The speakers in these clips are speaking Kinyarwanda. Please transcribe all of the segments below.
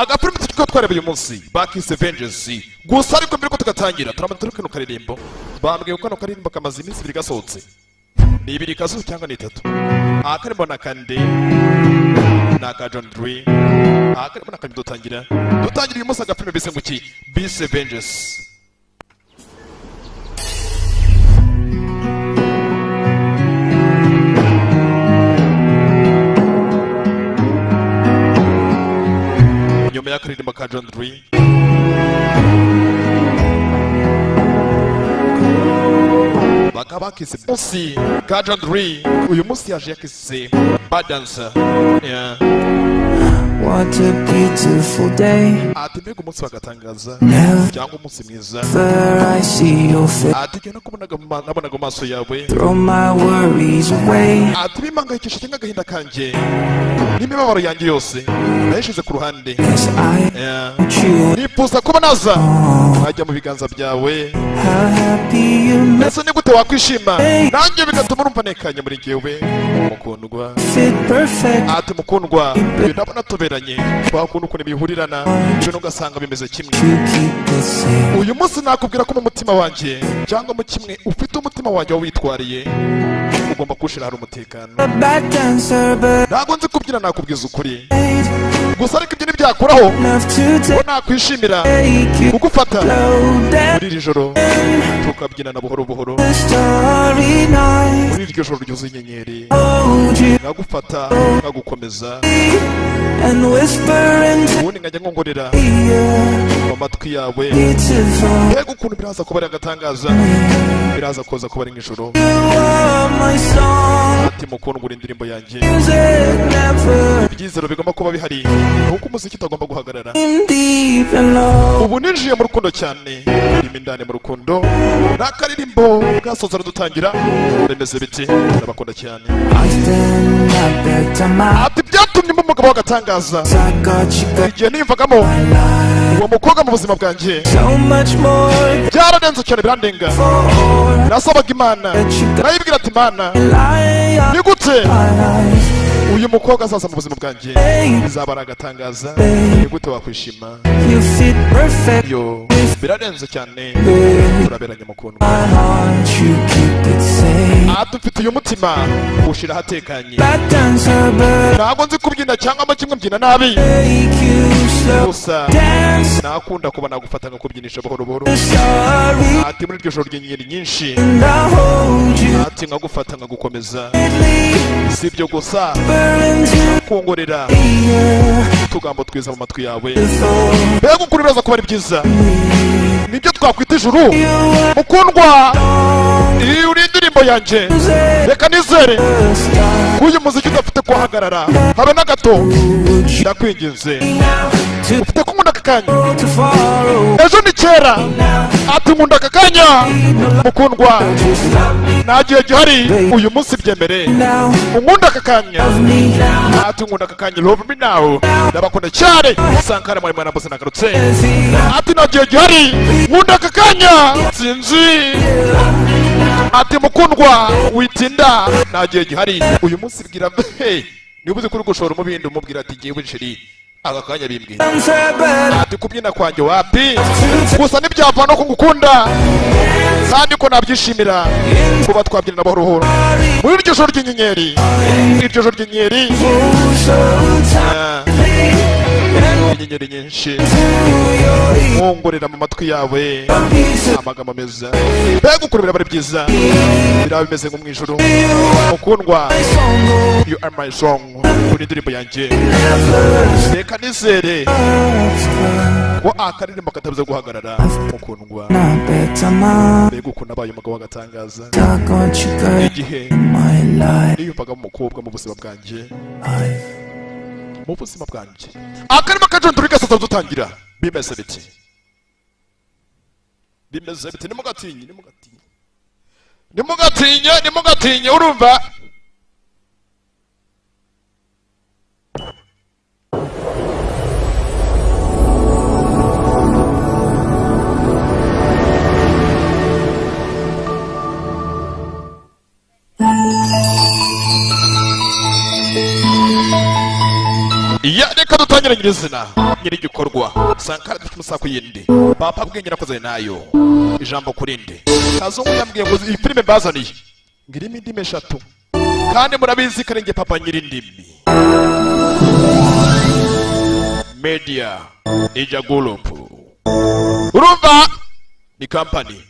Agafilimi turi twareba uyu munsi bakise Vengeance. Gusa ariko mbere ko tugatangira, turabanza turi kano karirimbo. Bambwiye ko kano karirimbo kamaze iminsi 2 gasohotse, ni 2 kasohotse cyangwa ni 3. Akarimo na kande ni aka John Dree. Akarimo na kande. Dutangira uyu munsi agafilimi bise ngo iki? Bise Vengeance. Nyuma y'akaririmbo ka John Dree bakaba bakise munsi ka John Dree, uyu munsi yaje yakise Bad Dancer, yeah. What a beautiful day. Ati mbega umunsi wagatangaza Never cyangwa umunsi mwiza. I see your face. Ati igihe nakubonaga nabonaga mu maso yawe. Throw my worries away. Ati bimpangayikisha cyangwa agahinda kanjye n'imibabaro yanjye yose nayishize ku ruhande. 'Cause I Yeah. want you. Nifuza kuba naza nkajya mu biganza byawe. How happy you make Ese ni gute wakwishima nanjye bigatuma urumva ntekanye muri jyewe, mukundwa? Fit perfect. Ati mukundwa, ibyo ndabona tuberanye, twakunda ukuntu bihurirana, ibintu ugasanga bimeze kimwe. You keep it safe. Uyu munsi nakubwira ko mu mutima wanjye cyangwa mu kimwe ufite umutima wanjye witwariye, ugomba kuwushyira hari umutekano. A bad dancer, but Ntabwo nzi kubyina, nakubwiza ukuri gusa, ariko ibyo ntibyakuraho enough to ko nakwishimira take you kugufata slow down. muri iri joro tukabyinana buhoro buhoro. The starry night. Muri iryo joro ryuzuye inyenyeri, Hold you nkagufata nkagukomeza and whisper into ubundi nkajya nkongorera your mu matwi yawe. Beautiful. Mbega ukuntu biraza kuba ari agatangaza, biraza kuza kuba ari nk'ijoro. You are my song. Ati mukundwa, uri indirimbo yanjye. Music never Ibyizero bigomba kuba bihari ni uko umuziki utagomba guhagarara. In deep and low. Ubu ninjiye mu rukundo cyane, ndimo indani mu rukundo. Ni akaririmbo gasoza dutangira. Bimeze biti, ndabakunda cyane. I stand up better my Ati byatumye mba umugabo w'agatangaza I got you, got igihe niyumvagamo my life. uwo mukobwa mu buzima bwanjye. So much more Byararenze cyane, birandenga. For Nasabaga Imana, nayibwira ati: "Imana, lie ni gute life. uyu mukobwa azaza mu buzima bwanjye? Bizaba ari agatangaza. Ni gute wakwishima?" You fit perfect. Yo, birarenze cyane, turaberanye mukundwa. My heart, you keep it safe. Ati mfite uyu mutima ushira ahatekanye. Bad dancer, but Ntabwo nzi kubyina cyangwa mo kimwe mbyina nabi. Take you slow. Gusa Dance nakunda kuba nagufata nkakubyinisha buhoro buhoro. The starry Ati muri iryo joro ry'inyenyeri nyinshi, and I hold you ati nkagufata nkagukomeza. Tightly. Si ibyo gusa, Whisper into kongorera your utugambo twiza mu matwi yawe. Beautiful. Mbega ukuntu biraza kuba ari byiza, nibyo twakwita ijuru. You are Mukundwa, iyi uri indirimbo yanjye. music. Reka nizere The star. ko uyu muziki udafite kuhagarara habe na gato. Would you Ndakwinginze, now to ufite ko nkunda aka kanya. go too far away Ejo ni kera. Now? Ati nkunda aka kanya, mukundwa. Just love me Nta gihe gihari uyu munsi, byemere now. unkunda aka kanya. Love me now. Ati nkunda aka kanya, love me now. Ndabakunda cyane. Sankara mwari mwana bose nagarutse. Ati nta gihe gihari, nkunda aka kanya, sinzi. Ati mukundwa, witinda, nta gihe gihari uyu munsi. Bwira, hey, niba uzi kuri gushora umubindi, umubwira ati: "Jyewe chérie, aka kanya bimbwira." Dancer, but Ati kubyina kwanjye wapi, gusa ntibyavana ko ngukunda kandi ko nabyishimira kuba twabyinana buhoro buhoro muri iryo joro ry'inyenyeri, iryo joro ry'inyenyeri. Oh, so Ah, tightly. inyenyeri nyinshi, To your mwongorera mu matwi yawe earpiece. amagambo meza. Mbega ukuntu biraba ari byiza, biraba bimeze nko mu ijuru, mukundwa. Song You are my song, uri indirimbo yanjye. Never Reka nizere ko akaririmbo katabuze guhagarara, mukundwa. Not better my Mbega ukuntu abaye umugabo w'agatangaza I got you, girl. igihe My life. niyumvagamo umukobwa mu buzima bwanjye, mu buzima bwanjye. Akarima kajonduri gasaza dutangira. Bimeze biti, bimeze biti. Nimugatinye, nimugatinye, nimugatinye, nimugatinye, urumva? Ya, reka dutangire nyirizina. Nyir'igikorwa Sankara, dufite umusako yindi papa bwenge nakoze nayo ijambo kurinde. Kazungu yambwiye ngo iyi filime mbazaniye ngo irimo indimi eshatu, kandi murabizi ko ari njye papa nyir'indimi. Media Nija Group, urumva ni company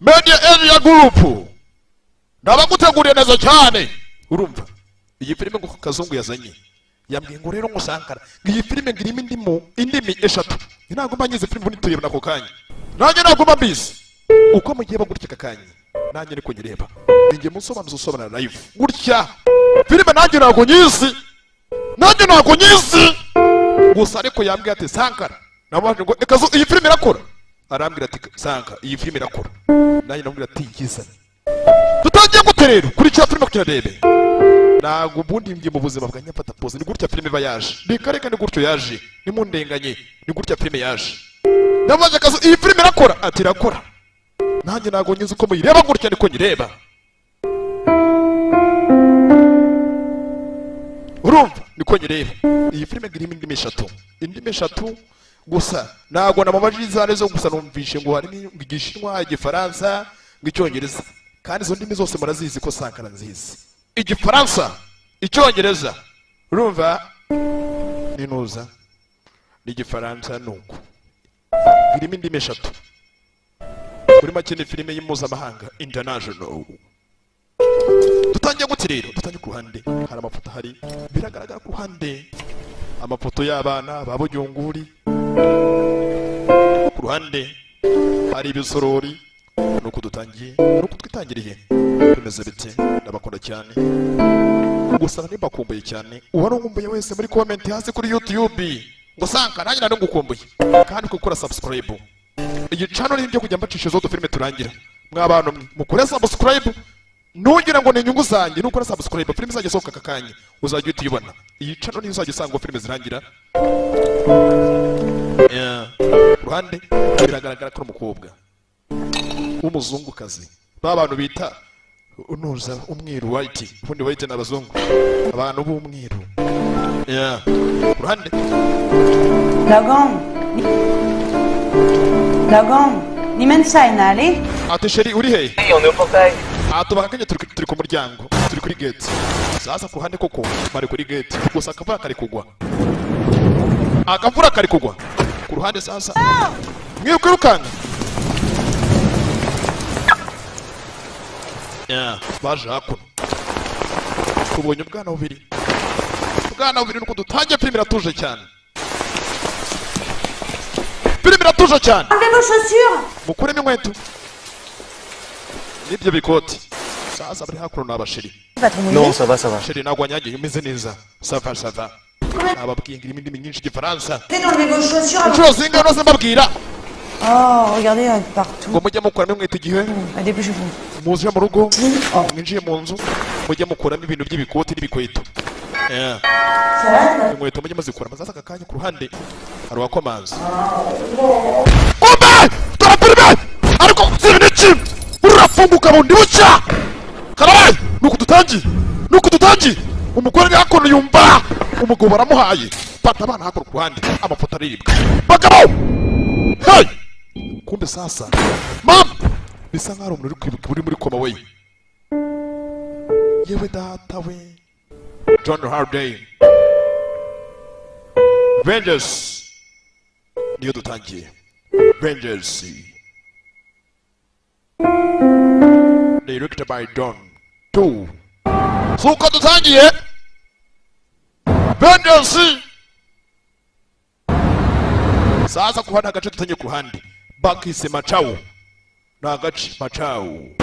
Media Area Group, ndabaguteguriye neza cyane. Urumva iyi filime ngo Kazungu yazanye, yambwiye ngo rero ngo Sankara, ngo iyi filime ngo irimo indimi eshatu. Ntabwo mba ngize filime ubundi tuyibona ako kanya, nanjye ntabwo mba mbizi. Uko mugiye bagutya aka kanya, nanjye niko nyireba, ninjye musobanuzi usobanura live gutya filime. Nanjye ntabwo nyizi, nanjye ntabwo nyizi gusa, ariko yambwiye ati Sankara, namubajije ngo ekazo iyi filime irakora, arambwira ati Sankara, iyi filime irakora. Nanjye namubwira ati yizane. Tutangiye gute rero kurikira filime kugira ndebe? Ntabwo ubundi njye mu buzima bwa nyafata pose, ni gutya filime iba yaje, reka reka, ni gutyo yaje, nimundenganye, ni gutya filime yaje. Ndabaza akazi, iyi filime irakora? Ati irakora. Nanjye ntabwo nyizi, uko muyireba gutya niko nyireba. Urumva niko nyireba. Iyi filime ngo irimo indimi eshatu, indimi eshatu gusa ntabwo namubajije izo arizo, gusa numvishe ngo harimo Igishinwa, Igifaransa, ngo Icyongereza, kandi izo ndimi zose murazizi ko Sankara nzizi: Igifaransa, Icyongereza, urumva ninuza n'Igifaransa. Nuko irimo indimi eshatu. Muri make ni filime y'impuzamahanga, international. Dutangiye gute rero? Dutangiye ku ruhande hari amafoto ahari, biragaragara ku ruhande amafoto y'abana ba Bujyunguri, ku ruhande hari ibisorori. Nuko dutangiye, nuko twitangiriye. Bimeze bite? Ndabakunda cyane, gusa nimbakumbuye cyane. Uwari unkumbuye wese muri comment hasi kuri YouTube ngo Sanka, nanjye nari ngukumbuye, kandi gukora subscribe. Iyi channel ni ibyo kujya mbacisha izo filime turangira. Mw'abantu mwe mukore subscribe, ntugira ngo ni inyungu zanjye. Nukora subscribe, filime izajya isohoka aka kanya uzajya uhita uyibona. Iyi channel niyo uzajya usanga filime zirangira. Yeah. Ku ruhande biragaragara ko ari umukobwa w'umuzungukazi, ba bantu bita unuza umweru, white. Ubundi white ni abazungu, abantu b'umweru. Yeah. Ku ruhande Lagom. Lagom. Ni mensai nali. Ati chérie, uri he? On est au portail. Aha tubahakanye, turi ku muryango, turi kuri gate. Sasa ku ruhande koko bari kuri gate, gusa akavura kari kugwa, akavura kari kugwa ku ruhande. Sasa mwikwirukanka. Yeah, baje hakuno, tubonye ubwana bubiri, ubwana bubiri. Nuko dutangiye filime, iratuje cyane, filime iratuje cyane. Enlevez vos chaussures. Mukuremo inkweto n'ibyo bikoti. Sasa bari hakuno ni abachéri. Pas trop mouillé. Non, ça va, ça va. Chéri, ntabwo wanyagiye, umeze neza, ça va, ça va. Nababwiye ngo irimo indimi nyinshi, Igifaransa. Arrêtez d'enlever vos chaussures avant. Inshuro zingahe zose mbabwira? Oh, regardez, il y en a partout. Ngo mujye mukuramo inkweto igihe Ah, dépêchez-vous. muje mu rugo, mwinjiye mu nzu, mujye mukuramo ibintu by'ibikoti n'ibikweto. Yeah. Ça va? Inkweto mujye muzikuramo. Sasa aka kanya ku ruhande hari uwakomanze. Kumbe dore filime, ariko sibi n'iki, urafunguka bundi bucya, karabaye. Nuko dutangiye, nuko dutangiye. Umugore ari hakuno yumva umugabo baramuhaye, fata abana hakuno. Ku ruhande amafoto aribwa bagabo. Hey! Kumbe sasa mama bisa nkaho ari umuntu uri kwibuka uri muri koma we. Yewe data we! John Hardy Vengeance niyo dutangiye. Vengeance, directed by Don 2. Suko dutangiye Vengeance. Sasa ku ruhande agace dutangiye, ku ruhande bakise Macawu, ni agace Macawu.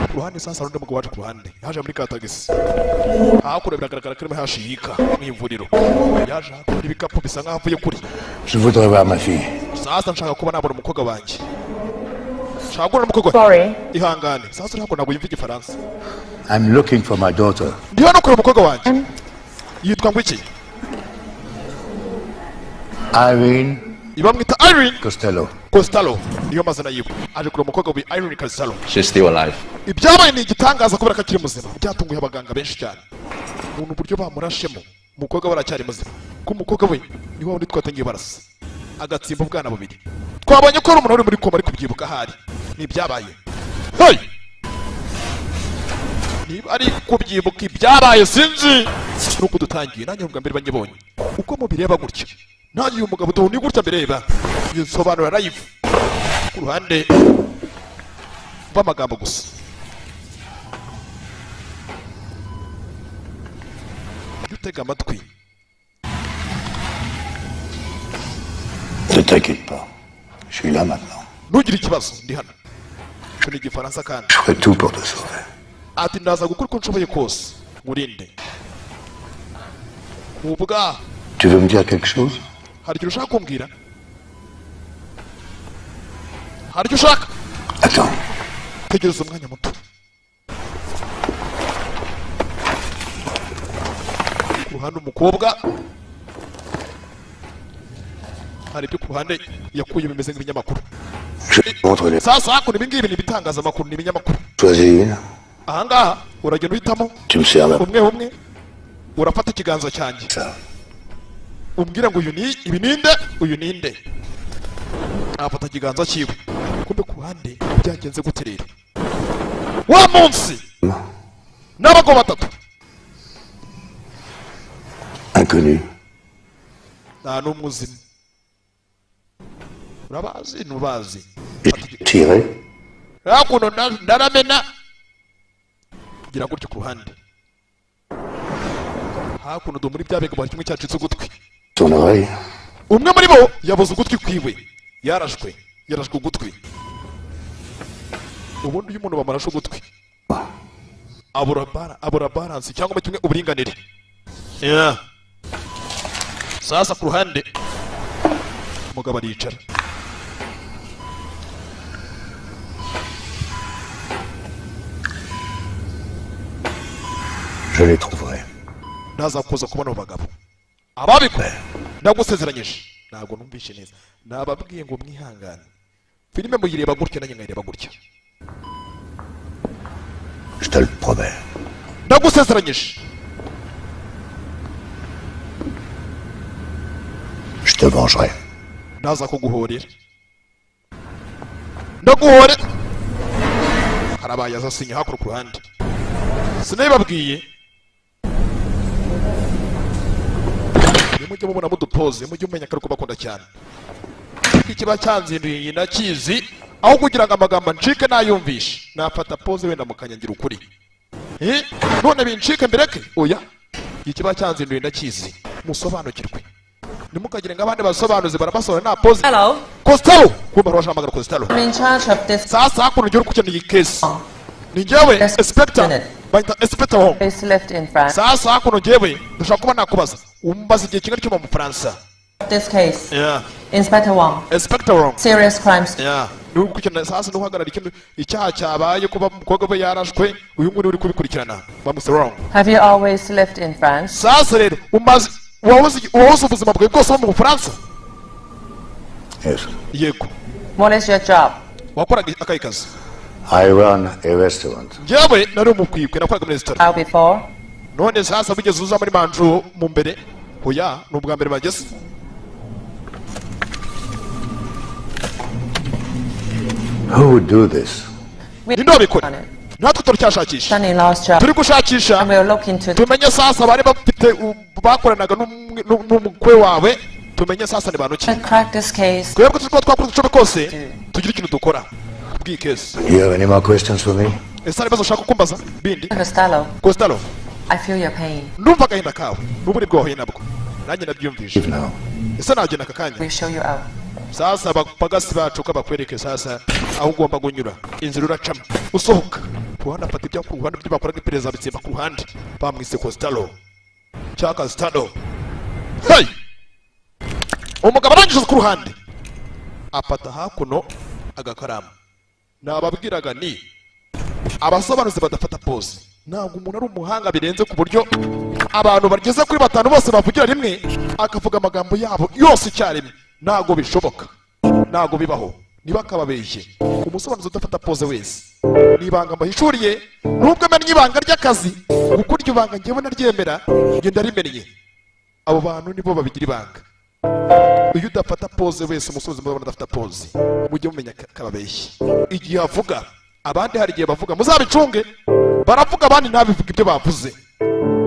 Ku ruhande sasa hari undi mugabo waje ku ruhande, yaje muri ka tagisi. Hakuno biragaragara ko arimo hashiyika mu ivuriro, yaje hakuno n'ibikapu, bisa nkaho avuye kuri Je voudrais voir ma fille. Sasa nshaka kuba nabona umukobwa wanjye, nshaka kubona umukobwa. Sorry. Ihangane. Sasa uri hakuno ntabwo yumva Igifaransa. I'm looking for my daughter. Ndi hano kureba umukobwa wanjye, yitwa ngo iki? Irene Ibamwita Irene Costello. Costello niyo mazina yiwe. Aje kureba umukobwa we Irene Costello. She's still alive. Ibyabaye ni igitangaza kubera ko akiri muzima, byatunguye abaganga benshi cyane. Umuntu uburyo bamurashemo. Umukobwa we aracyari muzima, ko umukobwa we ni wa wundi twatangiye barasa agatsimba ubwana bubiri. Twabonye ko ari umuntu uri muri koma, ari kubyibuka ahari ni ibyabaye. Hey! Niba ari kubyibuka ibyabaye sinzi, nuko dutangiye. Nanjye ubwa mbere banyibonye uko mubireba gutya, nanjye uyu mugabo duhu ni gutya mbireba, nsobanura live ku ruhande rw'amagambo gusa. Jya utega amatwi. Ne t'inquiète pas. Je suis là maintenant. Ntugire ikibazo, ndi hano. Icyo ni Igifaransa kandi. Je ferai tout pour te sauver. Ati ndaza gukora uko nshoboye kose nkurinde ubwa. Tu veux me dire quelque chose? Hari ikintu ushaka kumbwira? Hari icyo ushaka? Attends. Tegereza umwanya muto. Ku ruhande umukobwa hari ibyo ku ruhande yakuye bimeze nk'ibinyamakuru. Je te montre les. Sasa hakuno ibi ngibi ni ibitangazamakuru, ni ibinyamakuru. Choisis une. Ahangaha uragenda uhitamo. Tu me sers là. Umwe umwe urafata ikiganza cyanjye. Ça. Umbwira ngo uyu ni ibi ninde, uyu ninde. Afata ikiganza cyiwe. Kumbe ku ruhande byagenze gute rero wa munsi n'abagabo batatu? Inconnu. Nta n'umwe uzima, urabazi ntubazi. J'ai tiré. Hakuno ndaramena gira gutyo ku ruhande. Hakuno do muri bya bigabo hari kimwe cyacitse ugutwi. Son oreille. Umwe muri bo yabuze ugutwi kwiwe, yarashwe, yarashwe ugutwi. Ubundi iyo umuntu bamurashe ugutwi abura balance cyangwa kimwe uburinganire. Yeah. Sasa ku ruhande umugabo aricara. Je les trouverai. Ndaza kuza kubona abo bagabo ababikora, ndagusezeranyije. Ntabwo numvishe neza, nababwiye ngo mwihangane, filime muyireba gutya nanjye nkayireba gutya. Je te le promets. Ndagusezeranyije. Je te vengerai. Ndaza kuguhorera, ndaguhore. Harabaye azasinya hakuno ku ruhande, sinabibabwiye. Nimujye mubona mudupoze, mujye mumenya ko ari kubakunda cyane. Ikiba cyanzinduye iyi ndakizi, aho kugira ngo amagambo ancike nayumvishe nafata pose wenda mukanyangira ukuri. Eh, none bincike mbireke? Oya, ikiba cyanzinduye ndakizi, musobanukirwe. Ntimukagire ngo abandi basobanuzi barabasobanura nta pose. Hello, Costello, kumva rwashamagara Costello. I'm in charge of this Sasa hakuno ugera ukeneye iyi case ni njyewe Yes, inspector. minute. Bahita inspector Home. case left in France. Sasa hakuno njyewe ndashaka kuba nakubaza, umbaza igihe kingana cyuma mu Bufaransa. This case, Yeah. Inspector Wong, Inspector Wong. serious crimes. Yeah. Ni ugukurikirana sasa, ni uhagarara ikintu icyaha cyabaye, kuba umukobwa we yarashwe, uyu nguyu uri kubikurikirana bamuse Wrong. Have you always lived in France? Sasa rero umaze wahoze ubuzima bwawe bwose uba mu Bufaransa? Yes. Yego. What is your job? Wakoraga akahe kazi? I run a restaurant. Njyewe nari umukwikwe, nakoraga muri resitora. How before? None sasa bigeze uza muri manju mu mbere? Oya, ni ubwa mbere bageze. Who would do this? We Ninde wabikora? on it. Natwe turacyashakisha. Son-in-law's job. Turi gushakisha. And we'll look into Tumenye sasa bari bafite bakoranaga n'umukwe wawe, tumenye sasa ni bantu ki. to crack this case. Twebwe turi kuba twakora uducobe kose tugire ikintu dukora kubw'iyi kesi. Do you have any more questions for me? Ese hari ibibazo ushaka kumbaza bindi? Costello, Costello. I feel your pain. Ndumva agahinda kawe n'uburibwe wahuye nabwo, nanjye nabyiyumvishe. Leave now. Ese nagenda aka kanya? We'll show you out. Sasa abapagasi bacu ko bakwereke sasa aho ugomba kunyura, inzira uracamo usohoka. Ku ruhande afata ibyo ku ruhande byo bakoraga iperereza bitsimba ku ruhande, bamwise Costello cyangwa Castano. Hey! Umugabo arangije ku ruhande afata hakuno agakaramu. Nababwiraga ni abasobanuzi badafata pose, ntabwo umuntu ari umuhanga birenze ku buryo abantu bageze kuri batanu bose bavugira rimwe akavuga amagambo yabo yose icyarimwe. Ntabwo bishoboka, ntabwo bibaho, ntibakababeshye. Umusobanuzi udafata pose wese ni ibanga mbahishuriye. Nubwo amennye ibanga ry'akazi, kuko iryo banga njyewe naryemera, njye ndarimennye. Abo bantu nibo babigira ibanga. Iyo udafata pose wese umusozi murabona adafata pose, mujye mumenya kababeshyi. Igihe avuga abandi hari igihe bavuga muzabicunge, baravuga abandi ntabivuga ibyo bavuze.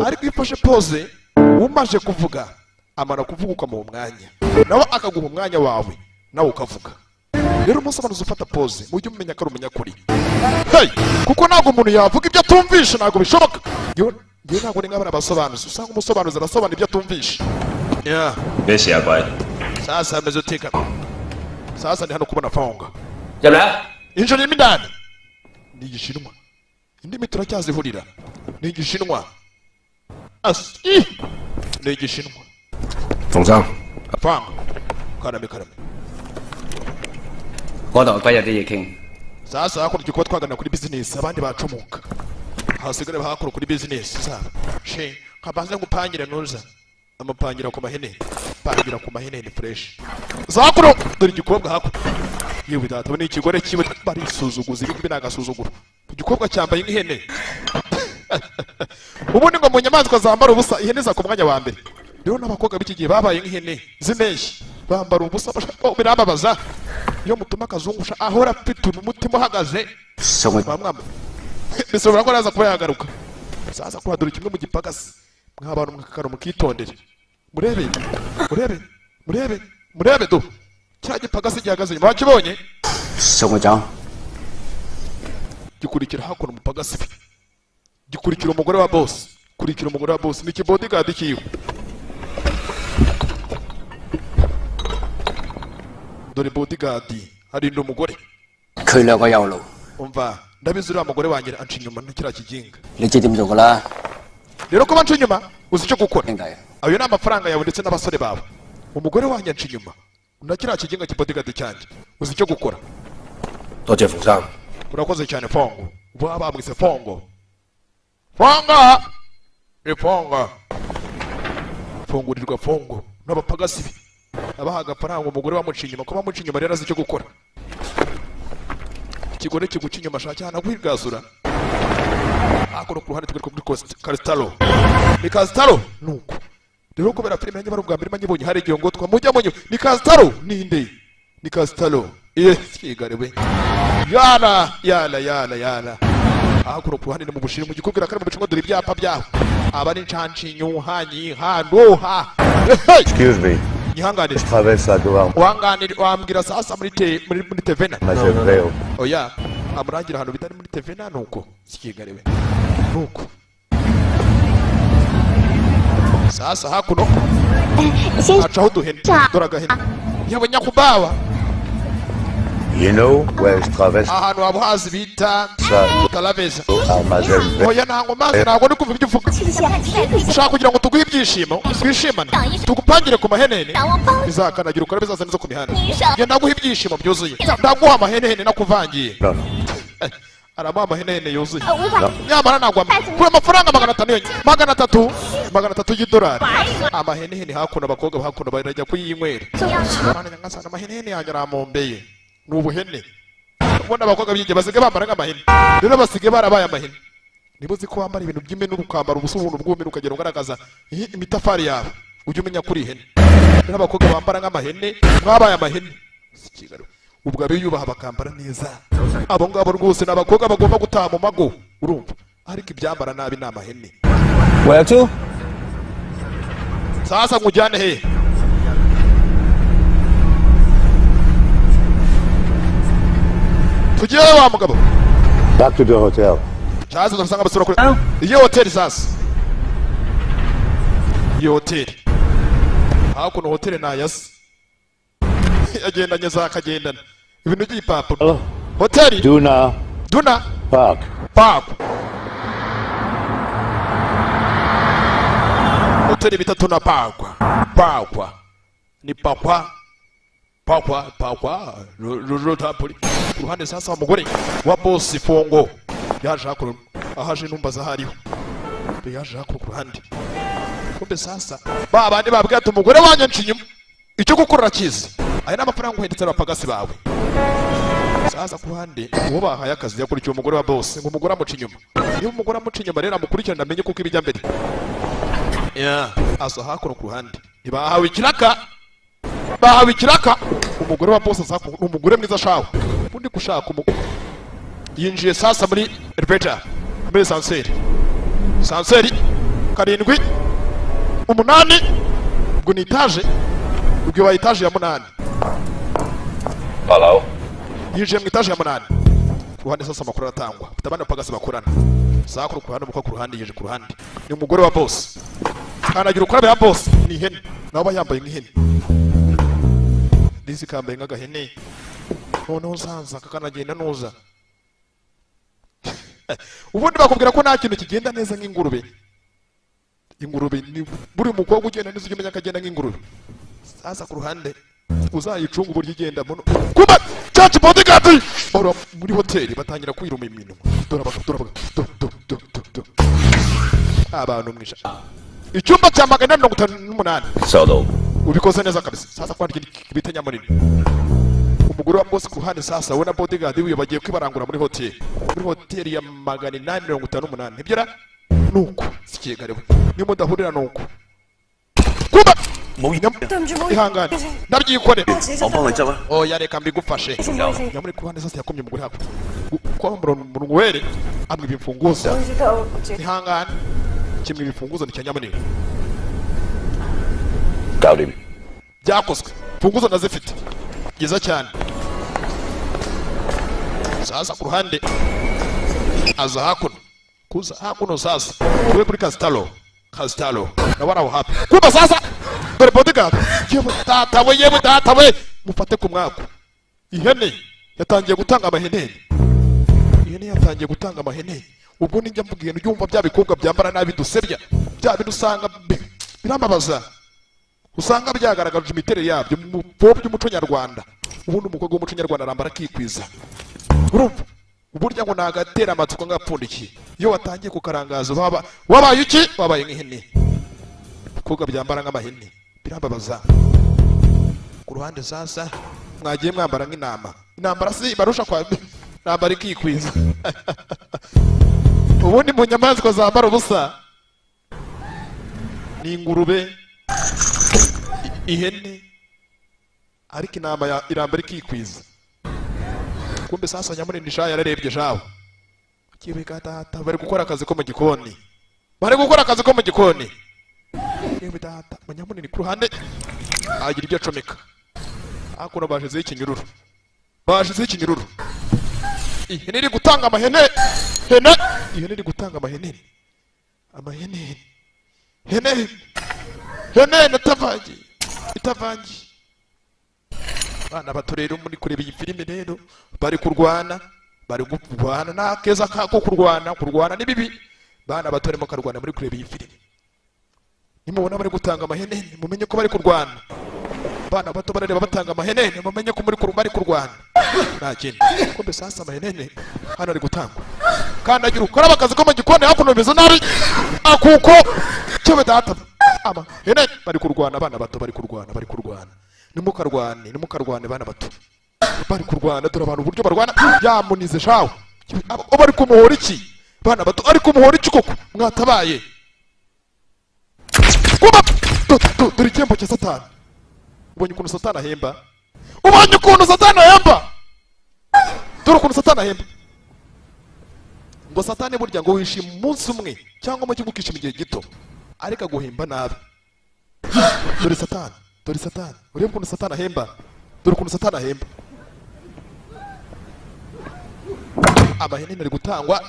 Ariko iyo ufashe pose umaje kuvuga, amara kuvuga ukamuha umwanya, nawe akaguha umwanya wawe, nawe ukavuga. Rero umusobanuzi ufata pose mujye mumenya ko ari umunyakuri. Hey, kuko ntabwo umuntu yavuga ibyo atumvisha, ntabwo bishoboka. Yewe ntabwo ni nk'abana basobanuzi, usanga umusobanuzi arasobanura ibyo atumvisha. Yeah. 咩事啊鬼？ Sasa ameze uteka. Sasa ni hano kubona fonga. 入嚟啊！ Injira indani. Ni igishinwa. Indimi turacyazihurira. Ni igishinwa. Asi. Ni igishinwa. 馮生， Fanga. Karame karame. 我同阿龜有啲嘢傾。 Sasa hakuno tugiye kuba twagana kuri business, abandi bacomoka. Hasigare hakuno kuri business zabo. She, nkabanza ngupangire nuza. Amupangira ku mahene. Pangira ku mahene ni fresh. Zakuno dore igikobwa hakuno. Yewe data, ni ikigore kiwe barisuzuguza, ibi ngibi ni agasuzuguro. Igikobwa cyambaye nk'ihene. Ubundi ngo mu nyamaswa zambara ubusa ihene za ku mwanya wa mbere. Rero n'abakobwa b'iki gihe babaye nk'ihene z'impeshyi, bambara ubusa birababaza. Iyo mutuma akazungusha ahora afite umutima uhagaze. 送去 Bamwamba. Bisobora ko araza kuba yagaruka. Sasa kuhadura kimwe mu gipagasi. Mwabantu mwakakaro mukitondere. Murebe, murebe, murebe, murebe do. Cya gipagasi gihagaze inyuma wakibonye? 送佢走。 Gikurikira hakuno umupagasi we. Gikurikira umugore wa boss. Kurikira umugore wa boss ni ikibodyguard kiwe. Dore bodyguard arinda umugore. 佢兩個有路， Umva, ndabizi uriya mugore wanjye anca inyuma na kiriya kiginga. 你知點做㗎啦， Rero kuba anca inyuma uzi icyo gukora. 兄弟。 Ayo ni amafaranga yawe ndetse n'abasore bawe. Umugore wanjye anca inyuma na kiriya kiginga kibodyguard cyanjye, uzi icyo gukora. 多謝馮生。 Urakoze cyane Fongo. Baba bamwise Fongo. Fongo! Ni Fongo. Fungurirwa Fongo n'abapagasi be. Abaha agafaranga umugore bamuca inyuma, ko bamuca inyuma rero azi icyo gukora. Ikigore kiguca inyuma ashaka cyane kwigasura. Hakuno ku ruhande turi kuri Castalo. Ni Castalo nuko. Rero kubera filime yanjye bari ubwa mbere manyibonye hari igihe ngo twamujya munyo. Ni Castalo ninde? Ni Castalo. Yes, kigare we. Yala yala yala yala. Hakuno ku ruhande ni mu Bushinwa, mu gikubwira kari mu Bushinwa, dore ibyapa byaho. Aba ni ncanci nyuhanyi handuha. Hey! Excuse me. Nyihanganire. Je traverse la Doha. Wanganire wambwira sasa muri te muri muri Tevena. Major Oya, amurangira ahantu bitari muri Tevena nuko. Sikigare we. Nuko. Sasa hakuno acaho uduhene. Dore agahene. Yewe nyakubawa. You know where je traverse Ahantu waba uhazi bita ça Talaveza. Armagel Oya ntabwo mazi, ntabwo ndi kumva ibyo uvuga. Ushaka kugira ngo tuguhe ibyishimo, twishimane, tugupangire ku mahenene, bizakanagira ukora bizaza neza ku mihanda. Njye ndaguha ibyishimo byuzuye, ndaguha amahenehene nakuvangiye. Non, non. Aramuha amahenehene yuzuye. Nyamara ntabwo kuri amafaranga 500 yonyine, 300, 300 y'idolari. Amahenehene hakuno, abakobwa hakuno barajya kuyinywera. Mana nyagasani, amahenehene yanjye aramumbeye. Ni ubuhene. Ubundi abakobwa b'iki gihe basigaye bambara nk'amahene. Rero basigaye barabaye amahene. Niba uzi ko wambara ibintu by'imena ukambara ubusa ubuntu bw'umena ukagenda ugaragaza imitafari yawe, ujye umenya kuri ihene. Rero abakobwa bambara nk'amahene, mwabaye amahene. Si Kigali. Ubwo abiyubaha bakambara neza. Abo ngabo rwose ni abakobwa bagomba gutaha mu mago, urumva? Ariko ibyambara nabi ni amahene. Where to? Sasa nkujyane he? Tugiye wa mugabo. Back to the hotel. Sasa dusanga basura kuri iyo hoteli sasa. Iyo hoteli. Hakuno hoteli nayasi. Yagendanye za kagendana. Ibintu by'ipapuro. Hoteli Duna Duna Park. Park. Hoteli bita Duna Park. Park. Ni pakwa. Pakwa pakwa rotapuri. Ku ruhande sasa wa mugore wa boss Fongo. Yaje hakuno ahaje numba zahariho. Yaje hakuno ku ruhande. Kumbe sasa ba bandi babwiye ati umugore wanjye nca inyuma. Icyo gukora urakizi. Aya ni amafaranga uhendetse abapagasi bawe. Sasa ku ruhande uwo bahaye akazi yakurikiye umugore wa boss ngo umugore amuca inyuma. Niba umugore amuca inyuma rero amukurikirana amenye kuko ibijya mbere. Yeah. Aza hakuno ku ruhande, ntibahawe ikiraka, bahawe ikiraka. Umugore wa boss aza, ni umugore mwiza shawe. Ubundi gushaka umugore. Yinjiye sasa muri elevator, muri ascenseur. Ascenseur karindwi, umunani, ubwo ni étage, ubwo ibaye étage ya munani. 八樓。 Yinjiye mu étage ya munani. Ku ruhande sasa amakuru aratangwa, afite abandi bapagasi bakorana. Sakuru ku ruhande, umukobwa ku ruhande, yinjiye ku ruhande, ni umugore wa boss. Kandagira ukarabe ya boss ni ihene, nawe aba yambaye nk'ihene. Disi kambaye nk'agahene. Noneho usanza kakanagenda nuza. Ubundi bakubwira ko nta kintu kigenda neza nk'ingurube. Ingurube ni buri mukobwa ugenda neza, ujya umenya ko agenda nk'ingurube. Sasa ku ruhande uzayicunga uburyo igenda muno. Kuba church bodyguard bahora muri hoteli, batangira kwiruma iminwa. Dore abagabo, dore abagabo, do do do do do. Abantu mwisha icyumba cya 458. 收到。 Ubikoze neza kabisa. Sasa kwandika bita nyamunini, umugore wa boss ku ruhande. Sasa we na bodyguard wiwe bagiye kwibarangura muri hoteli, muri hoteli ya 858. Nibyo ra nuko sikigariwe niyo mudahurira nuko kuba. Ihangane, ndabyikorera. 我幫你執啊。 Oya, reka mbigufashe. Nyamuri ku ruhande sasa yakomye umugore hakurya kwa murongo were, amwiba imfunguzo. Ihangane, kimwe ibifunguzo ni cya nyamunini. 搞掂。 Byakozwe, imfunguzo ndazifite. Byiza cyane. Sasa ku ruhande aza hakuno, kuza hakuno sasa tuwe kuri Castalo. Castalo nawe ari aho hafi. Kumba sasa dore bodyguard. Yewe data we, yewe data we, mufate ku mwaku. Ihene yatangiye gutanga amaheneni, ihene yatangiye gutanga amaheneni. Ubwo nijya mvuga ihene, ujya bya bikobwa byambara nabi dusebya, bya bintu usanga birambabaza, usanga byagaragaje imiterere yabyo mu by'umuco nyarwanda. Ubundi umukobwa w'umuco nyarwanda arambara akikwiza, urumva? Uburyo ngo nagatera amatsiko ngapfundikiye, iyo watangiye kukarangaza waba wabaye iki? Wabaye nk'ihene. Ibikorwa byambara nk'amahene birambabaza. Ku ruhande sasa mwagiye mwambara nk'intama. Intambara si barusha kwa ntambara ikikwiza. Ubundi mu nyamaswa zambara ubusa ni ingurube, ihene, ariko intama irambara ikikwiza. Kumbe sasa nyamunini sha yararebye shawe kibika data, bari gukora akazi ko mu gikoni, bari gukora akazi ko mu gikoni. Yewe data, munyamunini ku ruhande agira ibyo acomeka hakuno. Bashizeho ikinyururu, bashizeho ikinyururu. Ihene iri gutanga amahene hene, ihene iri gutanga amahene, amahene hene hene itavangiye, itavangiye. Abana bato rero muri kureba iyi filime rero, bari kurwana, bari kurwana. Nta keza ko kurwana, kurwana ni bibi. Bana bato barimo karwana muri kureba iyi filime. Nimubona bari gutanga amahene, mumenye ko bari kurwana. Abana bato barareba batanga amahene, mumenye ko muri bari kurwana, nta kindi. Kumbe sasa amahene hano ari gutangwa. Kandagira ukora akazi ko mu gikoni hakuno bimeze nabi akuko cyewe data. Amahene bari kurwana, abana bato bari kurwana, bari kurwana. Nimukarwane, nimukarwane bana bato. Bari kurwana, dore abantu uburyo barwana. Yamunize shawe. Bari kumuhora iki bana bato? Ari kumuhora iki koko? Mwatabaye kuba. Dore igihembo cya Satani. Ubonye ukuntu Satani ahemba? Ubonye ukuntu Satani ahemba? Dore ukuntu Satani ahemba. Ngo Satani burya ngo wishima umunsi umwe cyangwa mu gihugu ukishima igihe gito, ariko aguhemba nabi. Dore Satani, dore Satani, urebe ukuntu Satani ahemba, dore ukuntu Satani ahemba. Amahene ari gutangwa,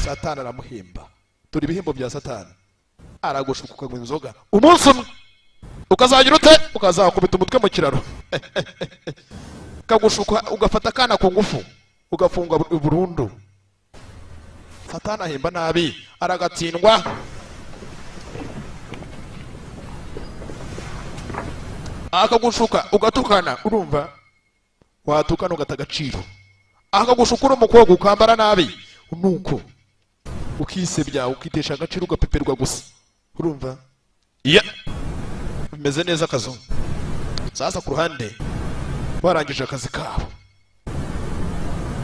Satani aramuhemba. Dore ibihembo bya Satani: aragushuka ukanywa inzoga umunsi umwe, ukazagira ute? Ukazakubita umutwe mu kiraro. Kagushuka ugafata akana ku ngufu, ugafungwa burundu. Satani ahemba nabi, aragatsindwa. Akagushuka ugatukana, urumva? Watukana ugata agaciro. Akagushuka uri umukobwa ukambara nabi, nuko ukisebya, ukitesha agaciro, ugapeperwa gusa, urumva? Iya, bimeze neza akazungu. Sasa ku ruhande barangije akazi kabo.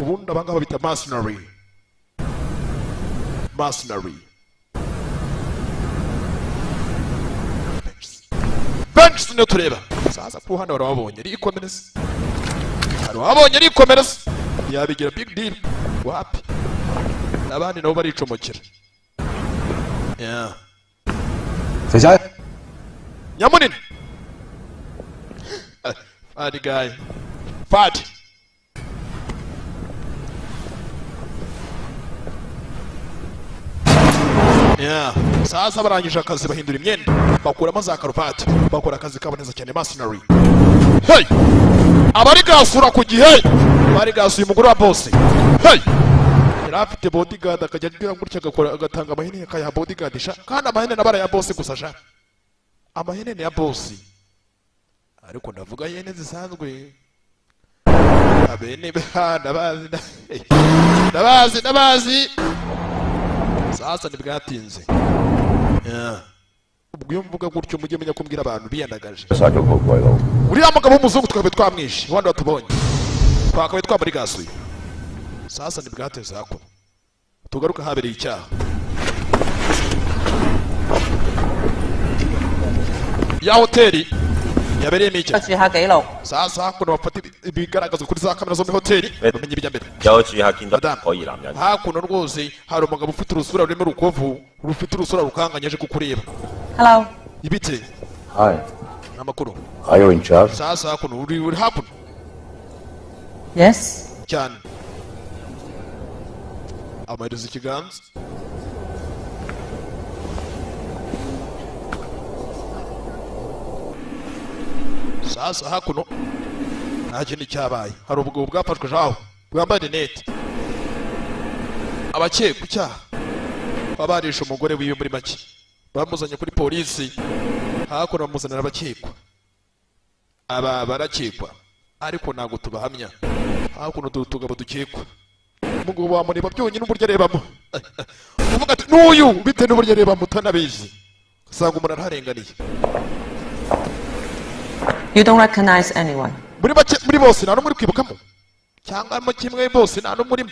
Ubundi abangaba bita mercenary, mercenary. Avengers niyo tureba. Sasa ku ruhande barababonye rikomereza, hari uwabonye rikomereza, yabigira big deal wapi, abandi nabo baricomokera. Yeah. 肥仔， Nyamunini Fadi guy Fadi Yeah. Sasa barangije akazi, bahindura imyenda, bakuramo za karuvati, bakora akazi kabo neza cyane, mercenary. Hey! Abari gasura ku gihe, bari gasuye umugore wa boss. Hey! Yari afite bodyguard, akajya agira gutya agakora, agatanga amahene akayaha bodyguard sha, kandi amahene nabara ya boss gusa sha. Amahene ni ya boss. Ariko ndavuga ihene zisanzwe. Abene ba ndabazi, ndabazi, ndabazi. Sasa ntibwatinze. Yeah. Ubwo iyo mvuga gutyo mujye menya kumbwira abantu biyandagaje. 殺咗個鬼佬。 Uriya mugabo w'umuzungu twakabaye twamwishe, wandi watubonye twakabaye twamurigasuye. Sasa ntibwateze hakuno, tugaruka habereye icyaha ya hoteli yabereyemo icyaha. 個住客記錄， Sasa hakuno bafata ibigaragazwa kuri za kamera zo muri hoteli, bamenye ibijya mbere. 有住客見到 Madame. 可疑男人， Hakuno rwose hari umugabo ufite urusura rurimo urukovu, rufite urusura rukanganye, aje kukureba. Hello， Ibite? Hi. Amakuru? Are you in charge? Sasa hakuno uri hakuno? Yes， Cyane, amaherezo ikiganza. Sasa hakuno nta kindi cyabaye, hari ubugabo bwafashwe jaho bwambaye rinete, abakekwa icyaha babarisha umugore wiwe. Muri make bamuzanye kuri polisi, hakuno bamuzanira abakekwa. Aba barakekwa ariko ntabwo tubahamya. Hakuno dore utugabo dukekwa, umugabo wamureba byonyine uburyo arebamo uvuga ati n'uyu, bitewe n'uburyo arebamo utanabizi, usanga umuntu araharenganiye. You don't recognize anyone。 Muri make muri bose nta n'umwe uri kwibukamo, cyangwa mo kimwe bose nta n'umwe urimo.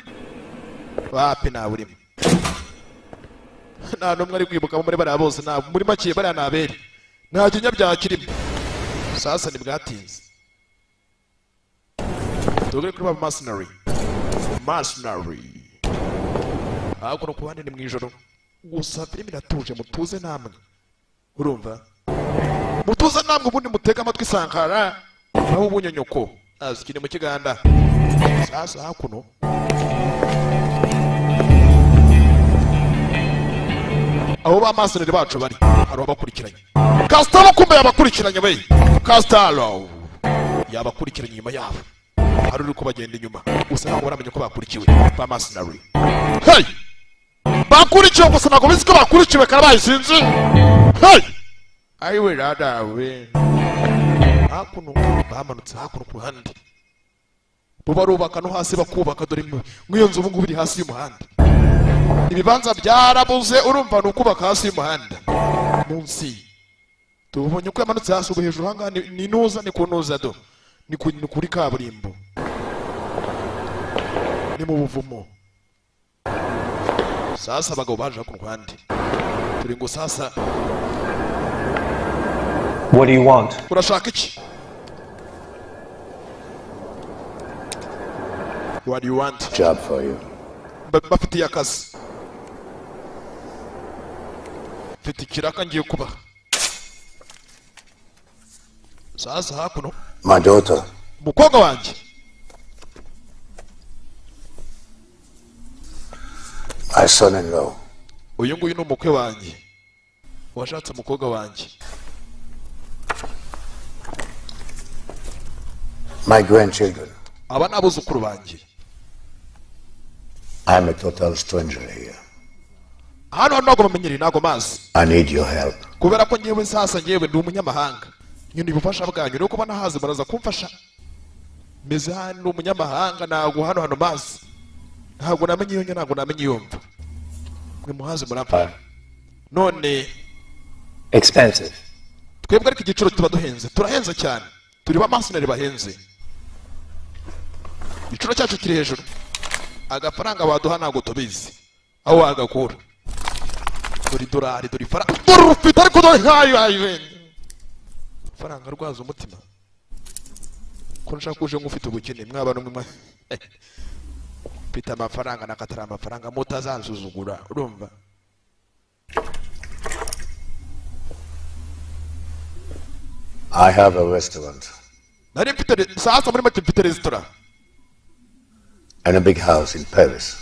Wapi, ntawe urimo, nta n'umwe ari kwibukamo muri bariya bose. Nta muri make bariya ni abere, nta kinyabyaha kirimo. Sasa ntibwatinze, tugere kuri ba mercenary. Mercenary hakuno ku ruhande ni mu ijoro, gusa filime iratuje, mutuze namwe, urumva, mutuze namwe, ubundi mutege amatwi Sankara aho ubunyonyoko azikiri mu kiganda. Sasa hakuno abo ba mercenary bacu bari, hari abakurikiranye Castro, kumbe yabakurikiranye we. Castro yabakurikiranye, inyuma yabo hari uri kubagenda inyuma, gusa ntabwo baramenya ko bakurikiwe. Ba mercenary, hey, bakurikiwe, gusa ntabwo bizi ko bakurikiwe, karabaye sinzi. Hey, ayiwe radawe, hakuno bamanutse hakuno ku ruhande, bo barubaka no hasi bakubaka. Dore nk'iyo nzu ubu ngubu iri hasi y'umuhanda, ibibanza byarabuze, urumva ni ukubaka hasi y'umuhanda munsi. Tubonye ko yamanutse hasi, ubu hejuru ahangaha ni nuza, ni ku nuza do, ni kuri kaburimbo, ni mu buvumo. Sasa abagabo baje ku ruhande, turi ngo sasa. What do you want? Urashaka iki? What do you want? Job for you. Bafitiye akazi, mfite ikiraka ngiye kubaha. Sasa hakuno My daughter. Umukobwa wanjye. My son-in-law. Uyu nguyu ni umukwe wanjye washatse umukobwa wanjye. My grandchildren. Aba ni abuzukuru banjye. I'm a total stranger here. Hano ntabwo bamenyereye, ntabwo mazi. I need your help. Kubera ko ngewe sasa ngewe ndi umunyamahanga, nyine ubufasha bwanyu nuko banahazi muraza kumfasha. Meze hano ndi umunyamahanga, ntabwo hano mazi, ntabwo namenye iyo njya, ntabwo namenye iyo mva, mwe muhazi muramfasha none. Expensive. Twebwe ariko igiciro tuba duhenze, turahenze cyane, turi ba mercenary bahenze, igiciro cyacu kiri hejuru. Agafaranga baduha ntabwo tubizi aho wagakura. Dore idolari, dore ifaranga, dore urufite, ariko dore nkayo ayo. Faranga rwaza umutima ko nshaka uje nk'ufite ubukene mwaba numwe mfite amafaranga nakatari amafaranga mutazansuzugura urumva. I have a restaurant. Nari mfite sasa muri make mfite restaurant. And a big house in Paris.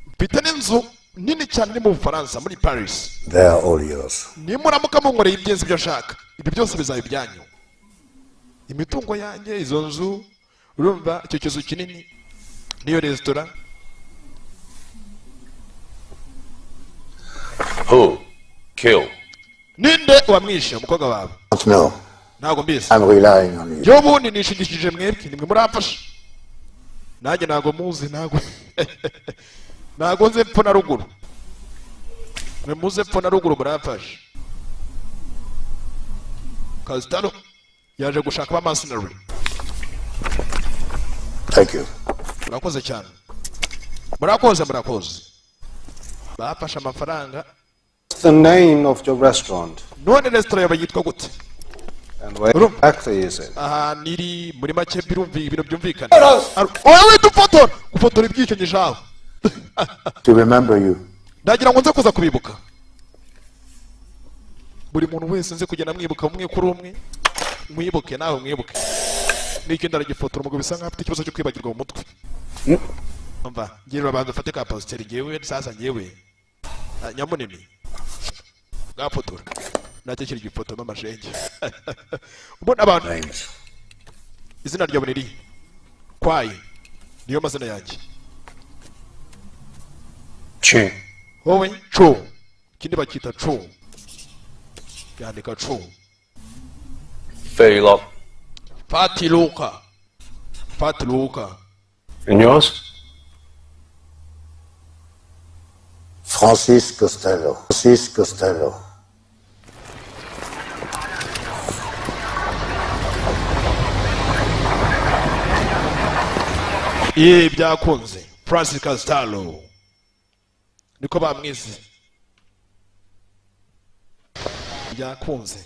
Mfite n'inzu nini cyane iri mu Bufaransa muri Paris. They are all yours. Nimuramuka munkoreye ibyenzi ibyo nshaka, ibyo byose bizaba ibyanyu. Imitungo yanjye, izo nzu, urumva icyo kizu kinini niyo restaurant. Who kill? Ninde wamwishe umukobwa wawe? No. Ntabwo mbizi. I'm relying on you. Yo bundi nishingikije mwebwe nimwe muramfasha. Nanjye ntago muzi ntago ntago nze epfo na ruguru. Mwe muze epfo na ruguru muramfasha. Kazitano yaje gushaka ba mercenary. Thank you. Murakoze cyane. Murakoze murakoze. Bafashe amafaranga. The name of your restaurant. None restaurant yawe yitwa gute? And where exactly is it? Aha niri muri make birumvi ibintu byumvikana. Oya dufotora gufotora ibyicanyi aho. To remember you. Ndagira ngo nze kuza kubibuka. Buri muntu wese nze kugenda mwibuka umwe kuri umwe. Mwibuke nawe mwibuke. N'ikindi aragifotora umugabo bisa nkaho afite ikibazo cyo kwibagirwa mu mutwe. Umva, ngira abantu bafate ka pasiteri ngewe sasa ngewe. Nyamunini. Gafotora. Nacyo kiri gifoto n'amashenge. Ubona abantu. Izina ryawe ni irihe? Kwayi. Niyo mazina yanjye. Chu. Wowe Chu. Ikindi bakita Chu. Yandika Chu. Failok. Fatiluka. Fatiluka. And yours? Francis Costello. Francis Costello. Ye byakunze Francis Costello niko bamwize byakunze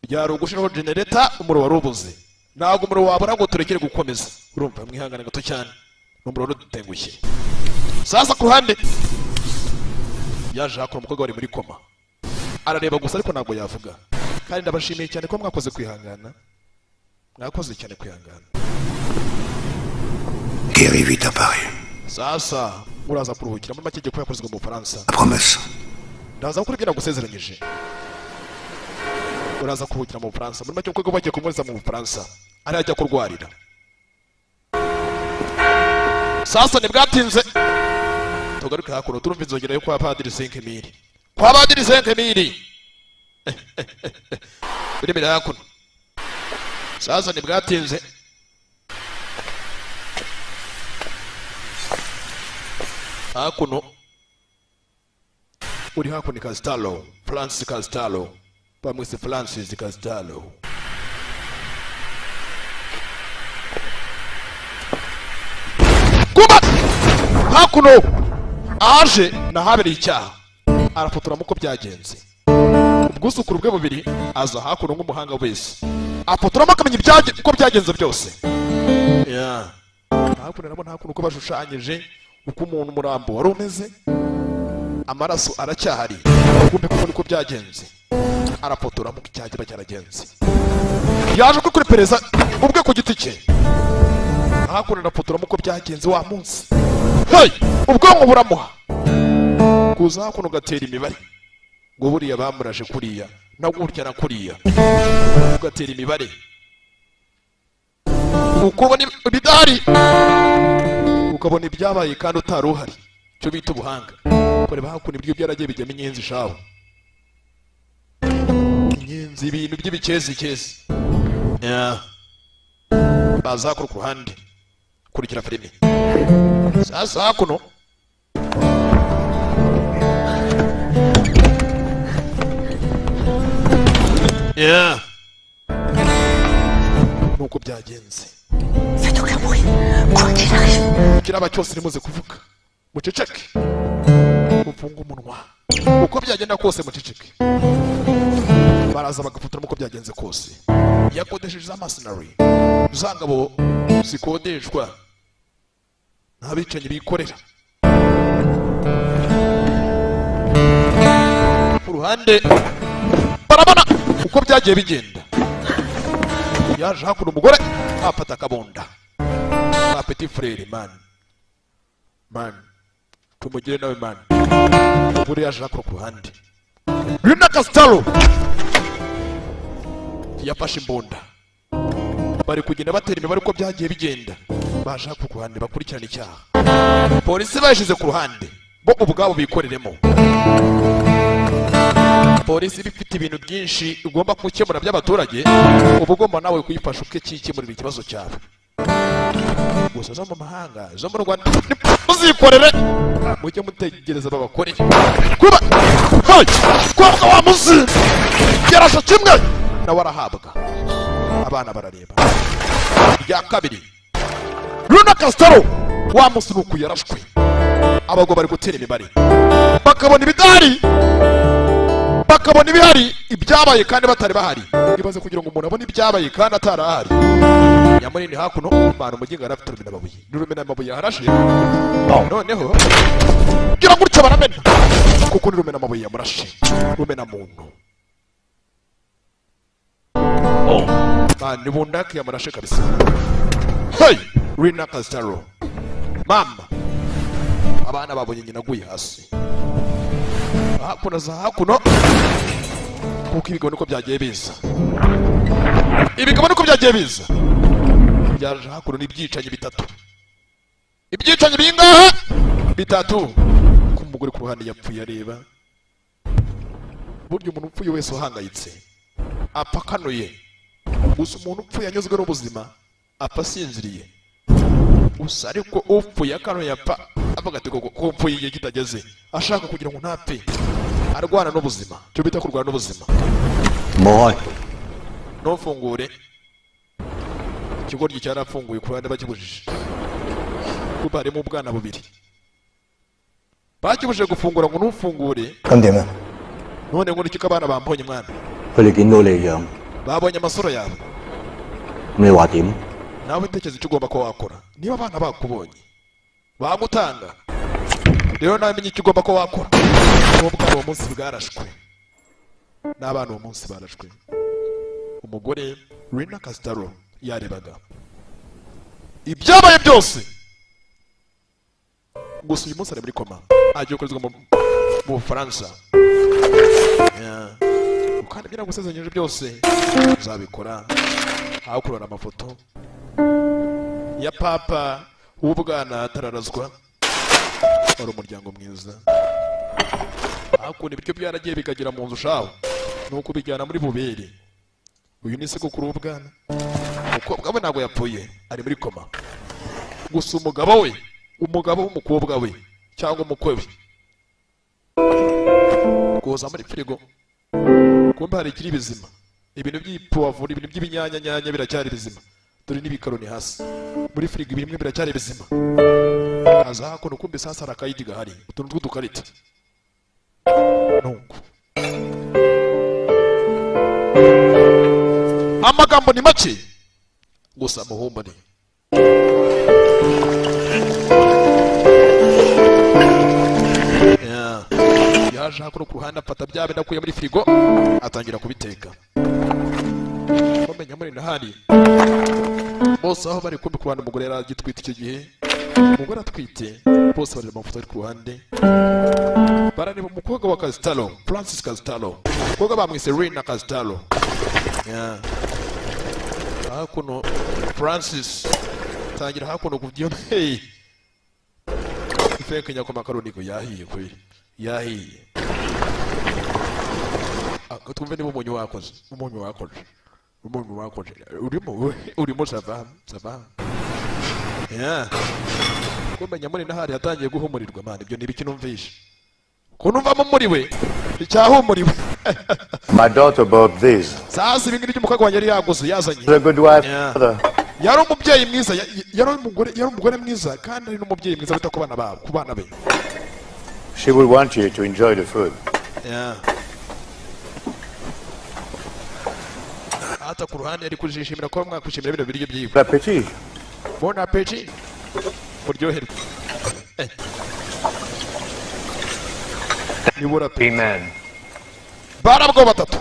byari ugushiraho generator umuriro warubuze ntabwo umuriro wabura ngo turekere gukomeza urumva mwihangane gato cyane umuriro udutengushye. Sasa ku ruhande yaje hakora umukobwa wari muri koma arareba gusa ariko ntabwo yavuga kandi ndabashimiye cyane ko mwakoze kwihangana mwakoze cyane kwihangana. Guéris vite à Paris. Sasa uraza kuruhukira muri make ko yakozwe mu Bufaransa. Promesse. Ndaza gukora ibyo nagusezeranyije. Uraza kuruhukira mu Bufaransa muri make kuko bagiye kumwohereza mu Bufaransa ari ajya kurwarira. Sasa ntibwatinze tugaruke hakuno turumva inzogera yo kwa Padiri Senkemiri. Kwa Padiri Senkemiri biri imbere hakuno. Sasa ntibwatinze hakuno uri hakuno Costello, Francis Costello, bamwise Francis Costello. Kuba hakuno aje nahabereye icyaha arafotora muko byagenze. Ubwuzukuru bwe bubiri aza hakuno nk'umuhanga wese afotoramo akamenya uko byagenze byose. Yeah. Hakuno nabo hakuno uko bashushanyije uko umuntu umurambo wari umeze amaraso aracyahari kumbe kuko niko byagenze arafotora mu cyagiba cyaragenze. Yaje kuri pereza ubwe ku giti cye hakuno arafotora muko byagenze wa munsi. Hey, ubwonko buramuha kuza hakuno gatera imibare ngo buriya bamuraje kuriya na gutya na kuriya ugatera imibare ukubona ibidari ukabona ibyabaye kandi utari uhari cyo bita ubuhanga. Kureba hakuno ibyo byaragiye bijyamo inyenzi shawo inyenzi ibintu by'ibikezi kezi. Yeah. Baza ku ruhande kurikira filimi. Sasa hakuno yeah. Nuko byagenze. Faites aucun bruit. Quoi qu'il arrive. Kiraba cyose nimuze kuvuga. Muceceke. Mufunge umunwa. Uko byagenda kose muceceke. Baraza bagafotora uko byagenze kose. Yakodesheje za mercenary, za ngabo zikodeshwa n'abicanyi bikorera ku ruhande. Barabona uko byagiye bigenda. Yaje hakuno, umugore afata akabunda ka petit frère. Man, man, tumugire nawe man. Umugore yaje hakuno ku ruhande. Rina Castelo yafashe imbunda, bari kugenda batera imibare uko byagiye bigenda. Baje hakuno ku ruhande bakurikirana icyaha. Polisi bayishyize ku ruhande, bo ubwabo bikoreremo. Polisi iba ifite ibintu byinshi igomba gukemura by'abaturage, uba ugomba nawe kuyifasha ukikemurira ikibazo cyawe. Gusa zo mu mahanga, zo mu Rwanda muzikorere, mujye mutegereza babakorere. Kuba hey! Kubwa wa muzi yarashe kimwe, nawe arahabwa. Abana barareba. Irya kabiri, Luna Castro wa musi nuku yarashwe. Abagabo bari gutera imibare, bakabona ibidahari, bakabona ibihari, ibyabaye kandi batari bahari. Ibaze kugira ngo umuntu abone ibyabaye kandi atarahari. Nyamunini hakuno mwana umuginga yarafite rumena amabuye, n'urumena amabuye yarashe. Noneho gira gutya baramena, kuko ni rumena amabuye yamurashe, rumena muntu. Man, ni bundaki yamurashe kabisa. Hey, Rina Castro mama, abana babonye nyina aguye hasi. Hakuno za hakuno, kuko ibigabo niko byagiye biza, ibigabo niko byagiye biza, byaje hakuno n'ibyicanyi bitatu. Ibyicanyi bingahe? Bitatu. Ko umugore ku ruhande yapfuye areba. Burya umuntu upfuye wese uhangayitse apfa akanuye. Gusa umuntu upfuye anyuzwe n'ubuzima apfa asinziriye. Gusa ariko upfuye akanuye apfa avuga ati koko ko upfuye igihe kitageze, ashaka kugira ngo ntapfe, arwana n'ubuzima, cyo bita kurwana n'ubuzima. 唔好開。 Ntufungure. Ikigoryi cyarafunguye ku ruhande bakibujije, kuko harimo ubwana bubiri. Bakibujije gufungura ngo ntufungure. 咁點啊？ None ngo niki ko abana bambonye mwana? 佢哋見到你樣， Babonye amasura yawe. 咁你話點？ Nawe tekereza icyo ugomba kuba wakora niba abana bakubonye bagutanga. Rero nawe menya icyo ugomba kuba wakora. N'ubwana uwo munsi bwarashwe, n'abana uwo munsi barashwe. Umugore Rina Castro yarebaga ibyabaye byose. Gusa uyu munsi ari muri koma, agiye gukorezwa mu Bufaransa. Yeah. Kandi ibyo nagusezeranyije byose uzabikora. Hakurura amafoto ya papa w'ubwana atararazwa. Wari umuryango mwiza. Hakuno ibiryo byaragiye bikagera mu nzu shaho, ni ukubijyana muri bubere. Uyu ni sekukuru w'ubwana. Umukobwa we ntabwo yapfuye, ari muri koma. Gusa umugabo we, umugabo w'umukobwa we cyangwa umukwe we, kuza muri firigo kumbe hari ikiri bizima, ibintu by'ipuwavuro, ibintu by'ibinyanyanyanya biracyari bizima. Dore n'ibikaroni hasi muri firigo, bimwe biracyari bizima. Haza hakuno kumbe sasa hari akayidi gahari, utuntu tw'udukarita. Nuko amagambo ni make, gusa muhumbane. Yeah. Yaje hakuno ku ruhande afata bya bindi akuye muri firigo, atangira kubiteka. Bamenya muri ndahari bose aho bari. Kumbe ku ruhande umugore yari agitwite icyo gihe. Umugore atwite, bose bareba amafoto ari ku ruhande, barareba umukobwa wa Castalo, Francis Castalo. Umukobwa bamwise Rina Castalo. Yeah. Hakuno Francis tangira hakuno kubyo. Hey, ifeke nyako makaroni ko yahiye kweli, yahiye. Ako twumve niba umunyu wakoze, umunyu wakoze, umunyu wakoze urimo, urimo. Ça va, ça va. Yeah. Kumenya muri nahari yatangiye guhumurirwa. Man, ibyo ni ibiki numvishe ko numvamo muri we icyahumuriwe? My daughter bought these. Sasa ibi ngibi by'umukobwa wanjye yari yaguze, yazanye. A good wife. Yeah. Mother. Yari umubyeyi mwiza, yari umugore mwiza kandi ari n'umubyeyi mwiza wita ku bana babo, ku bana be. She will want you to enjoy the food. Yeah. Sasa ku ruhande ari kujishimira ko mwakwishimira bino biryo byiwe. Bon appétit. Bon appétit, muryoherwe. Nibura pe. Three men Barabwo batatu,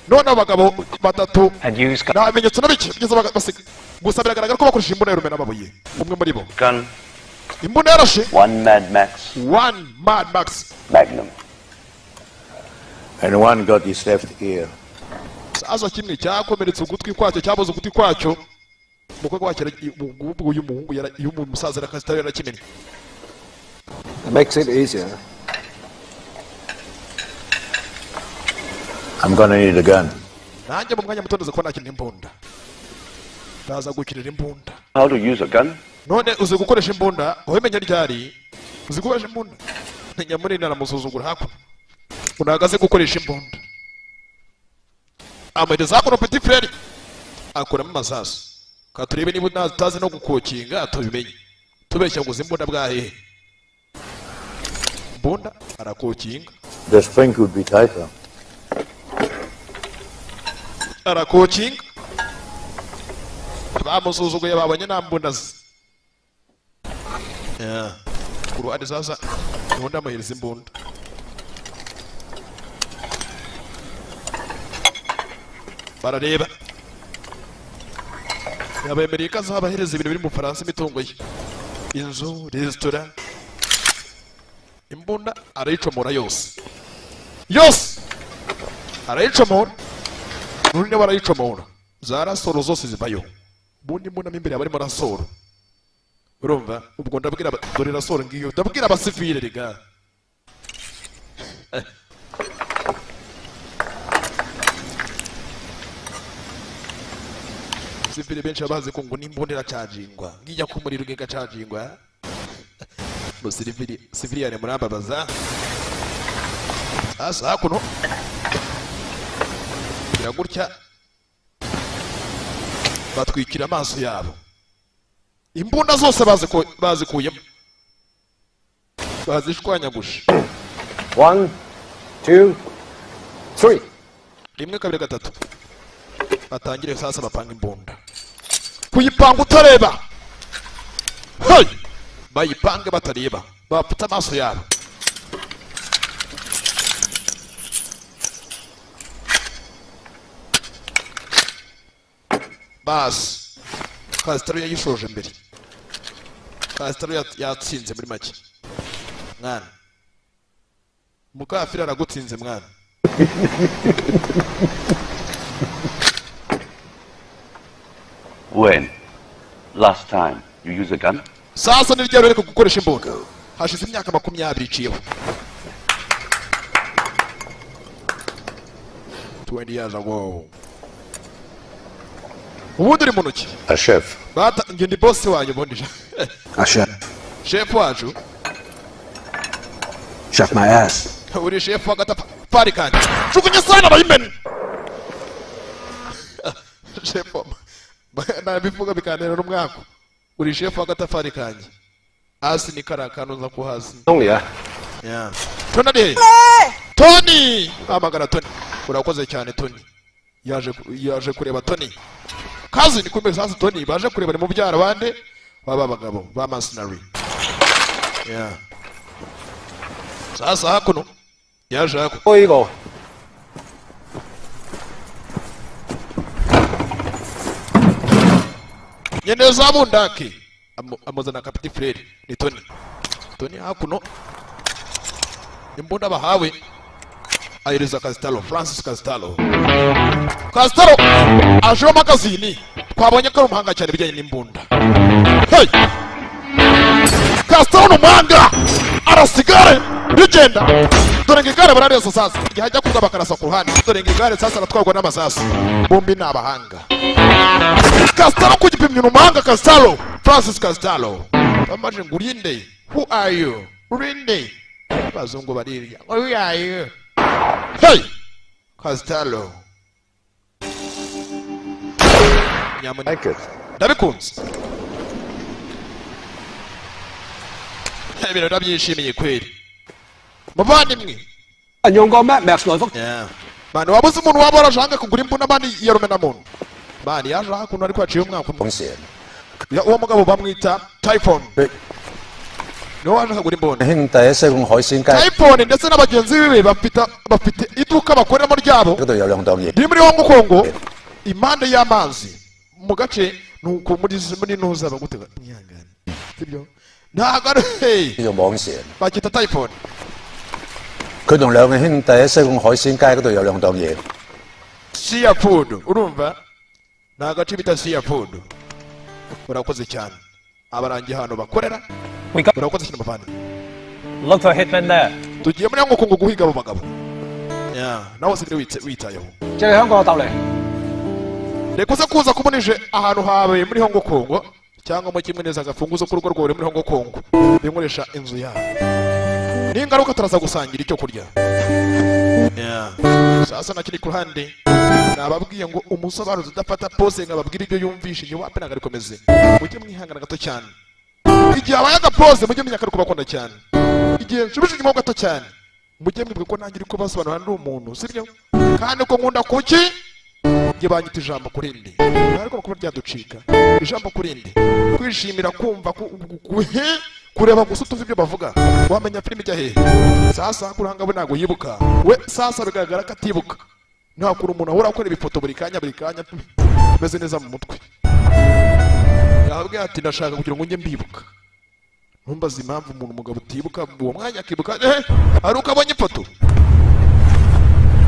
none abagabo batatu had used nta bimenyetso na bike bigeze basiga, gusa biragaragara ko bakoresheje imbunda y'urumena n'amabuye. Umwe muri bo Gun, imbunda yarashe one Mad Max one Mad Max Magnum. And one got his left ear. Sasa kimwe cyakomeretse ugutwi kwacyo, cyabuze ugutwi kwacyo. Umukobwa wacyo uyu muhungu uyu musaza arakasita yarakimennye. It makes it easier. I'm gonna need a gun. Nanjye mu mwanya muto ndaza kuba nakina imbunda, ndaza gukinira imbunda. How to use a gun? None uzi gukoresha imbunda? Wabimenya ryari uzi gukoresha imbunda? Nyamunini aramusuzugura. Hakuno unahagaze gukoresha imbunda, amuhereza hakuno petit frere akuramo amasasu. Ka turebe niba utazi no gukokinga, tubimenye tubeshya ngo uzi imbunda bwahehe. Imbunda arakokinga. The spring could be tighter. Arakokinga. Bamusuzuguye, babonye nta mbunda ze. Yeah. Ku ruhande sasa ubundi amuhereza imbunda, barareba. Yabemereye ko azabahereza ibintu biri mu Bufaransa, imitungo ye, inzu, resitora. Imbunda arayicomora yose yose, arayicomora n'undi nawe arayicomora, za rasoro zose zivayo. Ubundi imbunda mo imbere haba harimo rasoro, urumva? Ubwo ndabwira dore rasoro ngiyo, ndabwira abasivile rega. Sivile benshi baba bazi ko ngo n'imbunda iracajingwa, ngijya ku muriro igacajingwa. Ngo siviliyane murambabaza. Sasa hakuno gutya batwikira amaso yabo, imbunda zose bazikuyemo, bazishwanyaguje. 1, 2, 3. Rimwe, kabiri, gatatu, batangire sasa bapanga imbunda. Kuyipanga utareba, hey! Bayipange batareba, bapfutse amaso yabo. Basi Kasitaro yayishoje mbere, Kasitaro yatsinze muri make. Mwana mukafiri aragutsinze mwana. When last time you use a gun? Sasa ni ryari ariko gukoresha imbunda? Hashize imyaka 20 iciyeho, 20 years ago. Ubundi uri mu ntoki. A chef. Bata njye ndi boss wanyu ubundi. A chef. Chef wacu. Chef my ass. Uri chef w'agatafari kanjye, jugunya sana bayimena. Chef nabivuga bikantera n'umwaku. Uri chef w'agatafari kanjye, hasi ni kariya kantu nza ko hasi. Tony, yeah. Yeah. Tony ari he? Tony! Hamagara Tony. Urakoze cyane Tony. Yaje kureba Tony. Kazi ni kumbe sasa Tony baje kureba ni mubyara bande baba bagabo ba mercenary. Yeah. Sasa hakuno yaje hakuno. Oigo. Nyene za bundaki amuzana ka petit frere ni Tony. Tony hakuno imbunda bahawe ahereza Castalo, Francis Castalo. Castalo aje magazini, twabonye ko ari umuhanga cyane bijyanye n'imbunda. Hey! Castalo ni umuhanga, arasigare rigenda. Dore ngo igare bararesa sasa, igihe ajya kuza bakarasa ku ruhande. Dore ngo igare sasa aratwarwa n'amasasu. Bombi ni abahanga. Castalo ku gipimyo ni umuhanga. Castalo, Francis Castalo. Bamaje ngo urinde, who are you? Urinde. Abazungu barirya. Who are you? Hey! Castalo. Nyamuneka. Like it. Ndabikunze. Ibintu ndabyishimiye kweli. Muvandimwe. 用個 Mad Max 來福。 Yeah. Mani wabuze umuntu waba warashaka kugura imbunda mani ya rumenamuntu. Bani yaje hakuno ariko haciye umwaka umwe. Uwo mugabo bamwita Typhon. Niwe waje akagura imbunda. 兄弟喺西貢海鮮街 Typhon ndetse n'abagenzi biwe bafite iduka bakoreramo ryabo 嗰度有兩檔嘢， riri muri Hong Kong impande y'amazi mu gace nuko muri nuza bagutega mwihangane sibyo ntabwo ari hey, 叫做網蛇。 bakita Typhon. 佢同兩個兄弟喺西貢海鮮街嗰度有兩檔嘢。 Sea food urumva ni agace bita sea food. Urakoze cyane abarangiye ahantu bakorera. Urakoze cyane muvandi. Look for hitmen there. Tugiye muri Hong Kong guhiga abo bagabo. Yeah, nawe usigaye witayeho. 借你香港我鬥你。 Reka uze kuza kubonije ahantu hawe muri Hong Kong cyangwa mu kimwe neza agafunguzo k'urugo rwawe muri Hong Kong binkoresha inzu yawe. Ningaruka turaza gusangira icyo kurya. Yeah. Sasa nakiri ku ruhande nababwiye ngo umusobanuzi udafata pose ngo ababwire ibyo yumvishije wapi ntabwo arikomeze. Mujye mwihangana gato cyane. Igihe abaye agapose mujye menya ko ari kubakunda cyane. Igihe nshubije inyuma ho gato cyane mujye mwibuka ko nanjye uri kubasobanurira ndi umuntu, sibyo? Kandi ko nkunda kuki njye banyita ijambo ku rindi ntabwo kuba ryaducika ijambo ku rindi kwishimira kumva kureba gusa utuva ibyo bavuga wamenya filime ijya hehe. Sasa kuranga we ntabwo yibuka we, sasa bigaragara ko atibuka. Nta kuntu umuntu ahora akora ibifoto buri kanya buri kanya meze neza mu mutwe. Yababwiye ati ndashaka kugira ngo njye mbibuka. Ntumbaze impamvu umuntu umugabo utibuka uwo mwanya akibuka ari uko abonye ifoto.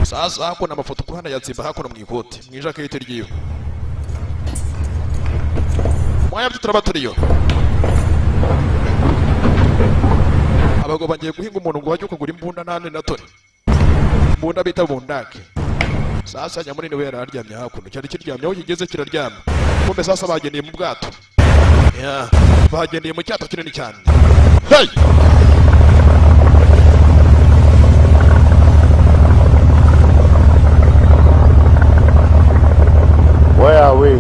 Sasa hakuno amafoto ku ruhande yatsimba hakuno mu ikote mu ijaketi ryiwe. Mwanya byo turaba turiyo. Abagabo bagiye guhinga umuntu ngo bajye kugura imbunda nane na toni. Imbunda bita bundake. Sasa nyamunini we yararyamye hakuno cyari kiryamye aho kigeze kiraryama. Kumbe sasa bagendeye mu bwato. Yeah, bagendeye mu cyato kinini cyane. Hey! Where are we?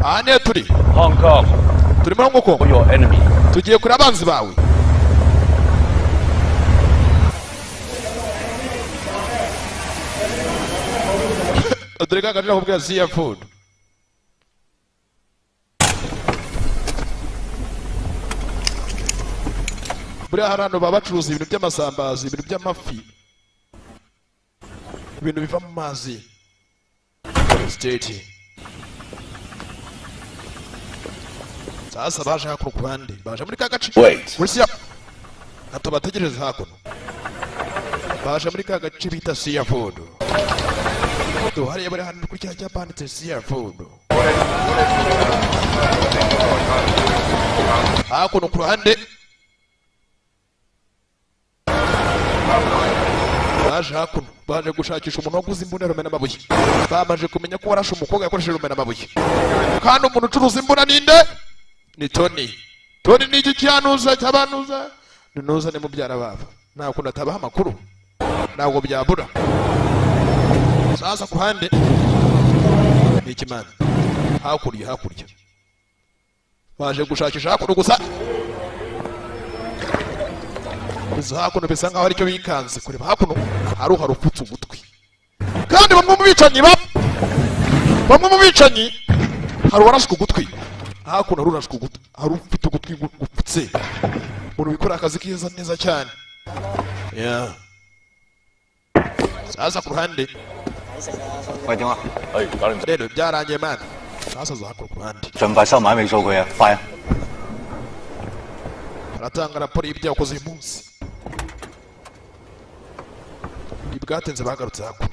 Aha niyo turi. Hong Kong. Turi muri Hong Kong. Your enemy. Tugiye kure abanzi bawe. Dore ka gace nakubwira sea food. Buriya hari ahantu baba bacuruza ibintu by'amasambaza, ibintu by'amafi, ibintu biva mu mazi. State. Sasa baje hakuno ku ruhande, baje muri ka gace. Wait. Muri sea hato bategereze hakuno. Baje muri ka gace bita sea food. Hariya bari hano kuri cya cyapa handitse sea food. Hakuno ku ruhande baje hakuno baje gushakisha umuntu waguze imbunda rumena amabuye. Bamaze kumenya ko warashe umukobwa yakoresheje rumena amabuye. Kandi umuntu ucuruza imbunda ninde? Ni Tony. Tony ni iki cyanuza cyabanuza? Ni nuza ni mubyara babo. Nta kuntu atabaha amakuru. Ntabwo byabura. Sasa ku ruhande ni ikimana. Hakurya hakurya baje gushakisha hakuno gusa. Gusa hakuno bisa nkaho aricyo bikanze kureba hakuno hari uharupfutse ugutwi. Kandi bamwe mu bicanyi bamwe mu bicanyi hari uwarashwe ugutwi. Hakuno hari urashwe ugutwi, hari ufite ugutwi gupfutse. Umuntu wikora akazi keza neza cyane. Yeah. Sasa ku ruhande 喂，點啊？哎，搞掂。 rero byarangiye man. Sasa za hakuno ku ruhande 盡快收埋尾數據啊！快啊！ aratanga raporo y'ibyo yakoze uyu munsi. Ntibwatinze bagarutse hakuno.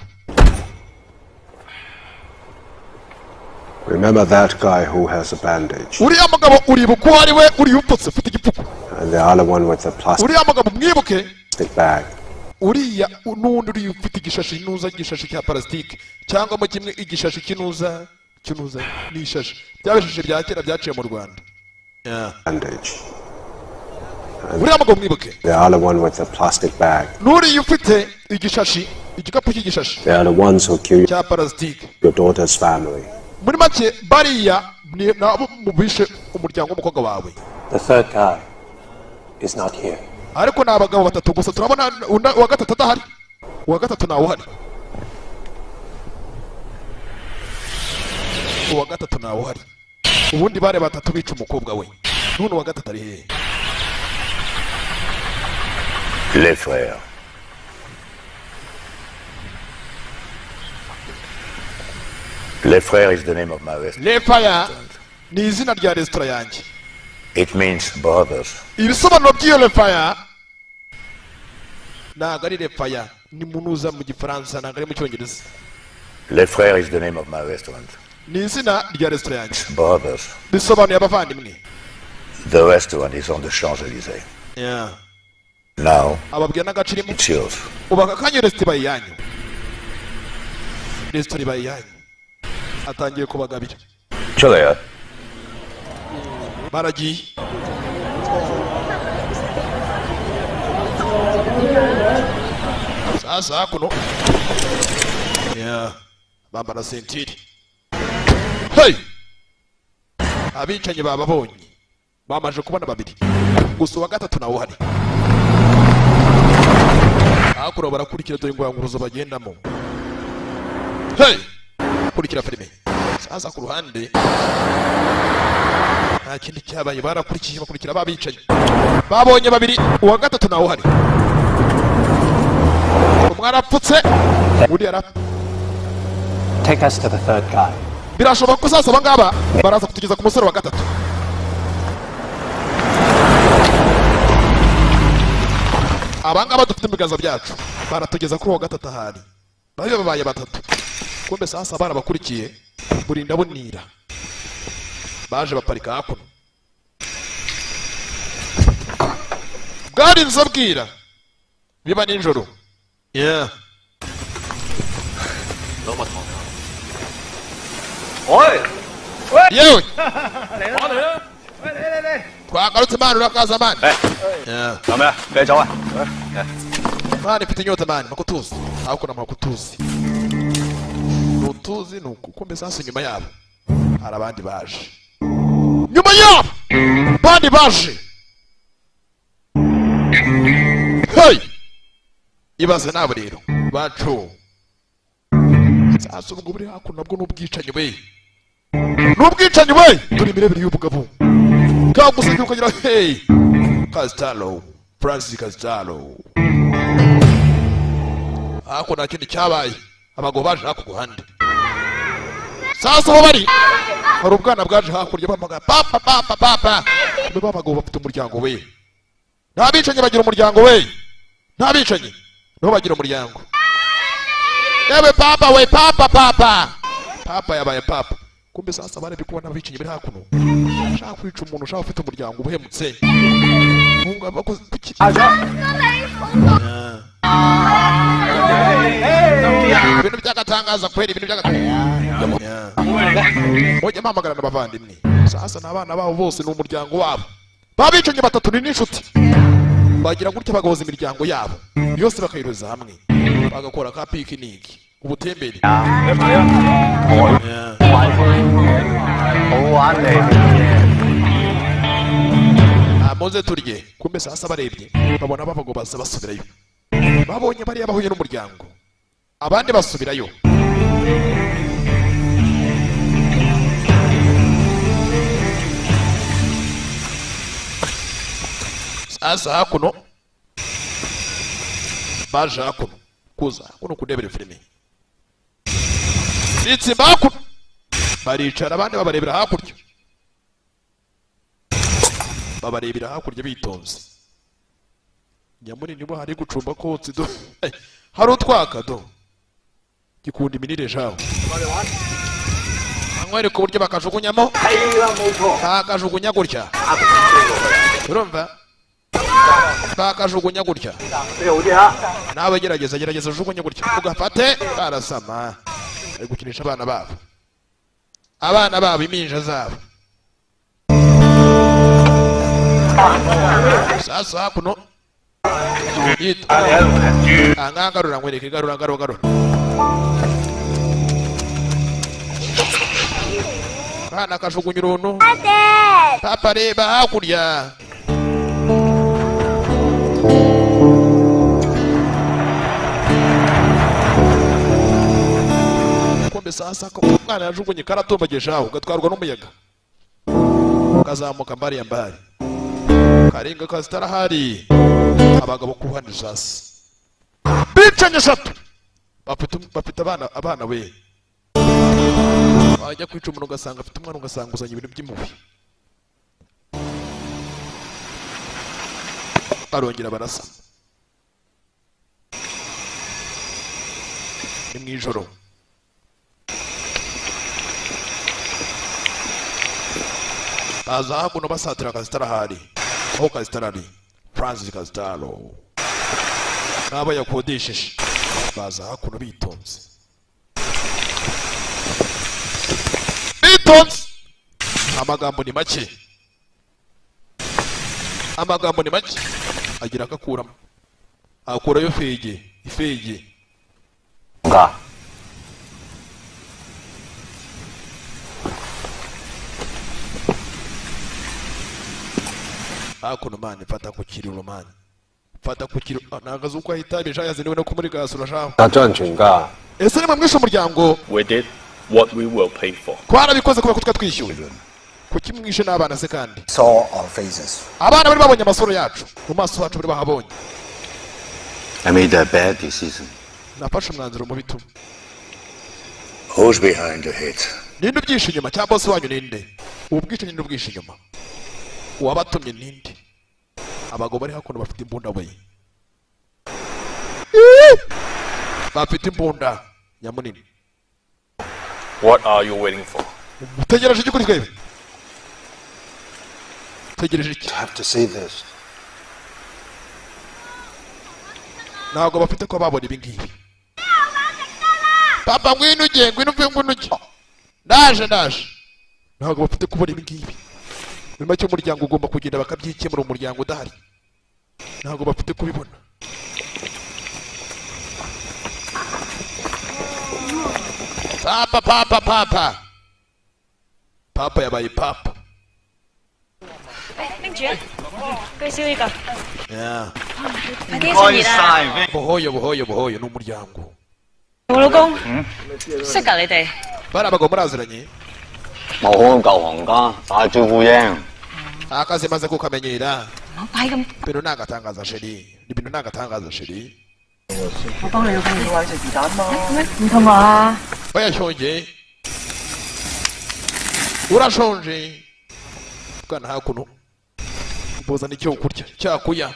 Remember that guy who has a bandage Uriya mugabo uribuka uwo ari we, uriya upfutse ufite igipfuko. and the other one with the plastic Uriya mugabo mwibuke, bag. uriya n'undi uriya ufite igishashi nuza igishashi cya parasitike cyangwa mo kimwe igishashi kinuza kinuza ni ishashi bya bishashi bya kera byaciye mu Rwanda. Yeah. Bandage. Uriya mugabo mwibuke The other one with the plastic bag. n'uriya ufite igishashi igikapu cy'igishashi They are the ones who kill cya parasitike. your daughter's family. Muri make bariya ni nabo mubishe umuryango w'umukobwa wawe. The third guy is not here. Ariko ni abagabo batatu gusa turabona uwa gatatu adahari. Uwa gatatu ntawe uhari. Uwa gatatu ntawe uhari. Ubundi bare batatu bica umukobwa we, none uwa gatatu ari hehe? Les frères. Les frères is the name of my restaurant. Les Frères ni izina rya resitora yanjye. It means brothers. Ibisobanuro by'iyo Les Frères ntabwo ari Les Frères, ni munuza mu Gifaransa, ntabwo ari mu Cyongereza. Les frères is the name of my restaurant. Ni izina rya resitora yanjye. Brothers. Bisobanuye abavandimwe. The restaurant is on the Champs-Élysées. Yeah. Now, Ababwira n'agace irimo. it's yours. Ubu aka kanya resitora ibaye iyanyu, resitora ibaye iyanyu. Atangiye kubagabira. 出嚟啊！ Baragiye. Sasa hakuno, yeah, bambara sentiri. Hey, abicanyi bababonye, bamaze kubona babiri gusa, uwa gatatu nawe uhari. Hakuno barakurikira, dore ingwanguruzo bagendamo. Hey, kurikira filime. Sasa ku ruhande nta kindi cyabaye, barakurikiye, bakurikira babicanyi, babonye babiri, uwa gatatu nawe uhari. Umwe arapfutse, undi yarapfa. Take us to the third guy. Birashoboka ko sasa abangaba baraza kutugeza ku musore wa gatatu. Abangaba dufite mu biganza byacu baratugeza kuri uwa gatatu, ahari babe babaye batatu. Kumbe sasa barabakurikiye burinda bunira, baje baparika hakuno. Bwarinze bwira, biba nijoro, yeah. Yewe, twagarutse man, urakaza man. Yeah. 有咩啊？啤酒啊！ Man, mfite inyota man. Makutuzi hakuno, makutuzi nutuzi nuku. Kumbe sasa inyuma yabo hari abandi baje, nyuma yabo bandi baje. Hey, ibaze nabo rero bacu. Sasa ubwo buri hakuno nabwo n'ubwicanyi we, n'ubwicanyi we. Turi imirebere y'ubugabo bwagusabye ukagira. Hey, Castalo, Francis Castalo. Hakuno nta kindi cyabaye, abagabo baje hakuno guhande. Sasa aho bari hari ubwana bwaje hakurya bahamagara papa, papa, papa. Kumbe ba bagabo bafite umuryango we. Nta bicanyi bagira umuryango we, nta bicanyi nabo bagira umuryango. Yewe papa we, papa, papa, papa, yabaye papa. Kumbe sasa barebye kubona abicanyi bari hakuno, ushaka kwica umuntu ushaka ufite umuryango ubuhemutse. Mungu abakoze kuki? Ibintu by'agatangaza kweri, ibintu by'agatangaza. Mujye muhamagarana abavandimwe. Sasa ni abana babo bose, ni umuryango wabo. Babicanyi batatu ni n'inshuti, bagira gutya bagahuza imiryango yabo yose, bakayiroza hamwe, bagakora ka pikiniki, ubutembere. 好玩嚟。 Ah, muze turye. Kumbe sasa barebye babona babago baza basubirayo, babonye bariya bahuye n'umuryango, abandi basubirayo. Sasa hakuno baje hakuno kuza hakuno kurebera filime, bitsimba hakuno baricara, abandi babarebera hakurya, babarebera hakurya bitonze. Nyamunini bo hari gucumba kotsi do, hari utwaka do, gikunda iminire jawo. Anywereka uburyo bakajugunyamo, bakajugunya gutya, urumva, bakajugunya gutya. Nawe gerageza, gerageza ujugunye gutya ugafate. Barasama, bari gukinisha abana babo, abana babo, impinja zabo. Sasa hakuno yitwa ahangaha. Garura nkwereke, garura, garura, garura. Kana kajugunya uruntu. Papa, reba hakurya. Kumbe sasa ko umwana yajugunye karatumbageje aho gatwarwa n'umuyaga, kazamuka mbari ya mbari, karenga kazitarahari. Abagabo ku ruhande sasa bicanye eshatu, bafite abana we. Wajya kwica umuntu ugasanga afite umwana, ugasanga uzanye ibintu by'impuhwe. Barongera barasa. Ni mu ijoro. Baza hakuno basatira kazitarahari, aho kazitarari Francis Kazitaro n'abo yakodesheje. Baza hakuno bitonze bitonze, amagambo ni make, amagambo ni make. Agira akakuramo, akurayo fege ifege. 㗎。 Hakuno mani, fata ku kiriro mani, fata ku kiriro. Nagaze uko ahita yaje no kumuri gasura shaho. 打賺全家。 Ese nimwe mwishe umuryango? We did what we were paid for. Twarabikoze kubera ko twatwishyuwe. Kuki mwishe n'abana se kandi? Saw our faces. Abana bari babonye amasura yacu, mu maso hacu bari bahabonye. I made a bad decision. Nafashe umwanzuro mubi tu. Who's behind the hit? Ninde ubyishe inyuma cyangwa boss wanyu ninde? Ubu bwicanyi ninde ubwishe inyuma? Uwabatumye ninde? Abagabo bari hakuno bafite imbunda we. Bafite imbunda nyamunini. What are you waiting for? Utegereje iki kuri twebwe? Utegereje iki? I have to see this. Ntabwo bafite ko babona ibi ngibi. Papa ngwino ujye, ngwino uve, ngwino ujye. Ndaje ndaje. Ntabwo bafite kubona ibi ngibi. Muri make umuryango ugomba kugenda bakabyikemura, umuryango udahari. Ntabwo bafite kubibona. Papa papa papa. Papa yabaye papa. 拎住啊，居燒呢個， Yeah. 快啲趁熱啦！ Buhoyo buhoyo buhoyo ni umuryango. 我老公識㗎你哋， Bari abagabo muraziranye? 冇好舊行家打招呼啫。 Akazi maze kukamenyera. 唔好擺咁， Ibintu ni agatangaza sheri. Ibintu ni agatangaza sheri. 我幫你老公要食魚蛋嘛。唔肚餓啊？ Oya shonje. Urashonje. Bwana hakuno. Bozana icyo kurya cyakuya.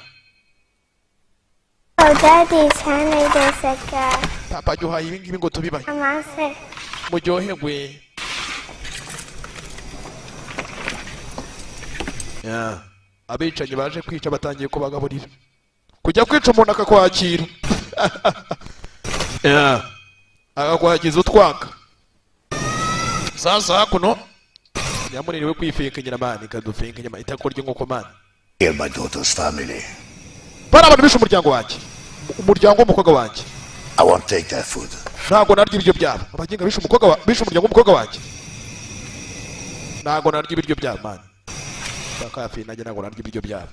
我爹哋請你哋食嘅， Papa jya uhaye ibi ngibi ngo tubibahe. 慢慢食。 Muryoherwe. Yeah. Abicanyi baje kwica batangiye kubagaburira. Kujya kwica umuntu akakwakira. Yeah. Akakwakiza utwaka. Sasa hakuno nyamunini we kwifeka nyiramani kadufenka inyama itako ry'inkoko mani. Kill my daughter's family. Bari abantu bishe umuryango wanjye, umuryango w'umukobwa wanjye. I won't take their food. Ntabwo narya ibiryo byabo. Abaginga bishe umukobwa wa bishe umuryango w'umukobwa wanjye. Ntabwo narya ibiryo byabo mani. Bakafi najye ntabwo narya ibiryo byabo.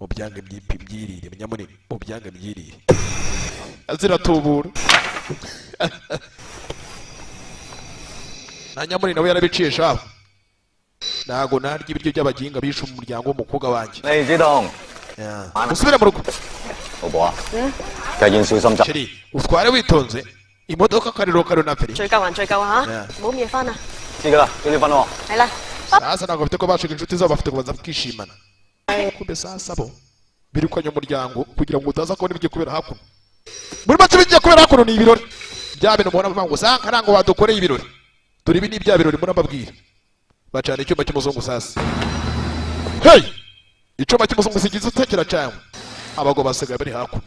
Mu byange byipi byirire nyamunini, mu byange byirire. Aziratubura. Na nyamunini nawe yarabiciye shaho. Ntabwo narya ibiryo by'abaginga bishe umuryango w'umukobwa wanjye. 你知道， Usubire mu rugo. 老婆啊，計件小心執。 Sheri, utware witonze. Imodoka kariro kariro na feri. 追究還追究嚇 Yeah.，唔好咁夜翻啊！知㗎啦，早啲瞓喎。 係啦， Sasa ntabwo bafite ko bashinga inshuti zabo, bafite kubanza bakishimana. Kumbe sasa bo birukanye umuryango kugira ngo utaza kubona ibigiye kubera hakuno. Muri make ibigiye kubera hakuno ni ibirori. Bya bintu mubona bavuga ngo sanka ntabwo badukoreye ibirori. Dore ibi ni bya birori murababwira. Bacana icyuma cy'umuzungu sasa. Hey! Icyuma cy'umuzungu sigize utekera cyangwa abagabo basigaye bari hakuno.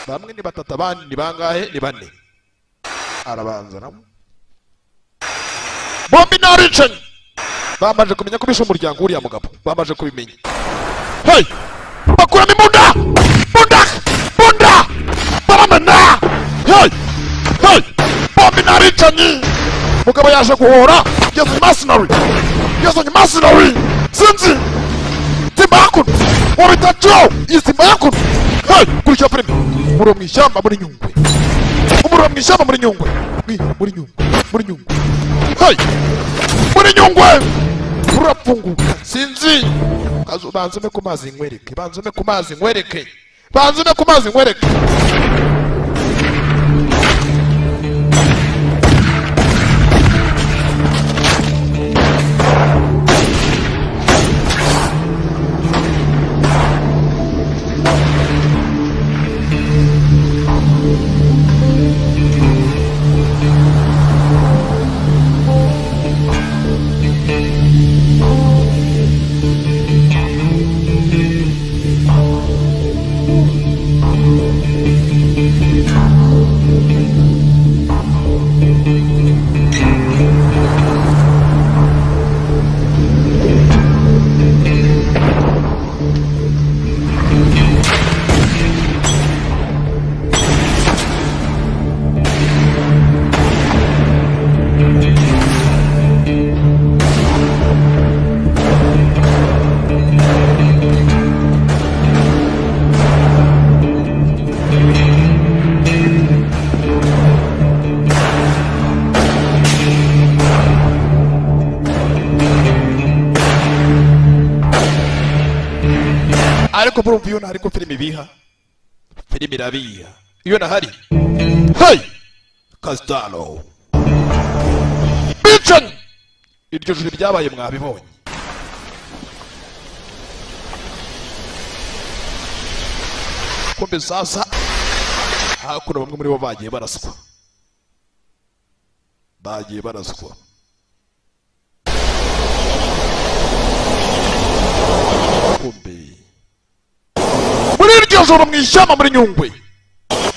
Bamwe ni batatu, abandi ni bangahe? Ni bane. Arabanza nabo. Bombi n'abicanyi bamaze kumenya ko bishe umuryango uriya mugabo, bamaze kubimenya. Hey! Bakuramo imbunda! Bunda! Bunda! Baramena! Hey! Hey! Bombi n'abicanyi! Mugabo yaje guhora, yazanye mercenary! Yazanye mercenary! Sinzi! Simba hakuno! Wabita Joe! Iyi Simba hakuno! Hey! Kurikira filime! Muri mu ishyamba muri Nyungwe. Umuriro mu ishyamba muri Nyungwe. Muri Nyungwe, muri Nyungwe. Hey! Muri Nyungwe! Urafunguka. Sinzi. Kazu banzume ku mazi nkwereke. Banzume ku mazi nkwereke. Banzume ku mazi nkwereke. Ariko murumva iyo ntari ko filime ibiha, filime irabiha iyo nahari. Hey! Castalo bicanyi, iryo joro byabaye mwabibonye. Kumbe sasa hakuno bamwe muri bo bagiye baraswa, bagiye baraswa. Kumbe muri iryo joro mu ishyamba muri Nyungwe,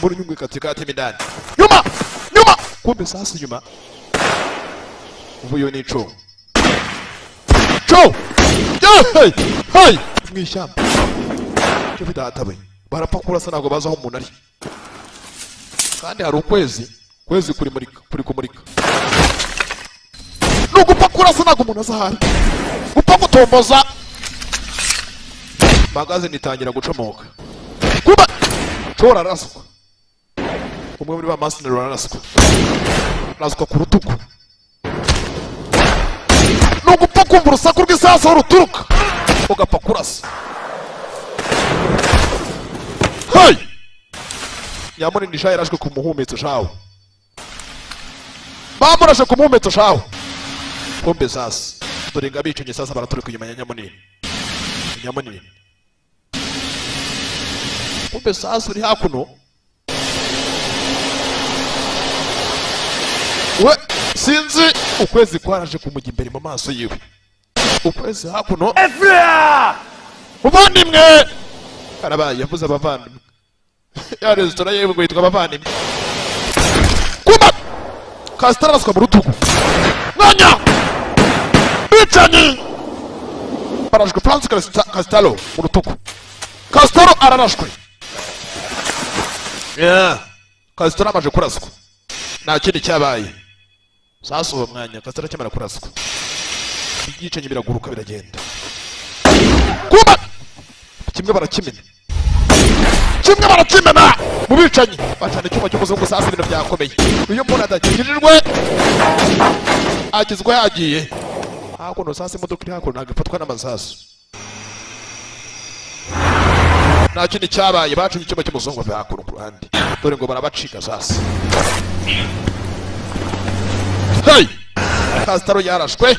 muri Nyungwe katikati mindani, nyuma nyuma. Kumbe sasa nyuma ubu ni co co hey hey mu ishyamba cyo bidatabe barapfa kurasa, ntabwo bazi aho umuntu ari. Kandi hari ukwezi, kwezi kuri murika, kuri kumurika. Nugupfa kurasa ntabwo umuntu azi ahari, gupfa gutomboza. Magazine itangira gucomoka. Kuba chora araswa. Umwe muri ba masinero araswa. Araswa ku rutugu. Nugupfa kumva urusaku rw'isasu aho ruturuka, ugapfa kurasa. Hey! Nyamunini sha yarashwe ku muhumetso shawo. Bamurashe ku muhumetso shawo. Kumbe sasa dore ngabicanyi sasa baraturuka inyuma ya Nyamunini. Nyamunini. Kumbe sasa uri hakuno. We sinzi ukwezi kwaraje kumujya imbere mu maso yiwe. Ukwezi hakuno. Muvandimwe! Karabaye yavuze abavandimwe. Ya resitora yewe ngo yitwa abavandimwe. Kuba Castro araswa mu rutugu. Mwanya! Bicanyi! Barashwe Francis Castro mu rutugu. Castro ararashwe. Yeah. Castro amaje kuraswa. Nta kindi cyabaye. Sasa uwo mwanya Castro akimara kuraswa, ibyicanyi biraguruka biragenda. Kuba kimwe barakimena. Kimwe barakimena mu bicanyi. Bacana icyuma cy'umuzungu sasa ibintu byakomeye. Uyu muntu adakijijwe akizwa yagiye. Hakuno sasa imodoka iri hakuno ntabwo ifatwa n'amasasu. Nta kindi cyabaye, bacinye icyuma cy'umuzungu bava hakuno ku ruhande. Dore ngo barabacika sasa. Hey! Castro yarashwe.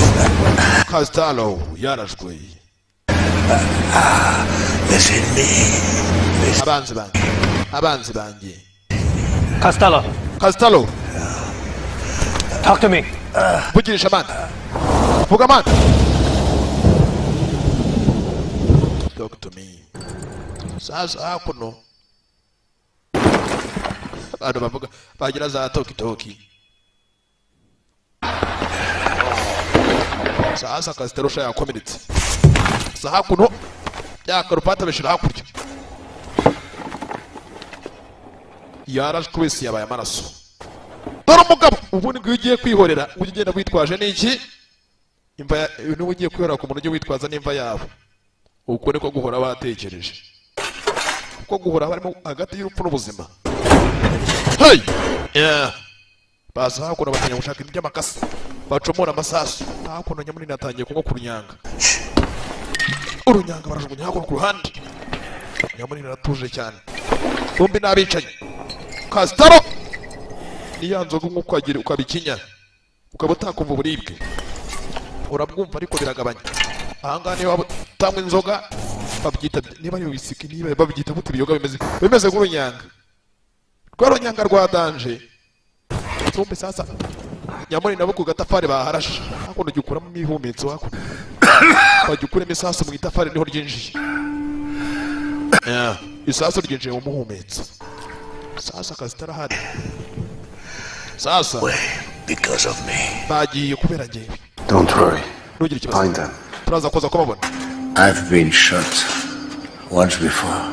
Castro yarashwe. Abanzi banjye. Abanzi banjye. Costello. Costello. Talk to me. Vugisha man. Vuga man. Talk to me. Sasa hakuno abantu bavuga bagira za toki toki. Sasa Castro sha yakomeretse. Sasa hakuno ya karupata bishira hakurya. Yarashwe wese yabaye amaraso. Dore umugabo ubundi ngo ugiye kwihorera ujye ugenda witwaje n'iki? Imva n'ubu ugiye kwihorera ku muntu ujye witwaza n'imva yabo. Uko niko guhora batekereje. Kuko guhora barimo hagati y'urupfu n'ubuzima. Hey! Yeah. Baza hakuno batangiye gushaka ibintu by'amakasi bacomora amasasu. Hakuno nyamunini atangiye kunywa ku runyanga. Urunyanga barajugunya hakuno ku ruhande. Nyamunini aratuje cyane. Bombi n'abicanyi. Kasitaro! Ni ya nzoga unywa ukagira ukabikinya. Ukaba utakumva uburibwe. Urabwumva ariko biragabanya. Ahangaha niba utanywa inzoga babyita niba ari wisiki niba babyita gute ibiyoga bimeze nk'urunyanga. Rwa runyanga rwa danje. Tumbe sasa nyamuri nabo ku gatafari baharashe. Hakuno jya ukuramo imihumetso hakuno. Wajya ukuramo isasu mu itafari niho ryinjiye. Yeah. Isasu ryinjiye mu muhumetso. Sasa akazi tarahari. Sasa Because of me. bagiye kubera njyewe. Don't worry. Ntugire ikibazo. Find them. Turaza kuza kubabona. I've been shot once before.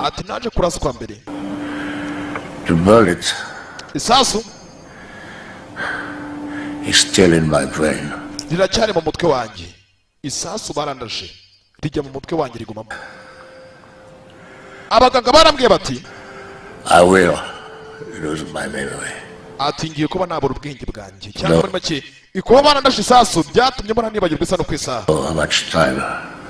Ati naje kuraswa mbere. The bullet Isasu is still in my brain. riracyari mu mutwe wanjye. Isasu barandashe rijya mu mutwe wanjye rigumamo. Abaganga barambwiye bati I will lose my memory. ati ngiye kuba nabura ubwenge bwanjye. Cyangwa muri make kuba barandashe isasu byatumye mbona nibagirwa isa no ku isaha. Oh, how much time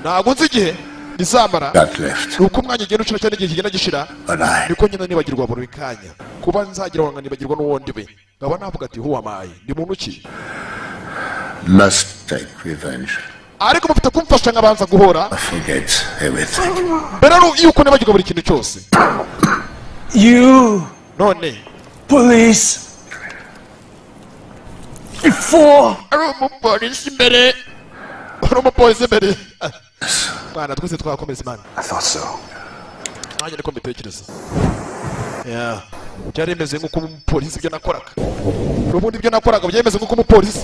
Ntabwo nzi igihe rizamara. got left. Ni uko umwanya ugenda ucira cyane igihe kigenda gishira. But I Niko ngenda nibagirwa buri kanya. Kuba nzagira ngo nibagirwa n'uwundi we. Nkaba navuga ati who am I? Ndi muntu ki? must take revenge. Ariko mufite kumfasha nkabanza guhora I forget everything. mbere yuko nibagirwa buri kintu cyose. You None police before ari umupolisi imbere. Ari umupolisi imbere. Mwana twese twakomeza Imana. I thought so. Nanjye niko mbitekereza. Yeah. Byari bimeze nk'uko umupolisi ibyo nakoraga. Ubundi ibyo nakoraga byari bimeze nk'uko umupolisi.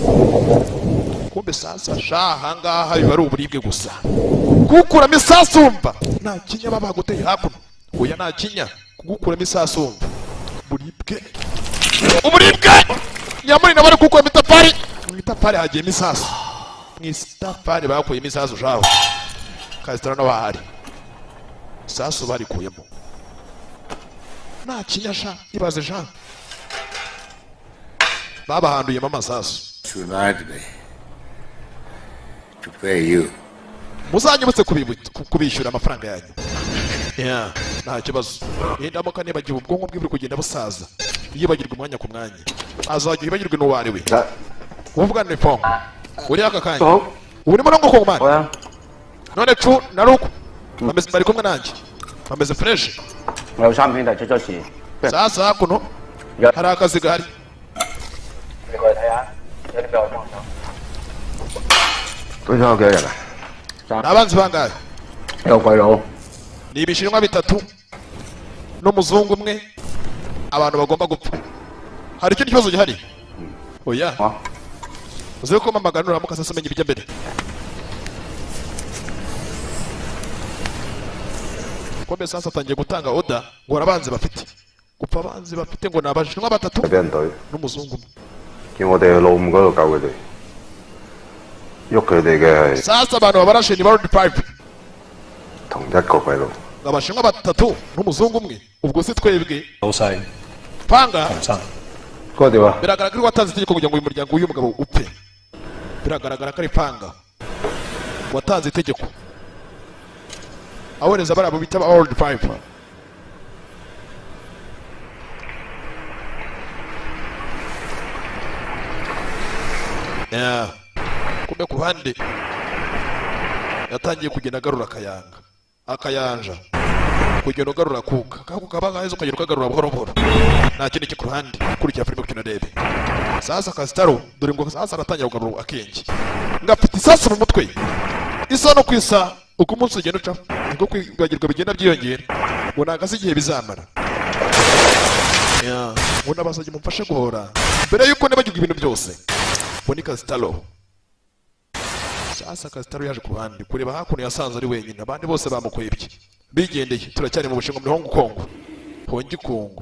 Kumbe sasa sha ahangaha biba ari uburibwe gusa. Kugukuramo isasu wumva. Nta kinya baba baguteye hakuno. Oya nta kinya. Kugukuramo isasu wumva. Uburibwe. Uburibwe! Nyamuri nabo bari kugukuramo itafari. Mu itafari hagiyemo isasu. Mu itafari bakuyemo isasu shaho. Kasitara n'abahari. Isasu barikuyemo. Nta kinya sha ibaze sha. Babahanduyemo amasasu. Remind me to pay you. Muzanyibutse kubishyura amafaranga yanyu. Yeah, nta kibazo. Nindamuka nibagiwe ubwonko bwe buri kugenda busaza. Yibagirwa umwanya ku mwanya. Azajya yibagirwa n'uwo ari we. Uvuga ni Fong. Uri aka kanya. Uri muri ngo kongomani. None cu na ruku. Bameze bari kumwe nanjye. Bameze fresh. 我有三兄弟出咗事， Sasa hakuno hari akazi gahari. 你過嚟睇下，有啲俾我幫手。對手有幾多人啊？ Ni abanzi bangahe? 有鬼佬， Ni ibishinwa bitatu n'umuzungu umwe. Abantu bagomba gupfa. Hari ikindi kibazo gihari? Oya. Uzi ko mama nuramuka sasa umenya ibijya mbere. Kombe sasa atangiye gutanga oda ngo arabanzi bafite. Gupfa abanzi bafite ngo ni abashinwa batatu 俾人隊， n'umuzungu umwe. 叫我哋去老五嗰度救佢哋。喐佢哋嘅係 Sasa abantu babarashe ni Round 5. 同一個鬼佬。 Abashinwa batatu n'umuzungu umwe. Ubwo si twebwe. 老細 Panga 唐生， 嗰個點啊？ biragaragara ko watanze itegeko kugira ngo uyu muryango w'uyu mugabo upfe. Biragaragara ko ari Panga watanze itegeko abohereza bariya bita ba Old Five. Yeah. Kumbe ku ruhande yatangiye kugenda agarura akayanga akayanja kugenda ugarura kuka kako kaba gaheze ukagenda ukagarura buhoro buhoro nta kindi kiri ku ruhande kurikira filime kugira urebe. Sasa Kasitaro dore ngo sasa aratangira kugarura akenge ngafite isasu mu mutwe isa no ku isa uko umunsi ugenda ucaho niko kwibagirwa bigenda byiyongera ngo ntabwo azi igihe bizamara. Yeah. Ngo nabasabye mumfashe guhora mbere yuko nibagirwa ibintu byose. Ngo ni Kasitaro. Sasa Kasitaro yaje ku ruhande kureba hakuno yasanze ari wenyine abandi bose bamukwebye bigendeye. Turacyari mu Bushinwa muri Hong Kong. Hong Kong.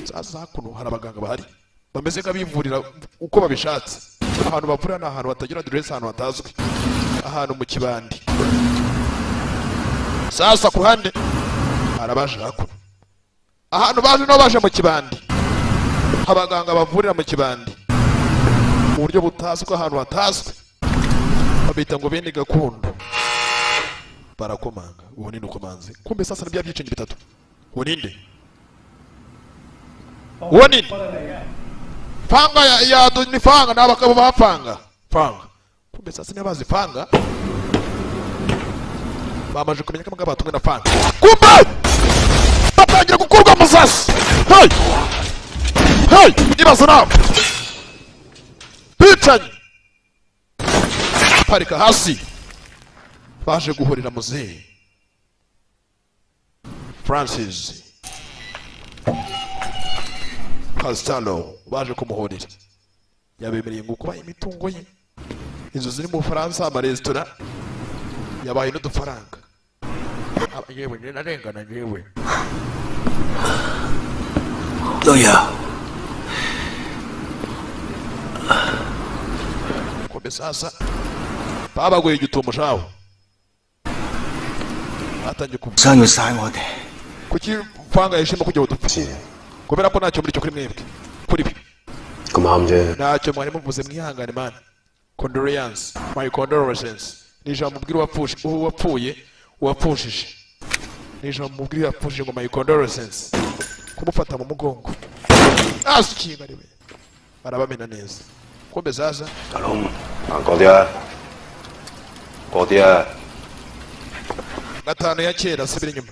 Sasa hakuno hari abaganga bahari bameze nk'abivurira uko babishatse. Ahantu bavurira ni ahantu hatagira aderesi, ahantu hatazwi, ahantu mu kibandi. Sasa ku ruhande arabaje hakuno, ahantu baje no baje mu kibandi, abaganga bavurira mu kibandi mu buryo butazwi, ahantu hatazwi babita ngo bene gakondo. Barakomanga, uwo ni ukomanze. Kumbe sasa nibya byicinyi bitatu. Uwo ninde? Uwo ninde? Fanga ya ni fanga n'abakabo bafanga fanga. Kumbe sasa niba bazi fanga bamaje kumenya ko batumwe na fanga. Kumbe batangira gukurwa musasi. Hey hey, ibaza nawe bicanyi parika hasi. Baje guhurira muzehe Francis Castalo, baje kumuhurira. Yabemereye ngo kuba imitungo ye, inzu ziri mu Bufaransa, amaresitora, yabaye n'udufaranga. Yewe narengana yewe. Loya. Kumbe sasa babaguye igitumo shawo. Atangiye kuvuga. 傷晒我哋。 Kuki fanga yishima kujya udupfa? Kubera ko ntacyo muri cyo kuri mwebwe. Kuri bi. 咁啱啫。 Ntacyo mwari muvuze, mwihangane man. Condolences, my condolences. Ni ijambo mubwira uwapfuje, uwapfuye, uwapfushije. Ni ijambo mubwira uwapfushije ngo my condolences. Kumufata mu mugongo. Asikinga riwe. Barabamena neza. Kumbe zaza. 大佬，行過啲啊，過啲啊。 Gatanu ya kera asubira inyuma.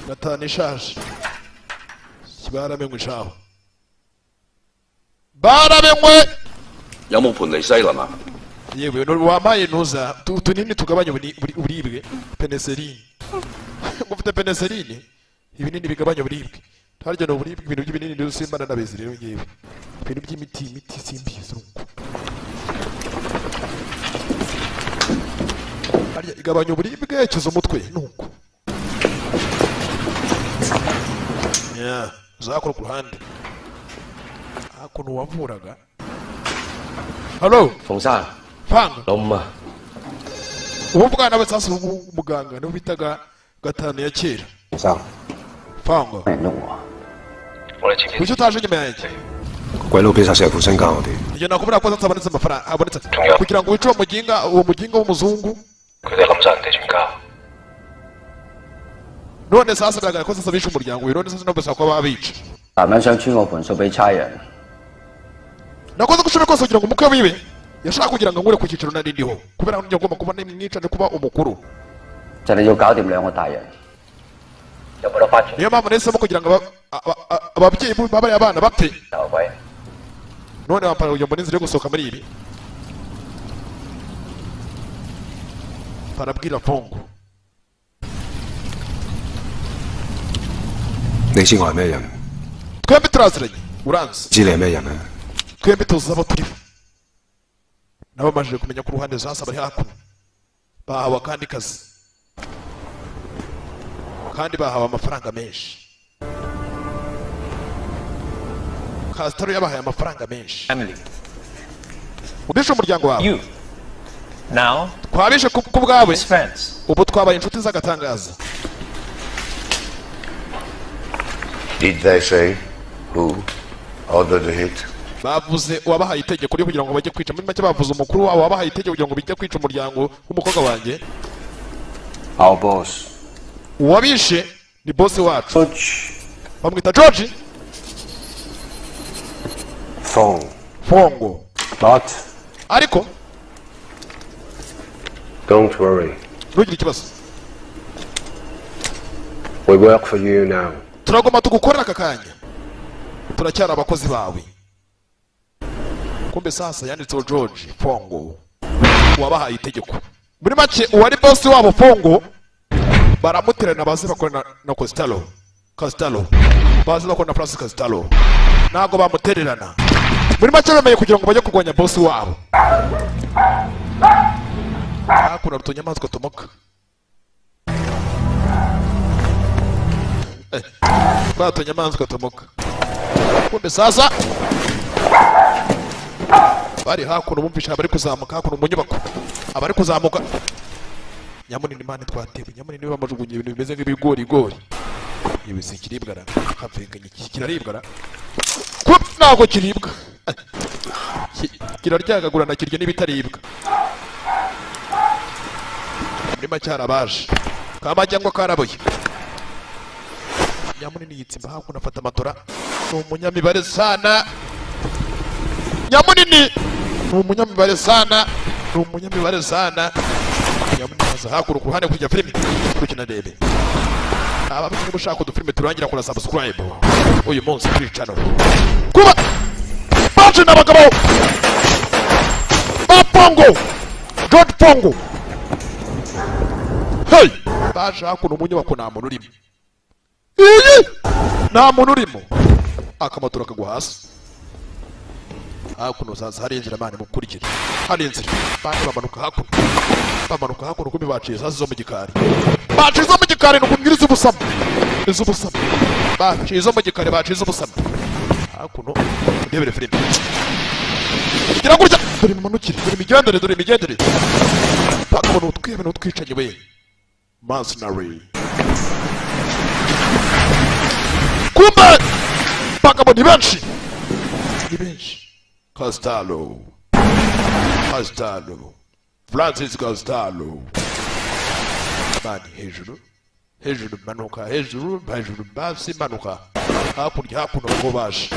Gatanu ishaje. Baramenywe shaho. Baramenywe. 有冇盤尼西林啊？ Yewe wampaye ntuza utunini tugabanya uburibwe, penicillin. Ufite penicillin? Ibinini bigabanya uburibwe. Harya ni uburibwe, ibintu by'ibinini rero simba nanabizi rero ngewe. Ibintu by'imiti, imiti simbizi nuko. Harya igabanya uburibwe, ikiza umutwe nuko. Yeah, uzakora ku ruhande. Hakuno wavuraga. Hello. 馮生， Fanga. 老五啊， Ubu bwana we sasa umuganga niwe bitaga gatanu ya kera. 馮生， Fanga. Kuki utaje nyuma yanjye? 鬼佬俾晒成副身家我哋。 Iyo nakubura ko habonetse amafaranga habonetse kugira ngo wice uwo muginga w'umuzungu. 佢哋冧晒人哋全家。 None sasa biragaragara ko sasa bishe umuryango, none sasa nabo bashaka kuba babica. 男人想穿我盤數俾差人， Nakoze uko ushoboye kose kugira ngo umukwe wiwe yashaka kugira ngo ngure ku cyicaro nari ndiho, kubera ko ngomba kuba nimwica no kuba umukuru. 就你要搞掂兩個大人。有冇得翻轉 Niyo mpamvu nahisemo kugira ngo ababyeyi b'abariya bana bapfe. 頭鬼？ None bampara kugira ngo mbone inzira yo gusohoka muri ibi. Barabwira Fongo. 你知我係咩人？ Twembi turaziranye, uranzi. 知你係咩人啊？ Twembi tuzi abo turiho. Nabo bamajije kumenya ko uruhande sasa bari hakuno. Bahawe akandi kazi. Kandi bahawe amafaranga menshi. Castro yabahaye amafaranga menshi. Ubishe umuryango wawe. Now, Twabishe ku bwawe. Ubu twabaye inshuti z'agatangaza. Did they say who ordered the hit? Bavuze uwabahaye itegeko ryo kugira ngo bajye kwica. Muri make bavuze umukuru wabo wabahaye itegeko kugira ngo bijye kwica umuryango w'umukobwa wanjye. Our boss. Uwabishe ni boss wacu. Bamwita George Fong. Fongo. But ariko don't worry. Ntugire ikibazo. We work for you now. Turagomba tugukorera aka kanya. Turacyari abakozi bawe. Kumbe sasa yanditseho George Fongo wabahaye itegeko. Muri make uwari boss wabo Fongo baramuterana baze bakorana na Costello. Costello. Baze bakorana na Francis Costello. Ntago bamutererana. Muri make bemeye kugira ngo bajye kurwanya boss wabo. Hakuno utunyamaswa tumoka. Twa tunyamaswa tumoka. Kumbe sasa bari hakuno bumvisha abari kuzamuka hakuno mu nyubako. Abari kuzamuka Nyamunini mani twatewe, nyamunini bamajugunye ibintu bimeze nk'ibigorigori. Ibi si ikiribwa ra? Kapfenganye, iki kiraribwa ra? Kup, ntabwo kiribwa. Kiraryagagurana, kirya n'ibitaribwa. Muri make harabaje kamajya ngo karaboye. Nyamunini yitsimba hakuno, afata amatora. Ni umunyamibare sana nyamunini, ni umunyamibare sana, ni umunyamibare sana nyamunini. Aza hakuno ku ruhande kujya filimi kurikina ndebe. Aba niba ushaka udufilime turangira, kora subscribe uyu munsi kuri channel. Kuba baje n'abagabo ba Pongo, George Pongo. Hey, baje hakuno mu nyubako, nta muntu urimo. Iyi nta muntu urimo, akamatora kagwa hasi hakuno. Sasa hari inzira mani, mukurikire, hari inzira. Bane bamanuka hakuno, bamanuka hakuno. Kumi baciye sasa zo mu gikari, baciye zo mu gikari. Nukumbwira iz'ubusamo, iz'ubusamo baciye, izo mu gikari baciye, iz'ubusamo hakuno. Ndebere filime gira gutya. Dore imimanukire, dore imigendere, dore imigendere. Bakabona utwibe n'utwicanyi we, mercenary. Kumbe bagabo ni benshi, ni benshi. Costello, Costello, Francis Costello bani hejuru, hejuru, manuka hejuru, hejuru, basi manuka hakurya hakuno. Ngo baje,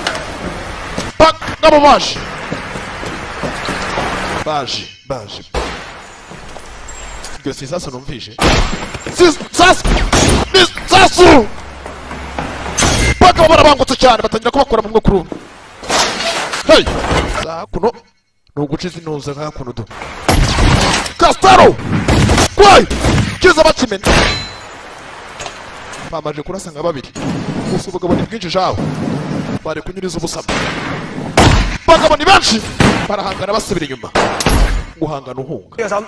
bagabo baje, baje, baje. Iryo si isasu numvishe? Si isasu, ni isasu. Bagabo barabangutse cyane, batangira kubakora mu kuri umwe. Hey, hakuno ni uguca izi ntuza hakuno do. Castaro kwai kiza bakimena, bamaje kurasa nka babiri gusa. Ubugabo ni bwinshi jawe, bari kunyuriza ubusamo. Bagabo ni benshi, barahangana, basubira inyuma, guhangana uhunga.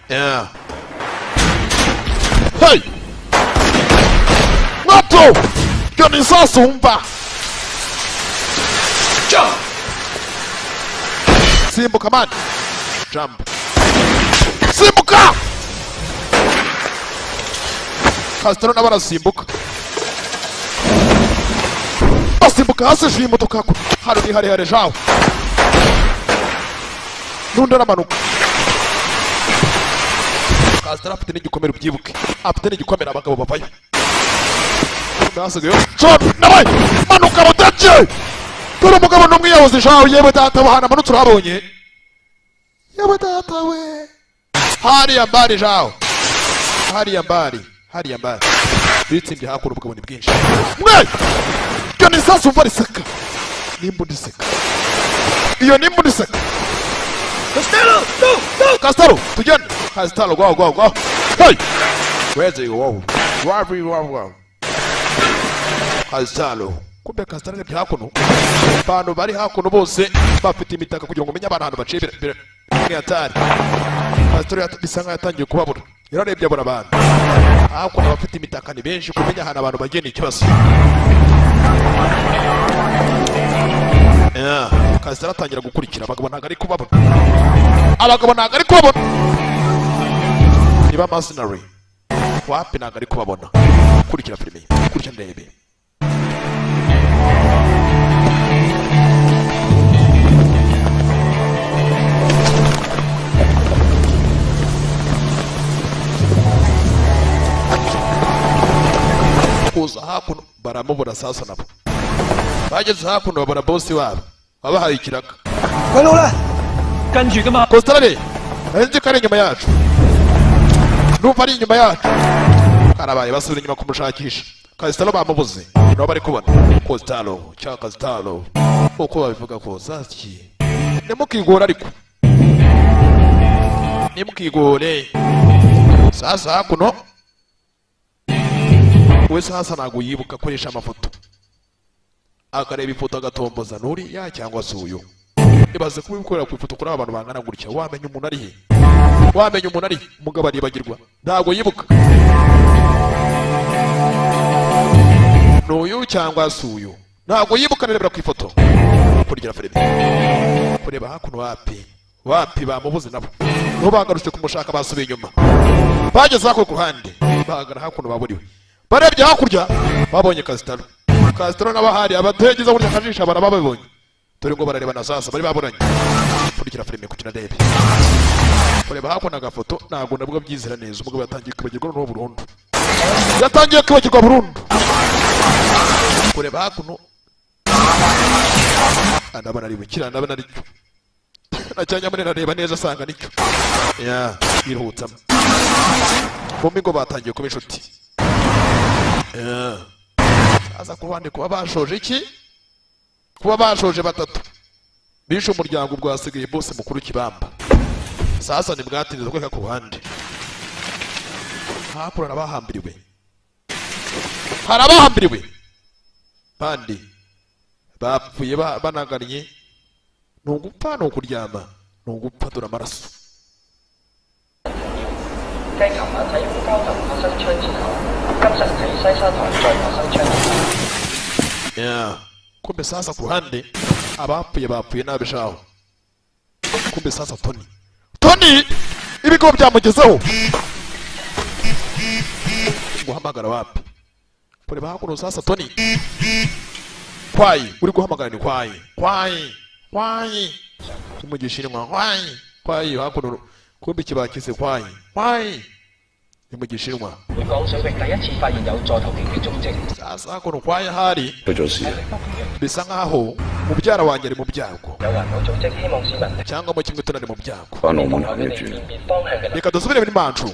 Yeah. Hey! Mwato! Iryo ni isasu wumva! Jump! Simbuka man! Jump! Simbuka! Castro nabo arasimbuka. Basimbuka hasi hejuru y'imodoka hakuno. Hano ni harehare jawe. N'undi aramanuka. Castro afite n'igikomere, ubyibuke. Afite n'igikomere. Abagabo bavayo. Hasigaye John nawe manuka mutake. Dore umugabo n'umwiyahuzi jawe. Yewe data, wahana amanutse urahabonye. Yewe data we, hariya mbari jawe, hariya mbari, hariya mbari bitsimbye hakuno. Ubugabo ni bwinshi mwe. Iryo ni isasu umva riseka, n'imbunda iseka, iyo ni imbunda iseka. Costello! Go! Go! Castro, tugende. Castro, go, go, go. Hey, where's he go? Wapi, wapi, wapi. Castro, kumbe Castro arebye hakuno, abantu bari hakuno bose bafite imitaka kugira ngo umenye abantu ahantu baciye. Ni hatari. Castro bisa nkaho yatangiye kubabura, yararebye abona abantu hakuno bafite imitaka ni benshi, kumenya ahantu abantu bagiye ni ikibazo. Yeah. Castro atangira gukurikira abagabo, ntabwo ari kubabona. Abagabo ntabwo ari kubabona, niba mercenary wapi, ntabwo ari kubabona. Kurikira filime, kurikira ndebe. Kuza hakuno baramubura. Sasa nabo bageze hakuno babona bosi wabo wabahaye ikiraka. 鬼佬咧，跟住噶嘛。 Costello nzi ko ari inyuma yacu, numva ari inyuma yacu. Karabaye, basubira inyuma kumushakisha. Costello bamubuze, nabo bari kubona Costello cyangwa Costello uko babivuga kose. Ati ntimukigore, ariko ntimukigore. Sasa hakuno we, sasa ntabwo yibuka, akoresha amafoto, akareba ifoto agatomboza nuriya cyangwa se uyu. Ibaze kuba ibikorera ku ifoto kuri aba bantu bangana gutya, wamenya umuntu ari he? Wamenya umuntu ari he? Umugabo aribagirwa, ntabwo yibuka n'uyu cyangwa se uyu. Ntabwo yibuka, nirebera ku ifoto kurya filime. Kureba hakuno, wapi wapi, bamubuze. Nabo niho bagarutse kumushaka, basubiye inyuma, bageze hakuno ku ruhande, bahagana hakuno baburiwe. Barebye hakurya babonye Kasitaro. Kasitaro n'abahari abategeza burya akajisho barababonye, dore ngo barareba na sasa bari baburanye. Kurikira filime kugira ndebe. Kureba hakuno agafoto, ntabwo nabwo byizera neza. Umugabo yatangiye kwibagirwa noneho burundu, yatangiye kwibagirwa burundu. Kureba hakuno ndabona ari bukira, ndabona ari cyo na cyanya areba neza asanga nicyo ya yiruhutsamo. Bombi ngo batangiye kuba inshuti. Ya. Aza ku ruhande kuba bashoje iki, kuba bashoje batatu bishe umuryango, ubwo hasigaye bose mukuru Kibamba. Sasa ntibwatinze kweka ku ruhande hakuno abahambiriwe, hari abahambiriwe bandi bapfuye banagannye. Ni ugupfa, ni ukuryama, ni ugupfa. Dore amaraso. 繼琴晚喺烏蛟騰發生槍戰後，今晨喺西沙台再發生槍戰。 Yeah. Kumbe sasa ku ruhande abapfuye bapfuye nabi shaho. Kumbe sasa Tony, Tony ibigo byamugezeho guhamagara wapi. Kureba hakuno sasa Tony kwayi uri guhamagara ni kwayi kwayi kwayi mu Gishinwa, kwayi kwayi. Hakuno kumbe kibakize kwayi kwayi ni mu Gishinwa. 本港水域第一次發現有座頭鯨嘅蹤跡。 Sasa hakuno kwayi hari 出咗事啊！ bisa nkaho mubyara wanjye ari mu byago 有環保組織希望市民 cyangwa mu kimwe tunari mu byago. 翻澳門行一轉。 辨別方向嘅。 Reka dusubire muri Manchu.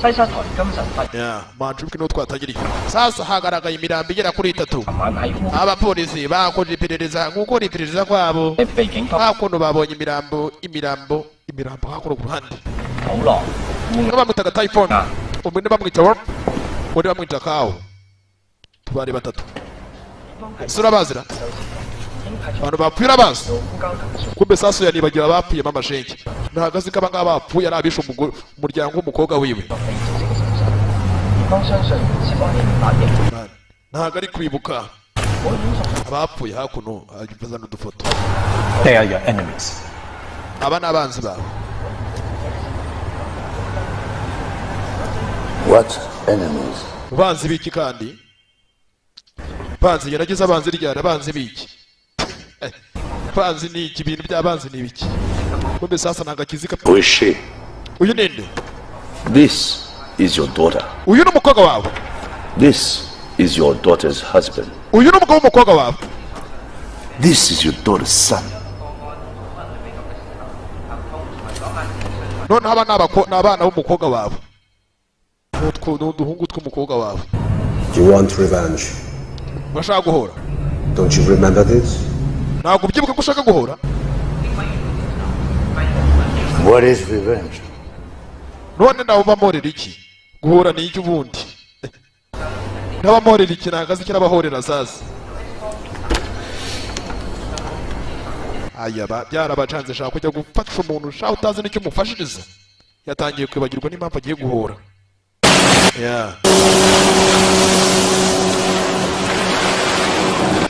西沙台今晨發 Ya, Manchu niho twatangiriye. Sasa hagaragaye imirambo igera kuri itatu. 晚喺烏 Abapolisi bakoze iperereza, gukora iperereza kwabo 被警方 hakuno babonye imirambo, imirambo, imirambo hakuno ku ruhande. 普羅 Umwe bamwitaga Typhon, undi bamwita Wolf, undi bamwita Cow. Tubari batatu. Ese urabazira abantu bapfuye? Urabazi? Kumbe sasu yanibagiwe abapfuye. Mama shenge ntabwo azi ko aba ngaba bapfuye ari abishe umuryango w'umukobwa wiwe. 警方相信涉案嫌犯亦 Ntabwo ari kwibuka abapfuye. Hakuno bazana udufoto. They are your enemies. Aba ni abanzi bawe. What enemies? Banzi biki kandi? Banzi yaragize abanzi ryari? Abanzi biki? Banzi ni iki? Ibintu by'abanzi ni ibiki? Kumbe sasa ntabwo akizika. Who is she? Uyu ninde? This is your daughter. Uyu ni umukobwa wawe. This is your daughter's husband. Uyu ni umugabo w'umukobwa wawe. This is your daughter's son. Noneho aba ni abana b'umukobwa wawe. Ni uduhungu tw'umukobwa wawe. You want revenge. Urashaka guhora. Don't you remember this? Ntabwo ubyibuka ko ushaka guhora? What is revenge? None ndabamporera iki? Guhora ni iki ubundi? Ndabamporera iki? Ntabwo azi icyo arabahorera. Sasa aya byarabacanze. Shaka kujya gufasha umuntu ushaka utazi n'icyo umufashiriza. Yatangiye kwibagirwa n'impamvu agiye guhora. Yeah.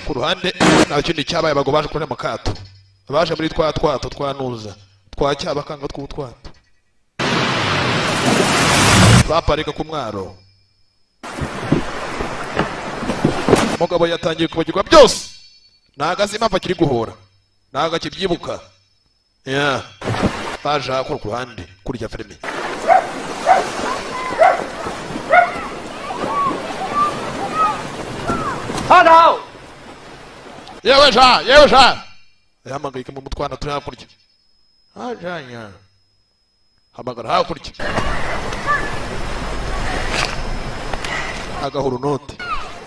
Ku ruhande nta kindi cyabaye, abagabo baje kubona mu kato, baje muri twa twato twa nuza twa cyabakanga tw'utwato baparika ku mwaro. Umugabo yatangiye kwibagirwa byose, ntabwo azi impamvu akiri guhora, ntabwo akibyibuka. Yeah. Baje hakuno ku ruhande kurya filime. 蝦頭， Yewe sha, yewe sha, yahamagaye mu mutwana turi hakurya hajanya, hamagara hakurya agahura unote.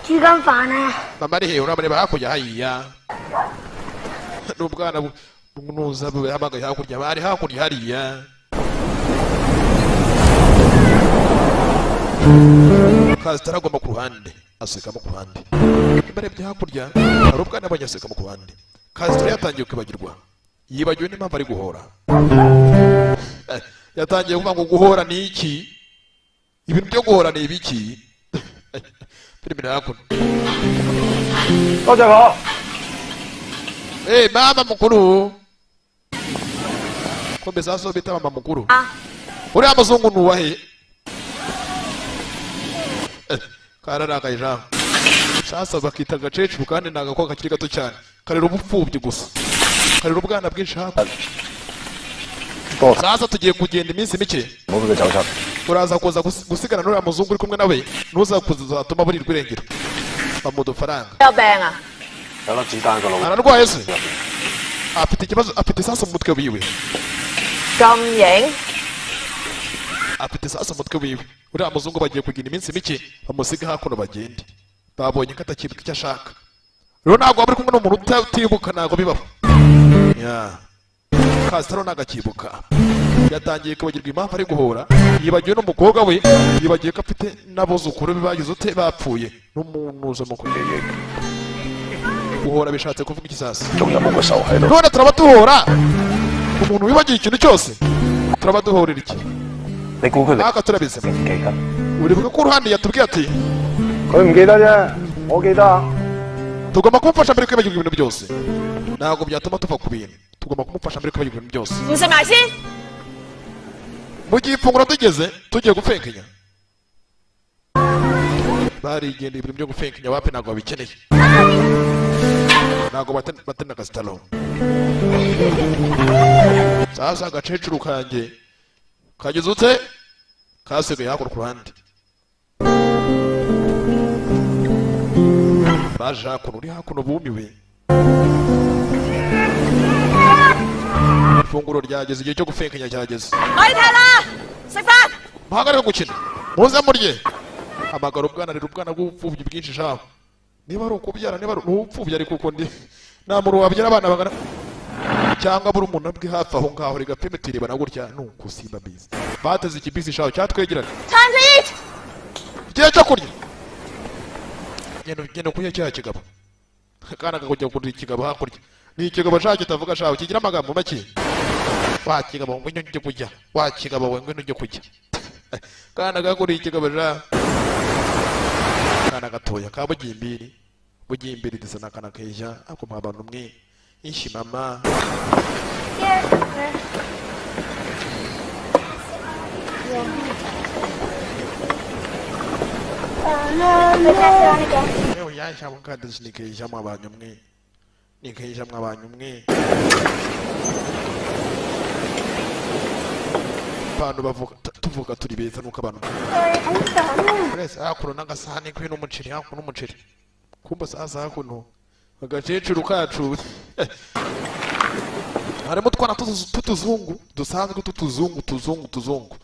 煮緊飯啊！ Mama ari hehe? Uramureba hakurya hariya n'ubwana bunuza buhamagaye hakurya, bari hakurya hariya. Kasitara agomba ku ruhande asekamo ku ruhande. Barebye hakurya hari ubwana abonye asekamo ku ruhande. Kasitara yatangiye kwibagirwa, yibagiwe n'impamvu ari guhora. Yatangiye kuvuga ngo guhora ni iki? Ibintu byo guhora ni ibiki? Filime iri hakuno. 多謝我。Eh, mama mukuru. Kumbe sasa bita mama mukuru. Uriya muzungu nuwahe? Kararakaye jambo. Sasa bakita agakecuru kandi ni agakobwa kakiri gato cyane. Karera ubupfubyi gusa. Karera ubwana bwinshi hakurya. Sasa tugiye kugenda iminsi mike. 唔好俾佢走失。 Uraza kuza gusigana n'uriya muzungu uri kumwe nawe, ntuza kuzatuma burirwa irengero. Bamuha udufaranga. 有病啊？ 有粒子彈個腦。 Ararwaye se? Afite ikibazo, afite isasu mu mutwe wiwe. 咁型？ Afite isasu mu mutwe wiwe. Uriya muzungu bagiye kugira iminsi mike, bamusiga hakuno bagende. Babonye ko atakibuka icyo ashaka. Rero ntabwo waba uri kumwe n'umuntu utibuka, ntabwo bibaho. Yeah. Castro ntabwo akibuka. Yatangiye kwibagirwa impamvu ari guhora, yibagiwe n'umukobwa we, yibagiwe ko afite n'abuzukuru be bagize ute bapfuye n'umuntu mukuru. Guhora bishatse kuvuga iki sasa? 仲有冇個仇喺度？ None turaba duhora umuntu wibagiwe ikintu cyose, turaba duhorera iki? 你估佢哋 Aka turabizima. 記得？ Uribuka ko uruhande yatubwiye ati 佢唔記得啫，我記得啊。 tugomba kumufasha mbere kwibagirwa ibintu byose. Ntabwo byatuma tuva ku bintu, tugomba kumufasha mbere kwibagirwa ibintu byose. 唔食埋先？ Mu gihe ifunguro tugeze tugiye gufenkenya, barigendeye ibintu byo gufenkenya wapi, ntabwo babikeneye, ntabwo batena kasitalo. Sasa agakecuru kanjye kageze ute kasigaye hakuno ku ruhande, baje hakuno, uri hakuno bumiwe. Ifunguro ryageze, igihe cyo gufenkenya cyageze. 可以踢啦，食飯。 Muhagarike gukina, muze murye. Hamagara ubwana, rero ubwana bw'ubupfubyi bwinshi shaho. Niba ari ukubyara, niba ari ubupfubyi, ariko uko ndi nta muntu wabyara abana bangana cyangwa buri umuntu bwe hafi aho ngaho rega pe mutirebana gutya nuko simba bizi. Bateze ikibisi shaho cyatwegerana. Time to eat. Igihe cyo kurya. Genda genda kurya cya kigabo. Akana kakujya kurya ikigabo hakurya. Ni ikigabo shaho kitavuga shaho kigira amagambo make. Wa kigabo ngwino ujye kurya. Wa kigabo we ngwino ujye kurya. Kana gakuriye ikigabo sha. Kana gatoya ka bugimbiri. Bugimbiri ndetse n'akana keja ako mwa bantu mwe. Ishi mama. Ewe yasha mukadesi nikeja mwa bantu mwe. Nikeja mwa bantu mwe. Abantu bavuga tuvuga turi beza nuko abantu. Urese hakuno n'agasahani kwe n'umuceri, hakuno n'umuceri. Kumba sasa hakuno agakecuru kacu harimo utwana tutuzungu dusanzwe tutuzungu tuzungu tuzungu.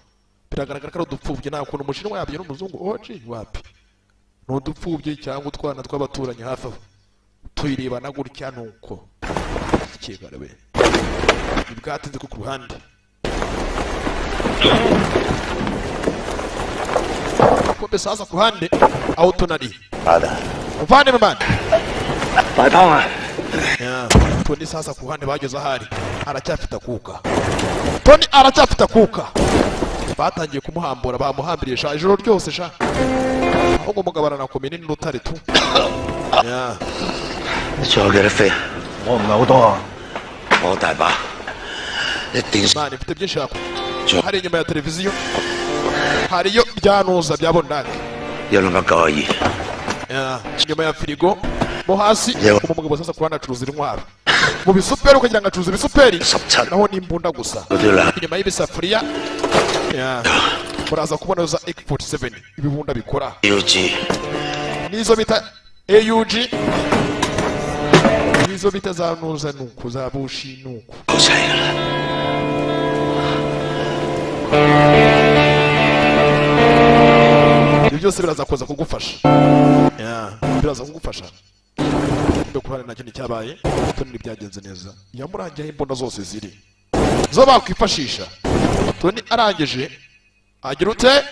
Biragaragara ko ari udupfubyi, nta kuntu umushinwa yabyara umuzungu oji wapi. Ni udupfubyi cyangwa utwana tw'abaturanyi hafi aho. Tuyirebana gutya nuko. Kigarabe. Ibwatinze ku ruhande. Kumbe sasa ku ruhande aho tunari. Ada. Muvandimwe man. 大湯啊！ Tony sasa ku ruhande bageze ahari aracyafite akuka. Tony aracyafite akuka. Batangiye kumuhambura, bamuhambiriye sha ijoro ryose sha. Ahubwo umugabo aranakomeye ni n'urutare tu. 你仲有幾多飛啊？ 我唔係好多啊。 我大把，一定。 Mani mfite byinshi hakurya. Hari inyuma ya televiziyo, hariyo byanuza bya bondake. 292。 Inyuma ya firigo mo hasi umugabo sasa kurana acuruza intwaro mu bisuperi, ukagira ngo acuruza ibisuperi naho ni imbunda gusa. Inyuma y'ibisafuriya muraza kubona za AK47 ibibunda bikora n'izo bita AUG n'izo bita za nuza nuko za bushi nuko. Ibyo byose biraza kuza kugufasha. Biraza kugufasha. Kuhana nacyo nicyabaye, Tony byagenze neza. Yamurangiye imbunda zose ziri zo bakwifashisha. Tony arangije agira ute?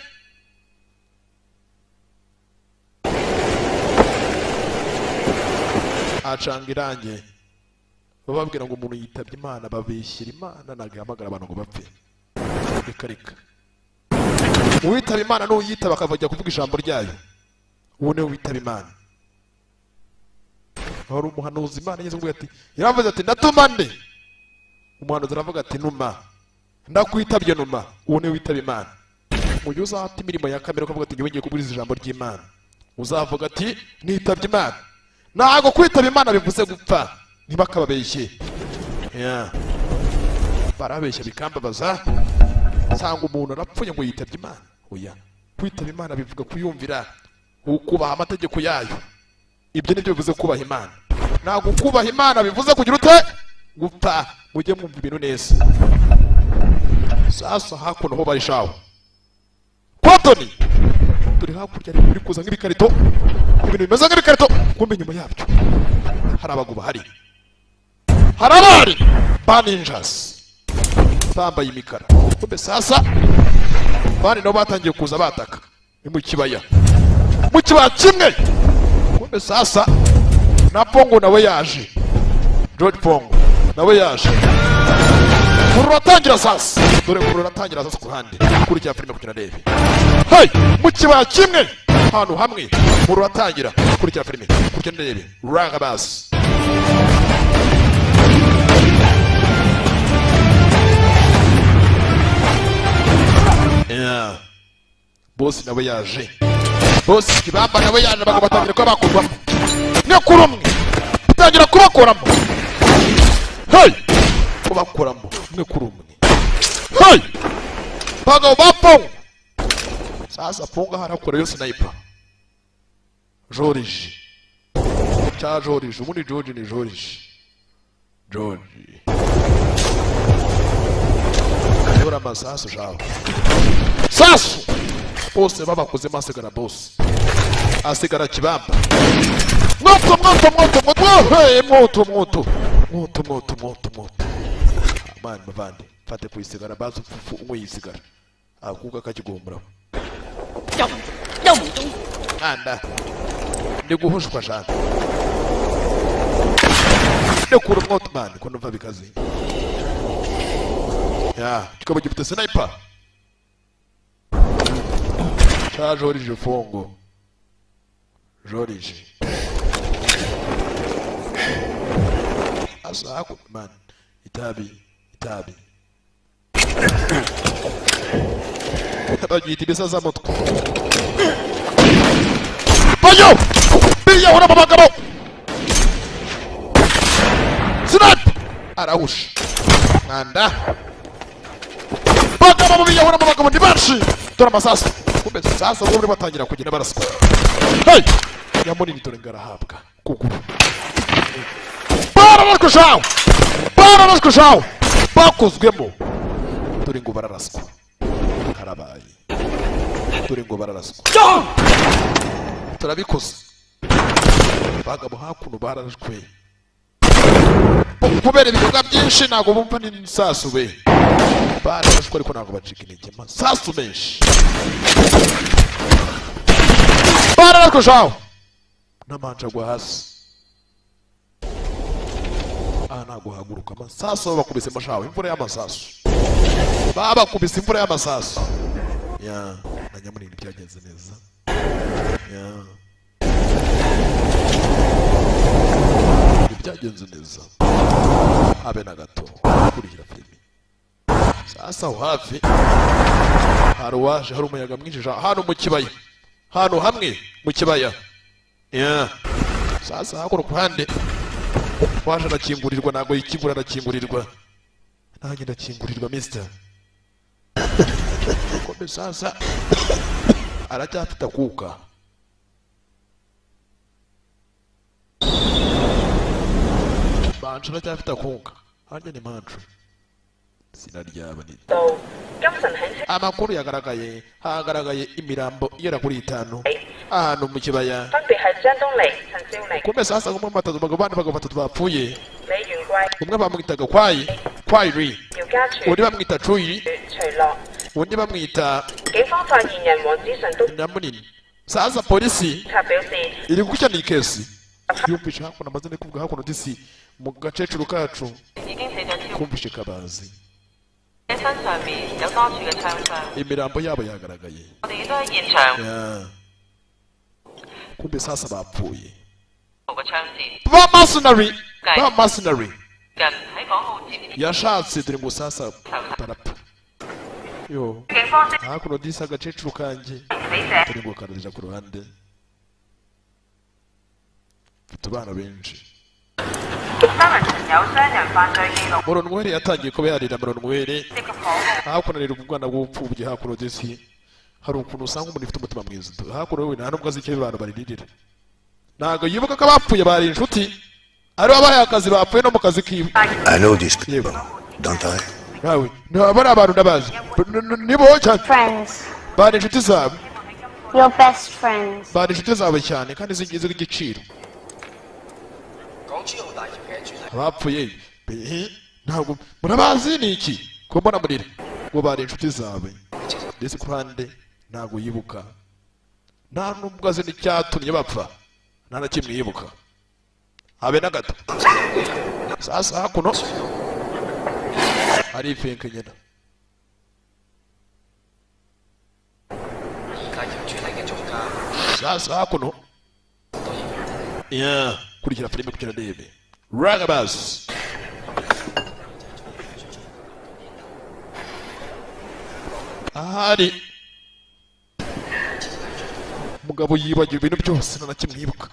Acanga irange. Bababwira ngo umuntu yitabye Imana, babeshyira Imana, ntabwo ihamagara abantu ngo bapfe. Reka reka. Uwitaba Imana n'uyitaba akavajya kuvuga ijambo ryayo, uwo niwe witaba Imana. Hari umuhanuzi Imana yigeze kuvuga ati, yaravuze ati ndatuma nde? Umuhanuzi aravuga ati numa, ndakwitabye numa. Uwo niwe witaba Imana. Mu gihe uzahata imirimo ya kamere ukavuga ati ngiye kubwiriza ijambo ry'Imana, uzavuga ati nitabye Imana. Ntago kwitaba Imana bivuze gupfa, ntibakababeshye. Barabeshya bikambabaza, sanga umuntu arapfuye ngo yitabye Imana. Oya, kwitaba Imana bivuga kuyumvira, kubaha amategeko yayo. Ibyo nibyo bivuze kubaha Imana. Ntago kubaha Imana bivuze kugira ute gupfa. Mujye mwumva ibintu neza. Sasa hakuno ho barishaho Kwatoni turi hakurya ari kuza nk'ibikarito, ibintu bimeze nk'ibikarito. Kumbe nyuma yabyo hari abaguba, hari abari ba ninjas bambaye imikara. Kumbe sasa bari nabo batangiye kuza bataka ni mu kibaya, mu kibaya kimwe. Kumbe sasa na Pongo nawe yaje, George Pongo nawe yaje. Ruratangira sasa, dore ngo ruratangira sasa ku ruhande kurikira filime kugira ndebe. Hey, mu kibaya kimwe ahantu hamwe ruratangira kurikira filime kugira ndebe. Ragabas yeah. Boss nawe yaje, boss kibamba nawe yaje. Abagabo batangira kuba bakurwamo ni kuri umwe, batangira kubakuramo. Hey, kubakuramo umwe kuri umwe. Hey, bagabo ba Pongo. Sasa Pongo harakora yo sniper George cha George, ubundi George ni George. George dora masasu jawo sasu bose babakoze masigara, boss asigara kibamba. Mwoto mwoto mwoto mwoto, hey, mwoto mwoto mwoto mwoto mwoto mwoto. Mani mavandi fate kuisigara bazu fufu umwe yisigara akuka kakigombra. Anda ndi guhushwa jana ndekura mwoto mani ko numva bikaze. Ya kikaba gifite sniper cha George Fongo. George asaku man itabi itabi bagita ibisaza mutwe bayo biyahura mu bagabo. Snap arahusha mwanda. Bagabo biyahura mu bagabo ni benshi. Dore amasasu. Kumbe sasa bo batangira kugenda baraswa. Hey, nyamunini dore ngarahabwa kuguru. Bararaswa, bararaswa, bakozwemo. Dore ngo bararaswa. Karabaye. Dore ngo bararaswa. Turabikoze. Bagabo hakuno bararashwe. Kubera ibikorwa byinshi ntago bumva n'isasu be. Bararashwe ariko ntago bacika intege. Amasasu menshi. Bararashwe shawo. N'amanja agwa hasi. Aha ntago haguruka. Amasasu babakubise mashawo, imvura y'amasasu. Babakubise imvura y'amasasu. Ya, na nyamunini byagenze neza. Ya. Byagenze neza. Habe na gato. Kurikira filimi. Sasa aho hafi hari uwaje, hari umuyaga mwinshi hano mu kibaya. Hano hamwe mu kibaya. Ya. Sasa hakuno ku ruhande waje arakingurirwa, ntago yikingura arakingurirwa. Nanjye ndakingurirwa mister. Kombe sasa aracyafite akuka. Manchu aracyafite akuka. Harya ni Manchu. Sinaryaba ni. Amakuru yagaragaye, hagaragaye imirambo igera kuri 5 ahantu mu kibaya. Kumbe sasa umwe batatu bagabo batatu bapfuye. Umwe bamwitaga Kwayi, Kwayi. Undi bamwita Cuyi. Undi bamwita Nyamunini. Sasa polisi iri gukurikirana iyi kesi. Yumvishe hakuno amazina kuvuga hakuno disi mu gacecuru kacu. Kumvishe kabazi. Imirambo yabo yagaragaye. Kumbe sasa bapfuye. 個槍戰， Ba mercenary, ba mercenary 人喺港澳接 yashatse dore ngo sasa barapfa yo. 警方即 Hakuno disi agakecuru kanjye 死者 dore ngo kararira ku ruhande, mfite abana benshi. 三人曾有傷人犯罪記錄， Moronwere yatangiye kuba yarira Moronwere. 涉及房屋 Hakuno arira ubwana bw'ubupfubyi. Hakuno disi hari ukuntu usanga umuntu ufite umutima mwiza. Hakuno we nta nubwo azi icyo abantu baririra, ntabwo yibuka ko abapfuye bari inshuti, ari abahaye akazi bapfuye no mu kazi kiwe. I know these people, don't I? Nawe ntabwo ari abantu ndabazi. Nibo cyane. Friends. Bari inshuti zawe. Your best friends. Bari inshuti zawe cyane kandi zigize igiciro. 港珠澳大橋嘅主題 Abapfuye ntabwo murabazi ni iki ko mbona murira ngo bari inshuti zawe, ndetse ku ruhande ntabwo yibuka, nta nubwo azi n'icyatumye bapfa, nta na kimwe yibuka habe na gato. Sasa hakuno arifenka nyina. 大橋主題嘅總監 Sasa hakuno yeah, kurikira filime kugira ndebe ragabas. Ahari umugabo yibagiwe ibintu byose, nta na kimwe yibuka,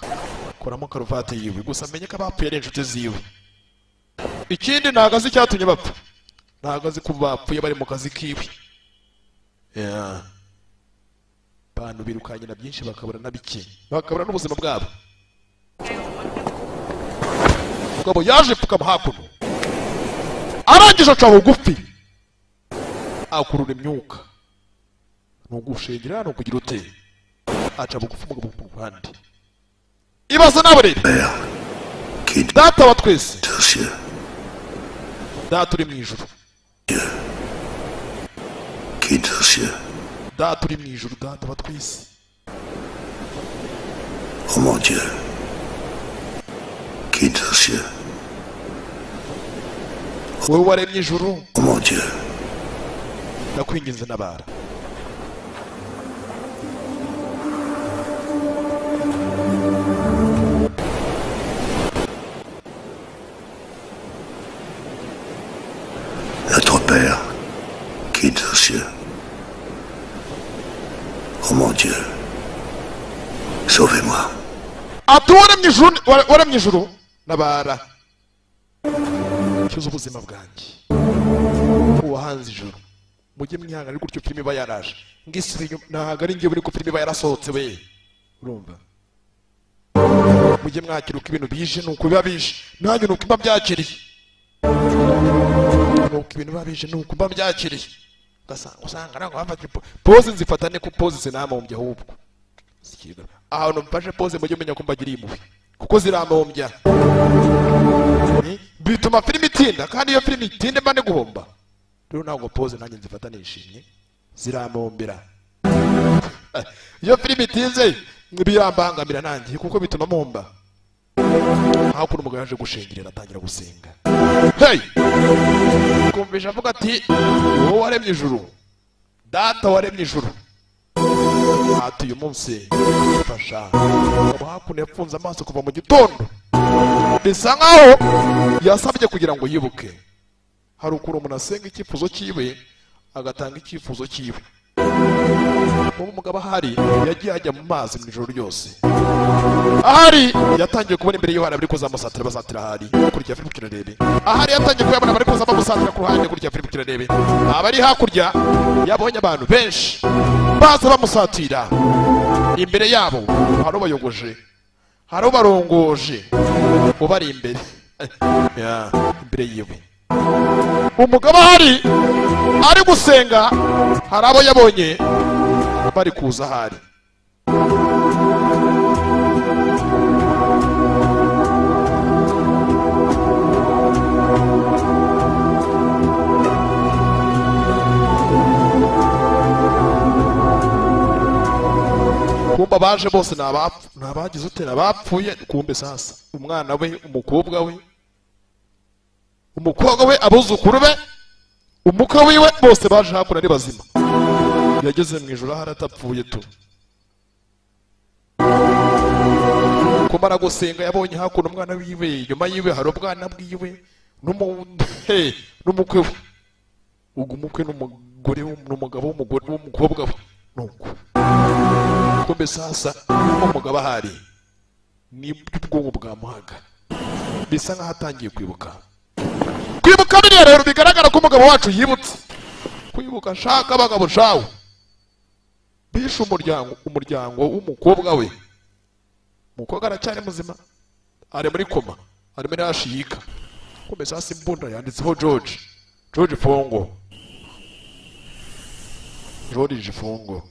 kuramo karuvati yiwe gusa amenye ko abapfuye ari inshuti ziwe. Ikindi ntabwo azi icyatumye bapfa, ntabwo azi ko bapfuye bari mu kazi kiwe. Yeah. Abantu birukanye na byinshi bakabura na bike, bakabura n'ubuzima bwabo. Umugabo yaje pfukama hakuno, arangije aca bugufi akurura imyuka, ni ugushengera ni ukugira ute, aca bugufi umugabo ku ruhande. Ibaze nawe rero, data wa twese, data uri mu ijuru, Qui est aux cieux. Data uri mu ijuru, data wa twese. Oh mon Dieu. Qui est aux cieux. Wowe waremye ijuru. Oh mon Dieu. Ndakwinginze nabara. Notre Père, qui est aux cieux. Oh mon Dieu. Sauvez-moi. Ati waremye ijuru, waremye ijuru, nabara, kiza ubuzima bwanjye, uwahanze ijuru. Mujye mwihangana gutyo, filime iba yaraje ngisubira inyuma, ntabwo ari njyewe ariko filime iba yarasohotse we, urumva? Mujye mwakira uko ibintu bije, nuko biba bije, nanjye nuko mba byakiriye, nuko ibintu biba bije, nuko mba byakiriye. Ugasanga usanga ntabwo bafata pose, nzifata ne ko pose zinamumbye, ahubwo ahantu mfashe pose mujye mumenya ko mbagiriye impuhwe kuko ziramumbya. Bituma filime itinda, kandi iyo filime itinda mba ndi guhomba. Rero ntabwo pose nanjye nzifata nishimye, ziramumbira. Iyo filime itinze birambangamira nanjye kuko bituma mpomba. Hakuno umugabo yaje gushengerera atangira gusenga. Hey, kumvisha avuga ati wowe waremye ijuru, data waremye ijuru, ati uyu munsi mfasha. Umugabo hakuno yafunze amaso kuva mu gitondo, bisa nkaho yasabye kugira ngo yibuke. Hari ukuntu umuntu asenga icyifuzo cyiwe, agatanga icyifuzo cyiwe. Ubu umugabo ahari yagiye ajya mu mazi mu ijoro ryose, ahari yatangiye kubona imbere y'Yohana bari kuzamusatira basatira, ahari kurya filime kirarebe, ahari yatangiye kuyabona bari kuza bamusatira ku ruhande, kurya filime kirarebe. Abari hakurya yabonye abantu benshi baza bamusatira, imbere yabo hari ubayogoje, hari ubarongoje ubari imbere. Ya, imbere yiwe umugabo ahari ari gusenga, hari abo yabonye bari kuza ahari. Kumba baje bose ni abagize ute, ni abapfuye. Kumbe sasa umwana we, umukobwa we, umukobwa we, abuzukuru be, umukwe wiwe, bose baje hakuno ari bazima. Yageze mu ijoro ahari atapfuye tu. Kumara gusenga yabonye hakuno umwana wiwe, nyuma yiwe hari ubwana bwiwe n'umukwe we. Ugu mukwe n'umugore n'umugabo w'umugore w'umukobwa we. Nuko kumbe sasa umugabo ahari ni ubwonko bwamuhaga, bisa nkaho atangiye kwibuka. Kwibuka biriya rero bigaragara ko umugabo wacu yibutse kwibuka. Shaka abagabo shawe bishe umuryango w'umukobwa we. Umukobwa aracyari muzima, ari muri koma, ari muri hashiyika. Kumbe sasa imbunda yanditseho George Fongo. George Fongo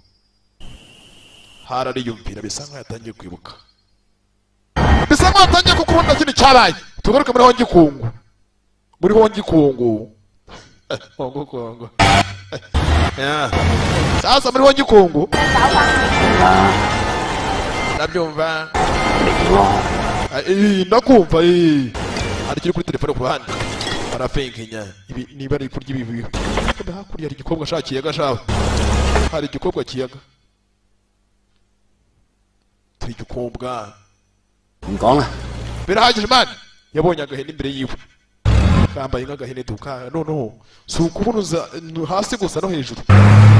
harariyumvira, bisa nkaho yatangiye kwibuka, bisa nkaho yatangiye kukubona kindi cyabaye. Tugaruke muri Hongikungu, muri Hongikungu, Hongo Kongo. Sasa muri Hongikungu ndabyumva, ndakumva. Hari kiri kuri telefone ku ruhande arafenkinya ibi, niba ari kurya ibi. Hakurya hari igikobwa ashakiye gashawe, hari igikobwa kiyaga turi igikobwa. Birahagije man. Yabonye agahene imbere yiwe, kambaye nk'agahene duka. Noneho si ukubunuza hasi gusa no hejuru.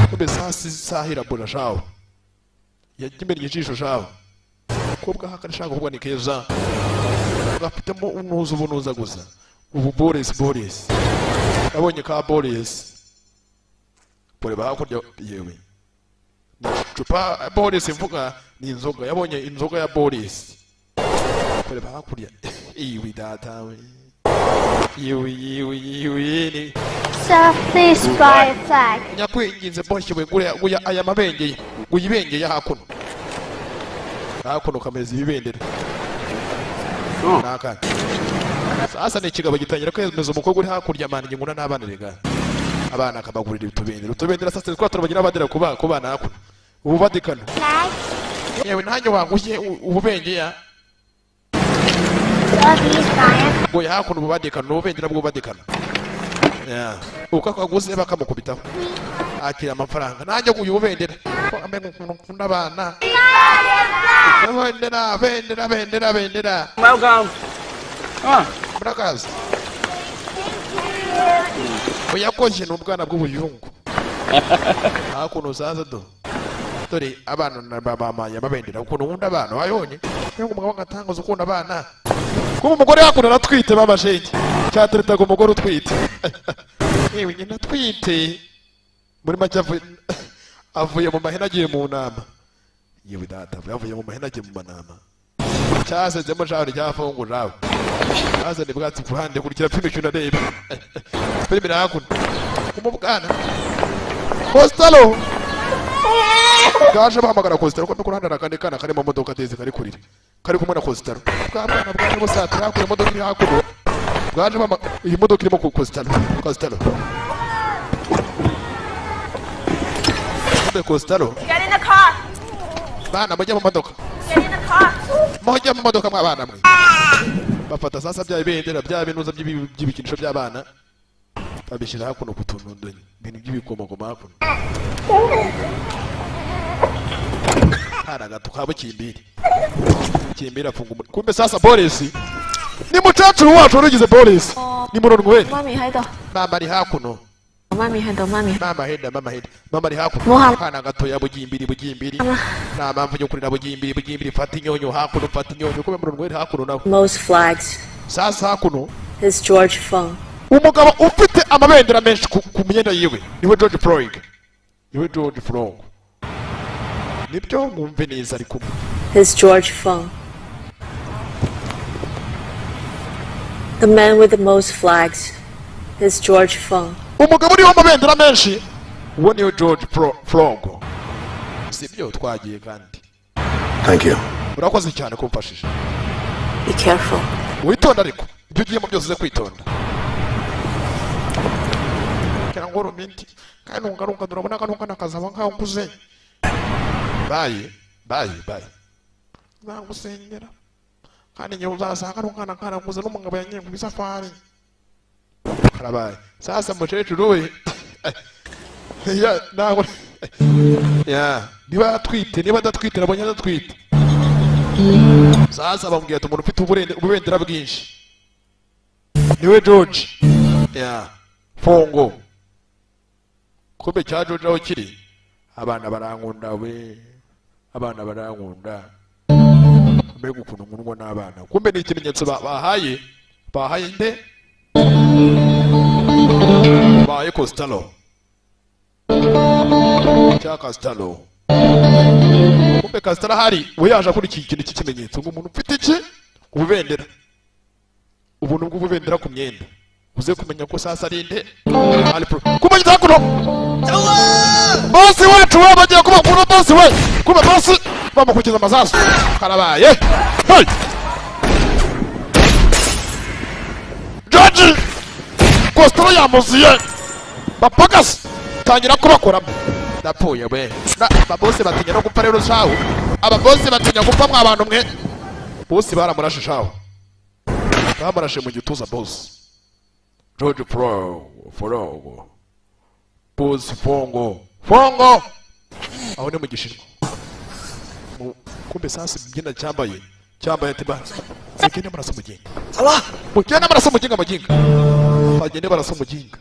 Kumbe sasi sahira bora shawe yakimenye ijisho shawe. Kobwa hakarishaka kuvuga ni keza, gafitemo unuza ubunuza gusa. Ubu Boris yabonye ka Boris kureba hakurya yewe cupa Boris mvuga ni inzoga. Yabonye inzoga ya Boris kureba hakurya iwi data we iwi ni. Sir, please buy a flag. Nyakwinginze boshye we gure aya mabengeye guyibengeye hakuno hakuno kameze ibibendera naka. Sasa ni ikigabo gitangira kwemeza umukobwa uri hakurya amana inguna n'abana rega abana akabagurira utubendera utubendera. Sasa twa turabagira abadera kuba kubana hakuno ubu badikano. Yewe nanjye wagushye ububengeye ngo hakuno ububadikano ububendera bw'ubadikano. Uko akaguze bakamukubitaho akira amafaranga. Nanjye nguyu ubendera amenye ukuntu nkunda abana. Bendera bendera bendera bendera. Welcome. Murakaza. Uyakoje n'ubwana bw'ubuyungu. Hakuno zaza do. Dore abana na baba yamabendera ukuntu nkunda abana wayonye. Ngo umugabo ngatangaza ukunda abana. Kuba umugore hakuno aratwite mama shenge. Cyateretaga umugore utwite. Yewe nyina atwite. Muri make avuye mu mahene agiye mu nama. Yewe data avuye mu mahene agiye mu manama. Cyasezemo shawe cyafungura shawe. Azane bwatsi ku ruhande kurikira filime cyo ndareba. Filime hakuno. Kumubwana. Costello. Gaje bahamagara Costello ko ku ruhande arakandi kana kari mu modoka teze kari kurira. Kari kumwe na Costello. Bwa bwana bose hakuno imodoka iri hakuno. Gaje bama iyi modoka irimo ku Costello. Costello. Costello. Get in the car. Bana mujye mu modoka. Get in the car. Mujye mu modoka mwabana mwe. Bafata sasa bya ibendera bya binuza by'ibikinisho by'abana babishyira hakuno ku tuntu ibintu by'ibikomagoma hakuno. Hari agato kabo kimbiri kimbiri afunga umuriro. Kumbe sasa Boris ni mucacuru wacu warugize Boris ni murongo. Mama ari hakuno. Mami hendo mami. Mama henda mama henda. Mama ari hakuno. Kana gato ya bugimbiri bugimbiri. Nta mpamvu yo kurira bugimbiri bugimbiri. Fata inyonyo hakuno fata inyonyo. Kumbe murongo hakuno nawe. Most flags. Sasa hakuno is George Fung. Umugabo ufite amabendera menshi ku myenda yiwe niwe George Floyd. Niwe George Floyd. Nibyo mwumve neza ari kumwe. Is George Fung. The man with the most flags is George Fung. Umugabo uriho amabendera menshi uwo niwe George Floyd. Sibyo twagiye kandi. Thank you. Urakoze cyane kumfashije. Be careful. Witonda ariko ibyo ugiyemo byose uze kwitonda. Cyangwa ruminti kandi nungaruka durabona kanunga nakazaba nkaho nkuze. Bye bye bye. Nzagusengera kandi nyewe uzasanga nungana karanguze n'umugabo yangiye ku isafari. Karabaye. Sasa mukecuru we ya nago ya niba atwite niba adatwite nabonye adatwite. Sasa bamubwira ati umuntu ufite ububendera bwinshi niwe George ya Fongo. Kumbe cya George aho kiri, abana barankunda we, abana barankunda, mbega ukuntu nkundwa n'abana. Kumbe ni ikimenyetso bahaye, bahaye nde? Bahaye Costello, cya Costello. Kumbe Costello ahari we yaje akurikiye ikintu cy'ikimenyetso ngo umuntu ufite iki ububendera, ubuntu bw'ububendera ku myenda, uze kumenya ko sasa ari nde. Kumenya kuno bosi wacu we bagiye kubakura, bosi we kuba bosi bamukukiza amasasu karabaye. Hey! George Costello yamuziye bapagasi tangira kubakoramo. Ndapfuye we, ababosi batinya no gupfa rero shahu, ababosi batinya gupfa mwa bantu mwe. Bosi baramurashe shahu, bamurashe mu gituza bosi George Frogo, bosi Fongo, Fongo aho ni mu Gishinwa. Kumbe sasa imyenda cyambaye, cyambaye ati ba mugende murasa umuginga, mugende murasa umuginga, muginga bagende barasa umuginga.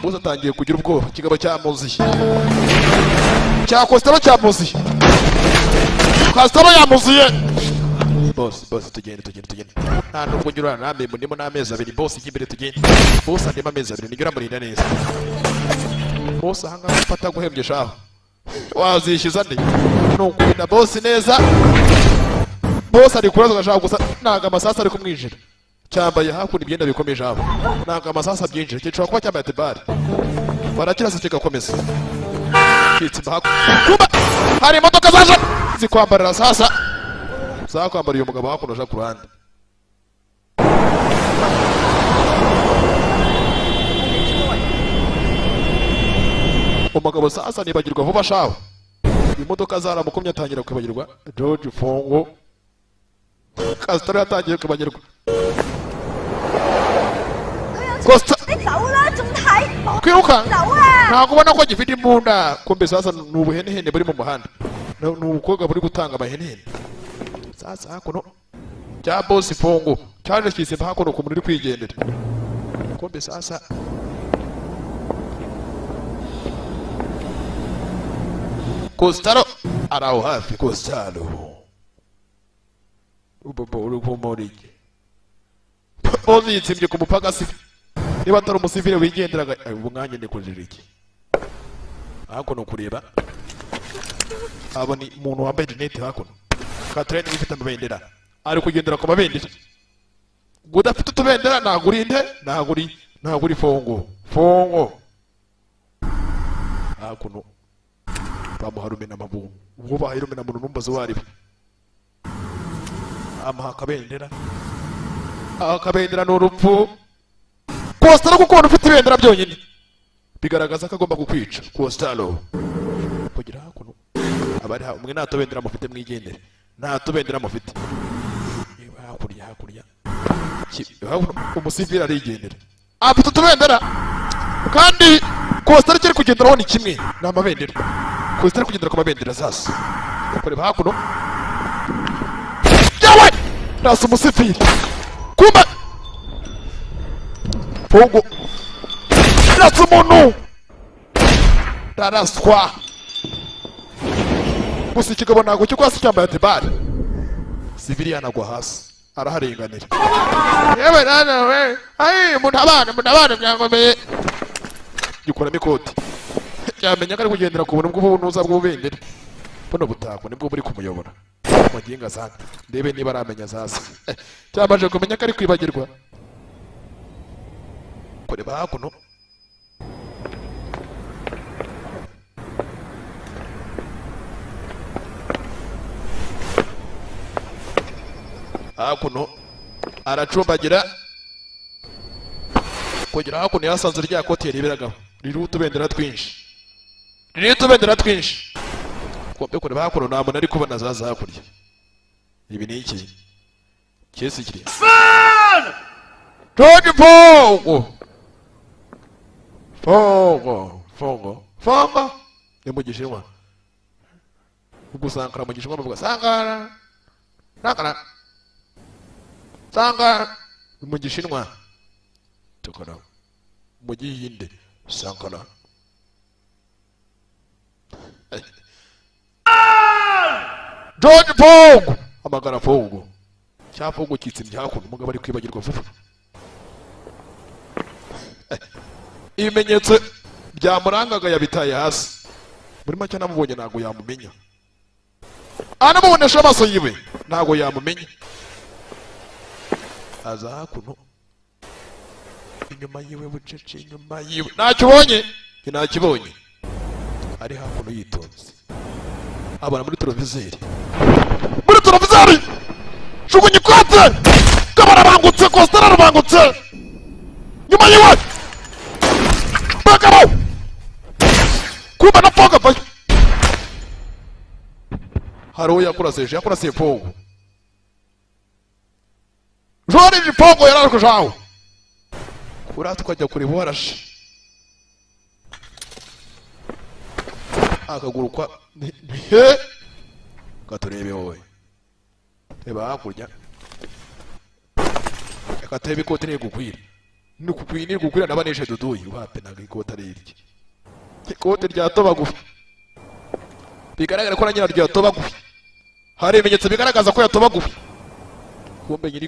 Bosi atangiye kugira ubwoba, ikigabo cyamuziye, cya Costello cyamuziye, Costello yamuziye. Bosi, bosi tugende, tugende, tugende, nta nubwo nyura namwe ndimo n'amezi abiri. Bosi ijya imbere tugende. Bosi andimo amezi abiri nijya uramurinda neza. Bosi ahangaha ufata guhembye shaho wazishyuza nde? Ni ukurinda bosi neza. Bosi ari kuraza agashaka gusa ntabwo amasasu ari kumwinjira. Cyambaye hakuno imyenda bikomeje aho, ntabwo amasasu abyinjira. Gishobora kuba cyambaye tebari, barakirasa kigakomeza. Kuba hari imodoka zaje zikwambarira sasa, zakwambariye umugabo hakuno aje ku ruhande. Umugabo sasa nibagirwa vuba shaho, imodoka zaramukomye atangira kwibagirwa. George Fongo Costello yatangiye kwibagirwa. Costa kwiruka ntabwo ubona ko gifite imbunda. Kumbe sasa ni ubuhenehene buri mu muhanda, ni ubukobwa buri gutanga amahenehene. Sasa hakuno cya bosi Fongo cyaje kisimba hakuno ku muntu uri kwigendera. Kumbe sasa Costello ari aho hafi. Costello ubu uri kumurike bosi yitsimbye ku mupaka si niba atari umusivile wigenderaga. Ubu mwanya ni kujira iki hakuno kureba abona umuntu wambaye rinete hakuno Katrine ifite amabendera, ari kugendera ku mabendera. Udafite utubendera ntabwo uri nde, ntabwo uri Fongo, Fongo hakuno bamuha rumena amabungu. Ubwo bahaye rumena muntu numbaza uwo ari we, amuha akabendera. Akabendera ni urupfu. Costello kuko ubona ufite ibendera byonyine bigaragaza ko agomba kukwica. Costello kugira hakuno abari mwe nta tubendera mufite mwigendere, nta tubendera mufite. Hakurya, hakurya umusivili arigendera afite utubendera, kandi Costello kiri kugenderaho ni kimwe ni amabendera. Costello kugendera ku mabendera sasa kureba hakuno yawe nasa umusivili. Kumbe Fongo nasa umuntu taraswa. Gusa ikigabo ntabwo cyo kwasi cyambaye atebari. Civilian agwa hasi araharenganira. Yewe nana we, ayi muntabane, muntabane byangomeye. Gikuramo ikoti cyamenya ko ari kugendera ku buntu bw'ubunuza bw'ububendera. Buno butako nibwo buri kumuyobora muginga sana, ndebe niba aramenya sasa. Cyamaje kumenya ko ari kwibagirwa. Kureba hakuno hakuno aracumbagira kugira hakuno yasanze rya koti yareberagaho ririho utubendera twinshi, ririho utubendera twinshi. Kumbe kureba hakuno nta muntu ari kubona zaza hakurya. Ibi ni iki cyese kiri George Fongo, Fongo, Fongo, Fongo ni mu Gishinwa. Ubwo Sankara mu Gishinwa bavuga Sankara. Sankara Sankara mu Gishinwa tukora mu Gihinde Sankara George Fogg amagara Fogg cya Fogg kitsimye hakuno umugabo ari kwibagirwa vuba ibimenyetso byamurangaga yabitaye hasi muri make namubonye ntago yamumenya anamubonesha amaso yiwe ntago yamumenya aza hakuno inyuma yiwe bucece inyuma yiwe ntacyo ubonye ntakibonye ari hakuno yitonze abona muri televiseri jugunya ikote kabarabangutse Costello arabangutse nyuma yiwe bagabo kumba na Fogg avayo hari uwo yakurasije yakurasiye Fogg George Fogg yararushaho kura tukajya kureba uwarashe akaguru kwa he katurebe wowe reba hakurya reka turebe ikote nigukwira nigukwira naba nishe duduyi wape ntabwo ikote ari irye ikote ryatobaguye bigaragara ko na nyiraryo yatobaguye hari ibimenyetso bigaragaza ko yatobaguye kumbe nyiri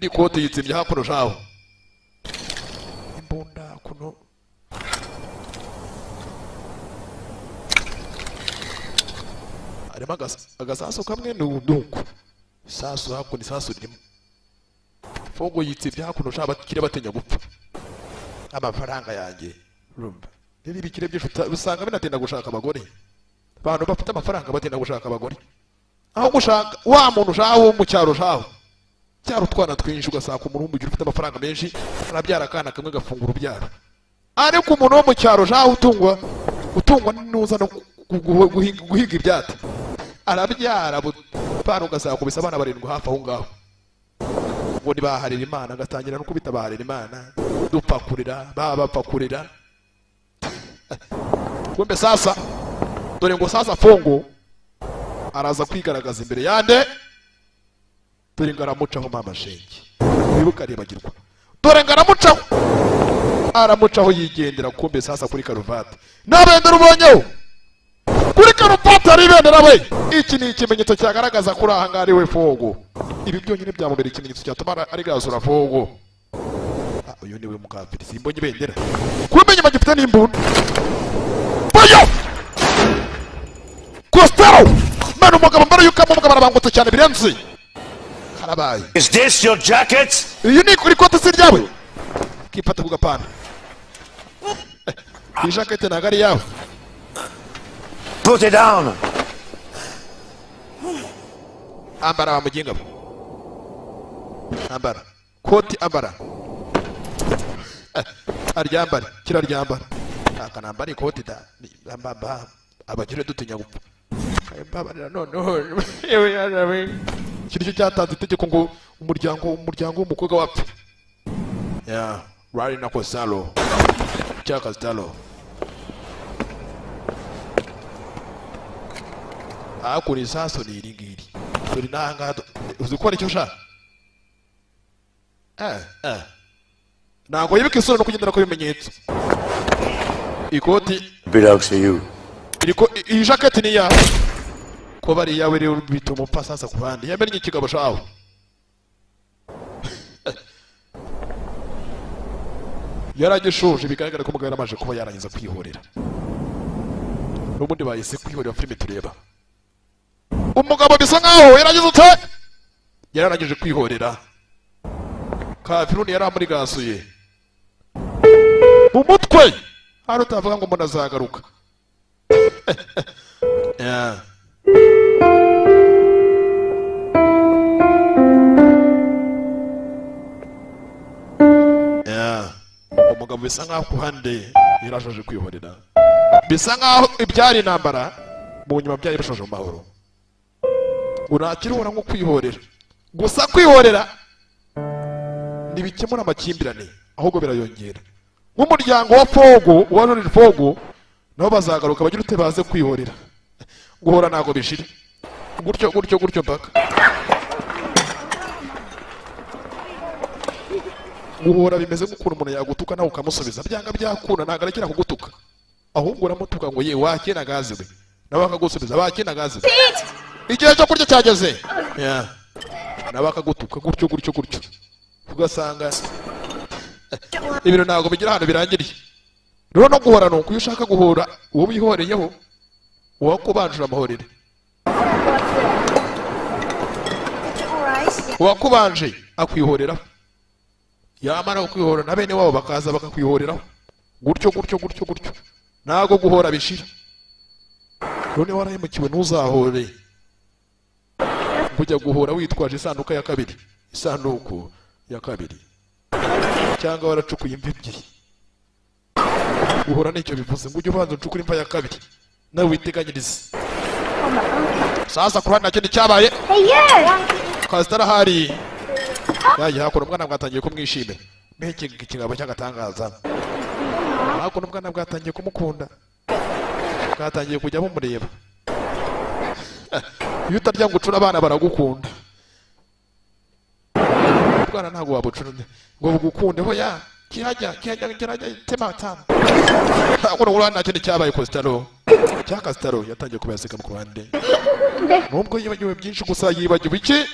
ikoti yitsimye hakuno shaho imbunda kuno harimo agasasu kamwe n'ubuduku isasu hakuno isasu ririmo Fogg yitsibye hakuno shaho abakire batinya gupfa amafaranga yanjye urumva rero ibikire byinshi usanga binatinda gushaka abagore abantu bafite amafaranga batinda gushaka abagore aho gushaka wa muntu shaho wo mu cyaro shaho cyaro utwana twinshi ugasanga umuntu w'umugire ufite amafaranga menshi arabyara akana kamwe gafungura urubyaro ariko umuntu wo mu cyaro shaho utungwa n'uza no guhiga ibyatsi arabyara bana ugasakubisa abana barindwi hafi aho ngaho ngo ntibaharira Imana agatangira no kubita baharira Imana dupfa kurira bapfa kurira kumbe sasa dore ngo sasa Fogg araza kwigaragaza imbere yande dore ngo aramucaho mama shenge wibuka aribagirwa dore ngo aramucaho yigendera kumbe sasa kuri karuvati nabendera ubonyeho kuri karuvati hari ibendera we iki ni ikimenyetso cyagaragaza kuri aha ngaha ari we Fogg ibi byonyine byamubera ikimenyetso cyatuma arigasura Fogg uyu niwe mukafiri simbonye ibendera kumbe nyuma gifite n'imbunda bayo Costello mana umugabo mbere yuko umugabo arabangutse cyane birenze karabaye Is this your jacket? Iyi ni kuri kote si ryawe kipata ku gapana iyi jacket ntabwo ari yawe Put it down. Ambara wa mujinga ambara koti ambara aryambara kiraryambara akanambara ikoti da ambamba abakire dutinya gupfa mbabarira noneho yewe yarawe iki nicyo cyatanze itegeko ngo umuryango w'umukobwa wapfa ya rari na Costello cya Costello akuri isasu ni iri ngiri dore n'ahangaha uzi ko aricyo ushaka ntabwo yibuka isura no kugendera ku bimenyetso ikoti Belongs to you. Iyi jaketi ni iyawe kuba ari iyawe rero bituma upfa sasa ku bandi yamennye ikigabo shawe yaragishuje bigaragara ko umugabo yaramaje kuba yarangiza kwihorera n'ubundi bahise kwihorera filime tureba umugabo bisa nkaho yaragize ute yararangije kwihorera kafiruni yari amurigasuye mu mutwe hari utavuga ngo umuntu azagaruka Yeah. Yeah. Umugabo bisa nkaho kuhande yarashoje kwihorera bisa nkaho ibyari intambara mu nyuma byari bishoje mu mahoro ngo ntakirubona nko kwihorera gusa kwihorera ntibikemura amakimbirane ahubwo birayongera nk'umuryango wa Fogo wa Ronald Fogo nabo bazagaruka bagira ute baze kwihorera guhora ntago bishira Gutyo gutyo gutyo mpaka guhora bimeze nk'ukuntu umuntu yagutuka nawe ukamusubiza, byanga byakunda ntabwo arekera kugutuka, ahubwo uramutuka ngo ye wakena gazi we, nawe akagusubiza wakena gazi we. Igihe cyo kurya cyageze, nawe akagutuka gutyo gutyo gutyo, ugasanga ibintu ntabwo bigira ahantu birangiriye. Rero no guhora ni uko iyo ushaka guhora uwo wihoreyeho uwakubanjura amahorere, uwakubanje akwihoreraho, yamara kukwihora na bene wabo bakaza bakakwihoreraho, gutyo gutyo gutyo gutyo, ntabwo guhora bishira. None warahemukiwe ntuzahore kujya guhora witwaje isanduku ya kabiri, isanduku ya kabiri, cyangwa waracukuye imva ebyiri. Guhora nicyo bivuze ngo ujye ubanza ucukure imva ya kabiri nawe witeganyirize. Sasa ku ruhande nta kindi cyabaye, Kasitara ahari yagiye hakuno, ubwana bwatangiye kumwishimira, mbega ikigabo cy'agatangaza. Hakuno ubwana bwatangiye kumukunda, bwatangiye kujya bumureba. Iyo utarya ngo ucure abana baragukunda, ubwana ntabwo wabucura ngo bugukunde, hoya kirajya kirajya kirajya tema tama. Hakuno uruhande nta kindi cyabaye, Kositaro cya Kasitaro yatangiye kubayaseka ku ruhande, nubwo yibagiwe byinshi gusa yibagiwe iki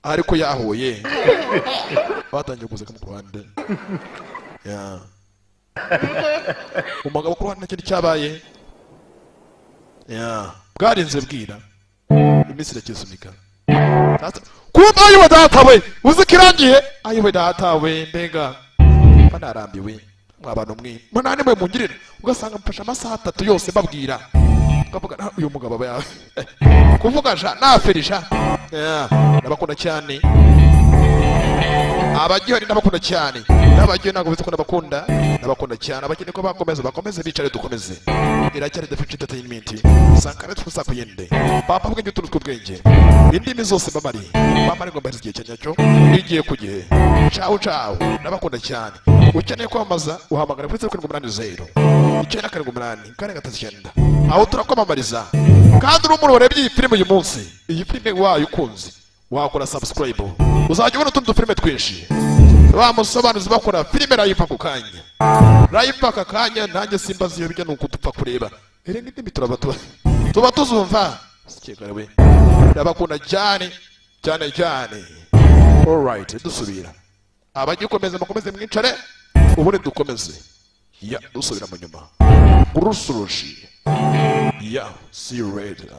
ariko yahuye batangiye guseka mu ruhande. Umugabo ku ruhande nta kindi cyabaye, bwarinze bwira iminsi irakisunika. Kumva ayiwe data we, uzi ko irangiye, ayiwe data we, mbega mba narambiwe mwa bantu mwe, munani mwe mungirire, ugasanga mfashe amasaha 3 yose mbabwira, ukavuga uyu mugabo aba yawe kuvuga sha naferisha. Ndabakunda cyane abagihari, ndabakunda cyane n'abagiye ntabwo bizi ko ndabakunda, ndabakunda cyane abakene ko bakomeza bakomeze bicare dukomeze. Iracyari The Future Entertainment, Sankara twusa kuyende papa bwenge utuntu tw'ubwenge, indimi zose mbamari mbamari ngo mbarize igihe cyanyacyo igiye ku gihe. Ciao ciao, ndabakunda cyane. Ukeneye kwamamaza uhamagara kuri 0780 978 439, aho turakwamamariza. Kandi uri umuntu warebye iyi filime uyu munsi, iyi filime wayo ukunze wakora subscribe, uzajya ubona utundi dufilime twinshi. Ba musobanuzi bakora filime live ako kanya, live aka kanya, nanjye simbazi iyo bijya nuko dupfa kureba erenga indimi turaba tuba tuzumva. Sikegare ndabakunda cyane cyane cyane. Alright, dusubira abagikomeza mukomeze mwicare ubundi dukomeze ya dusubira mu nyuma. Gurusurushi ya, see you later.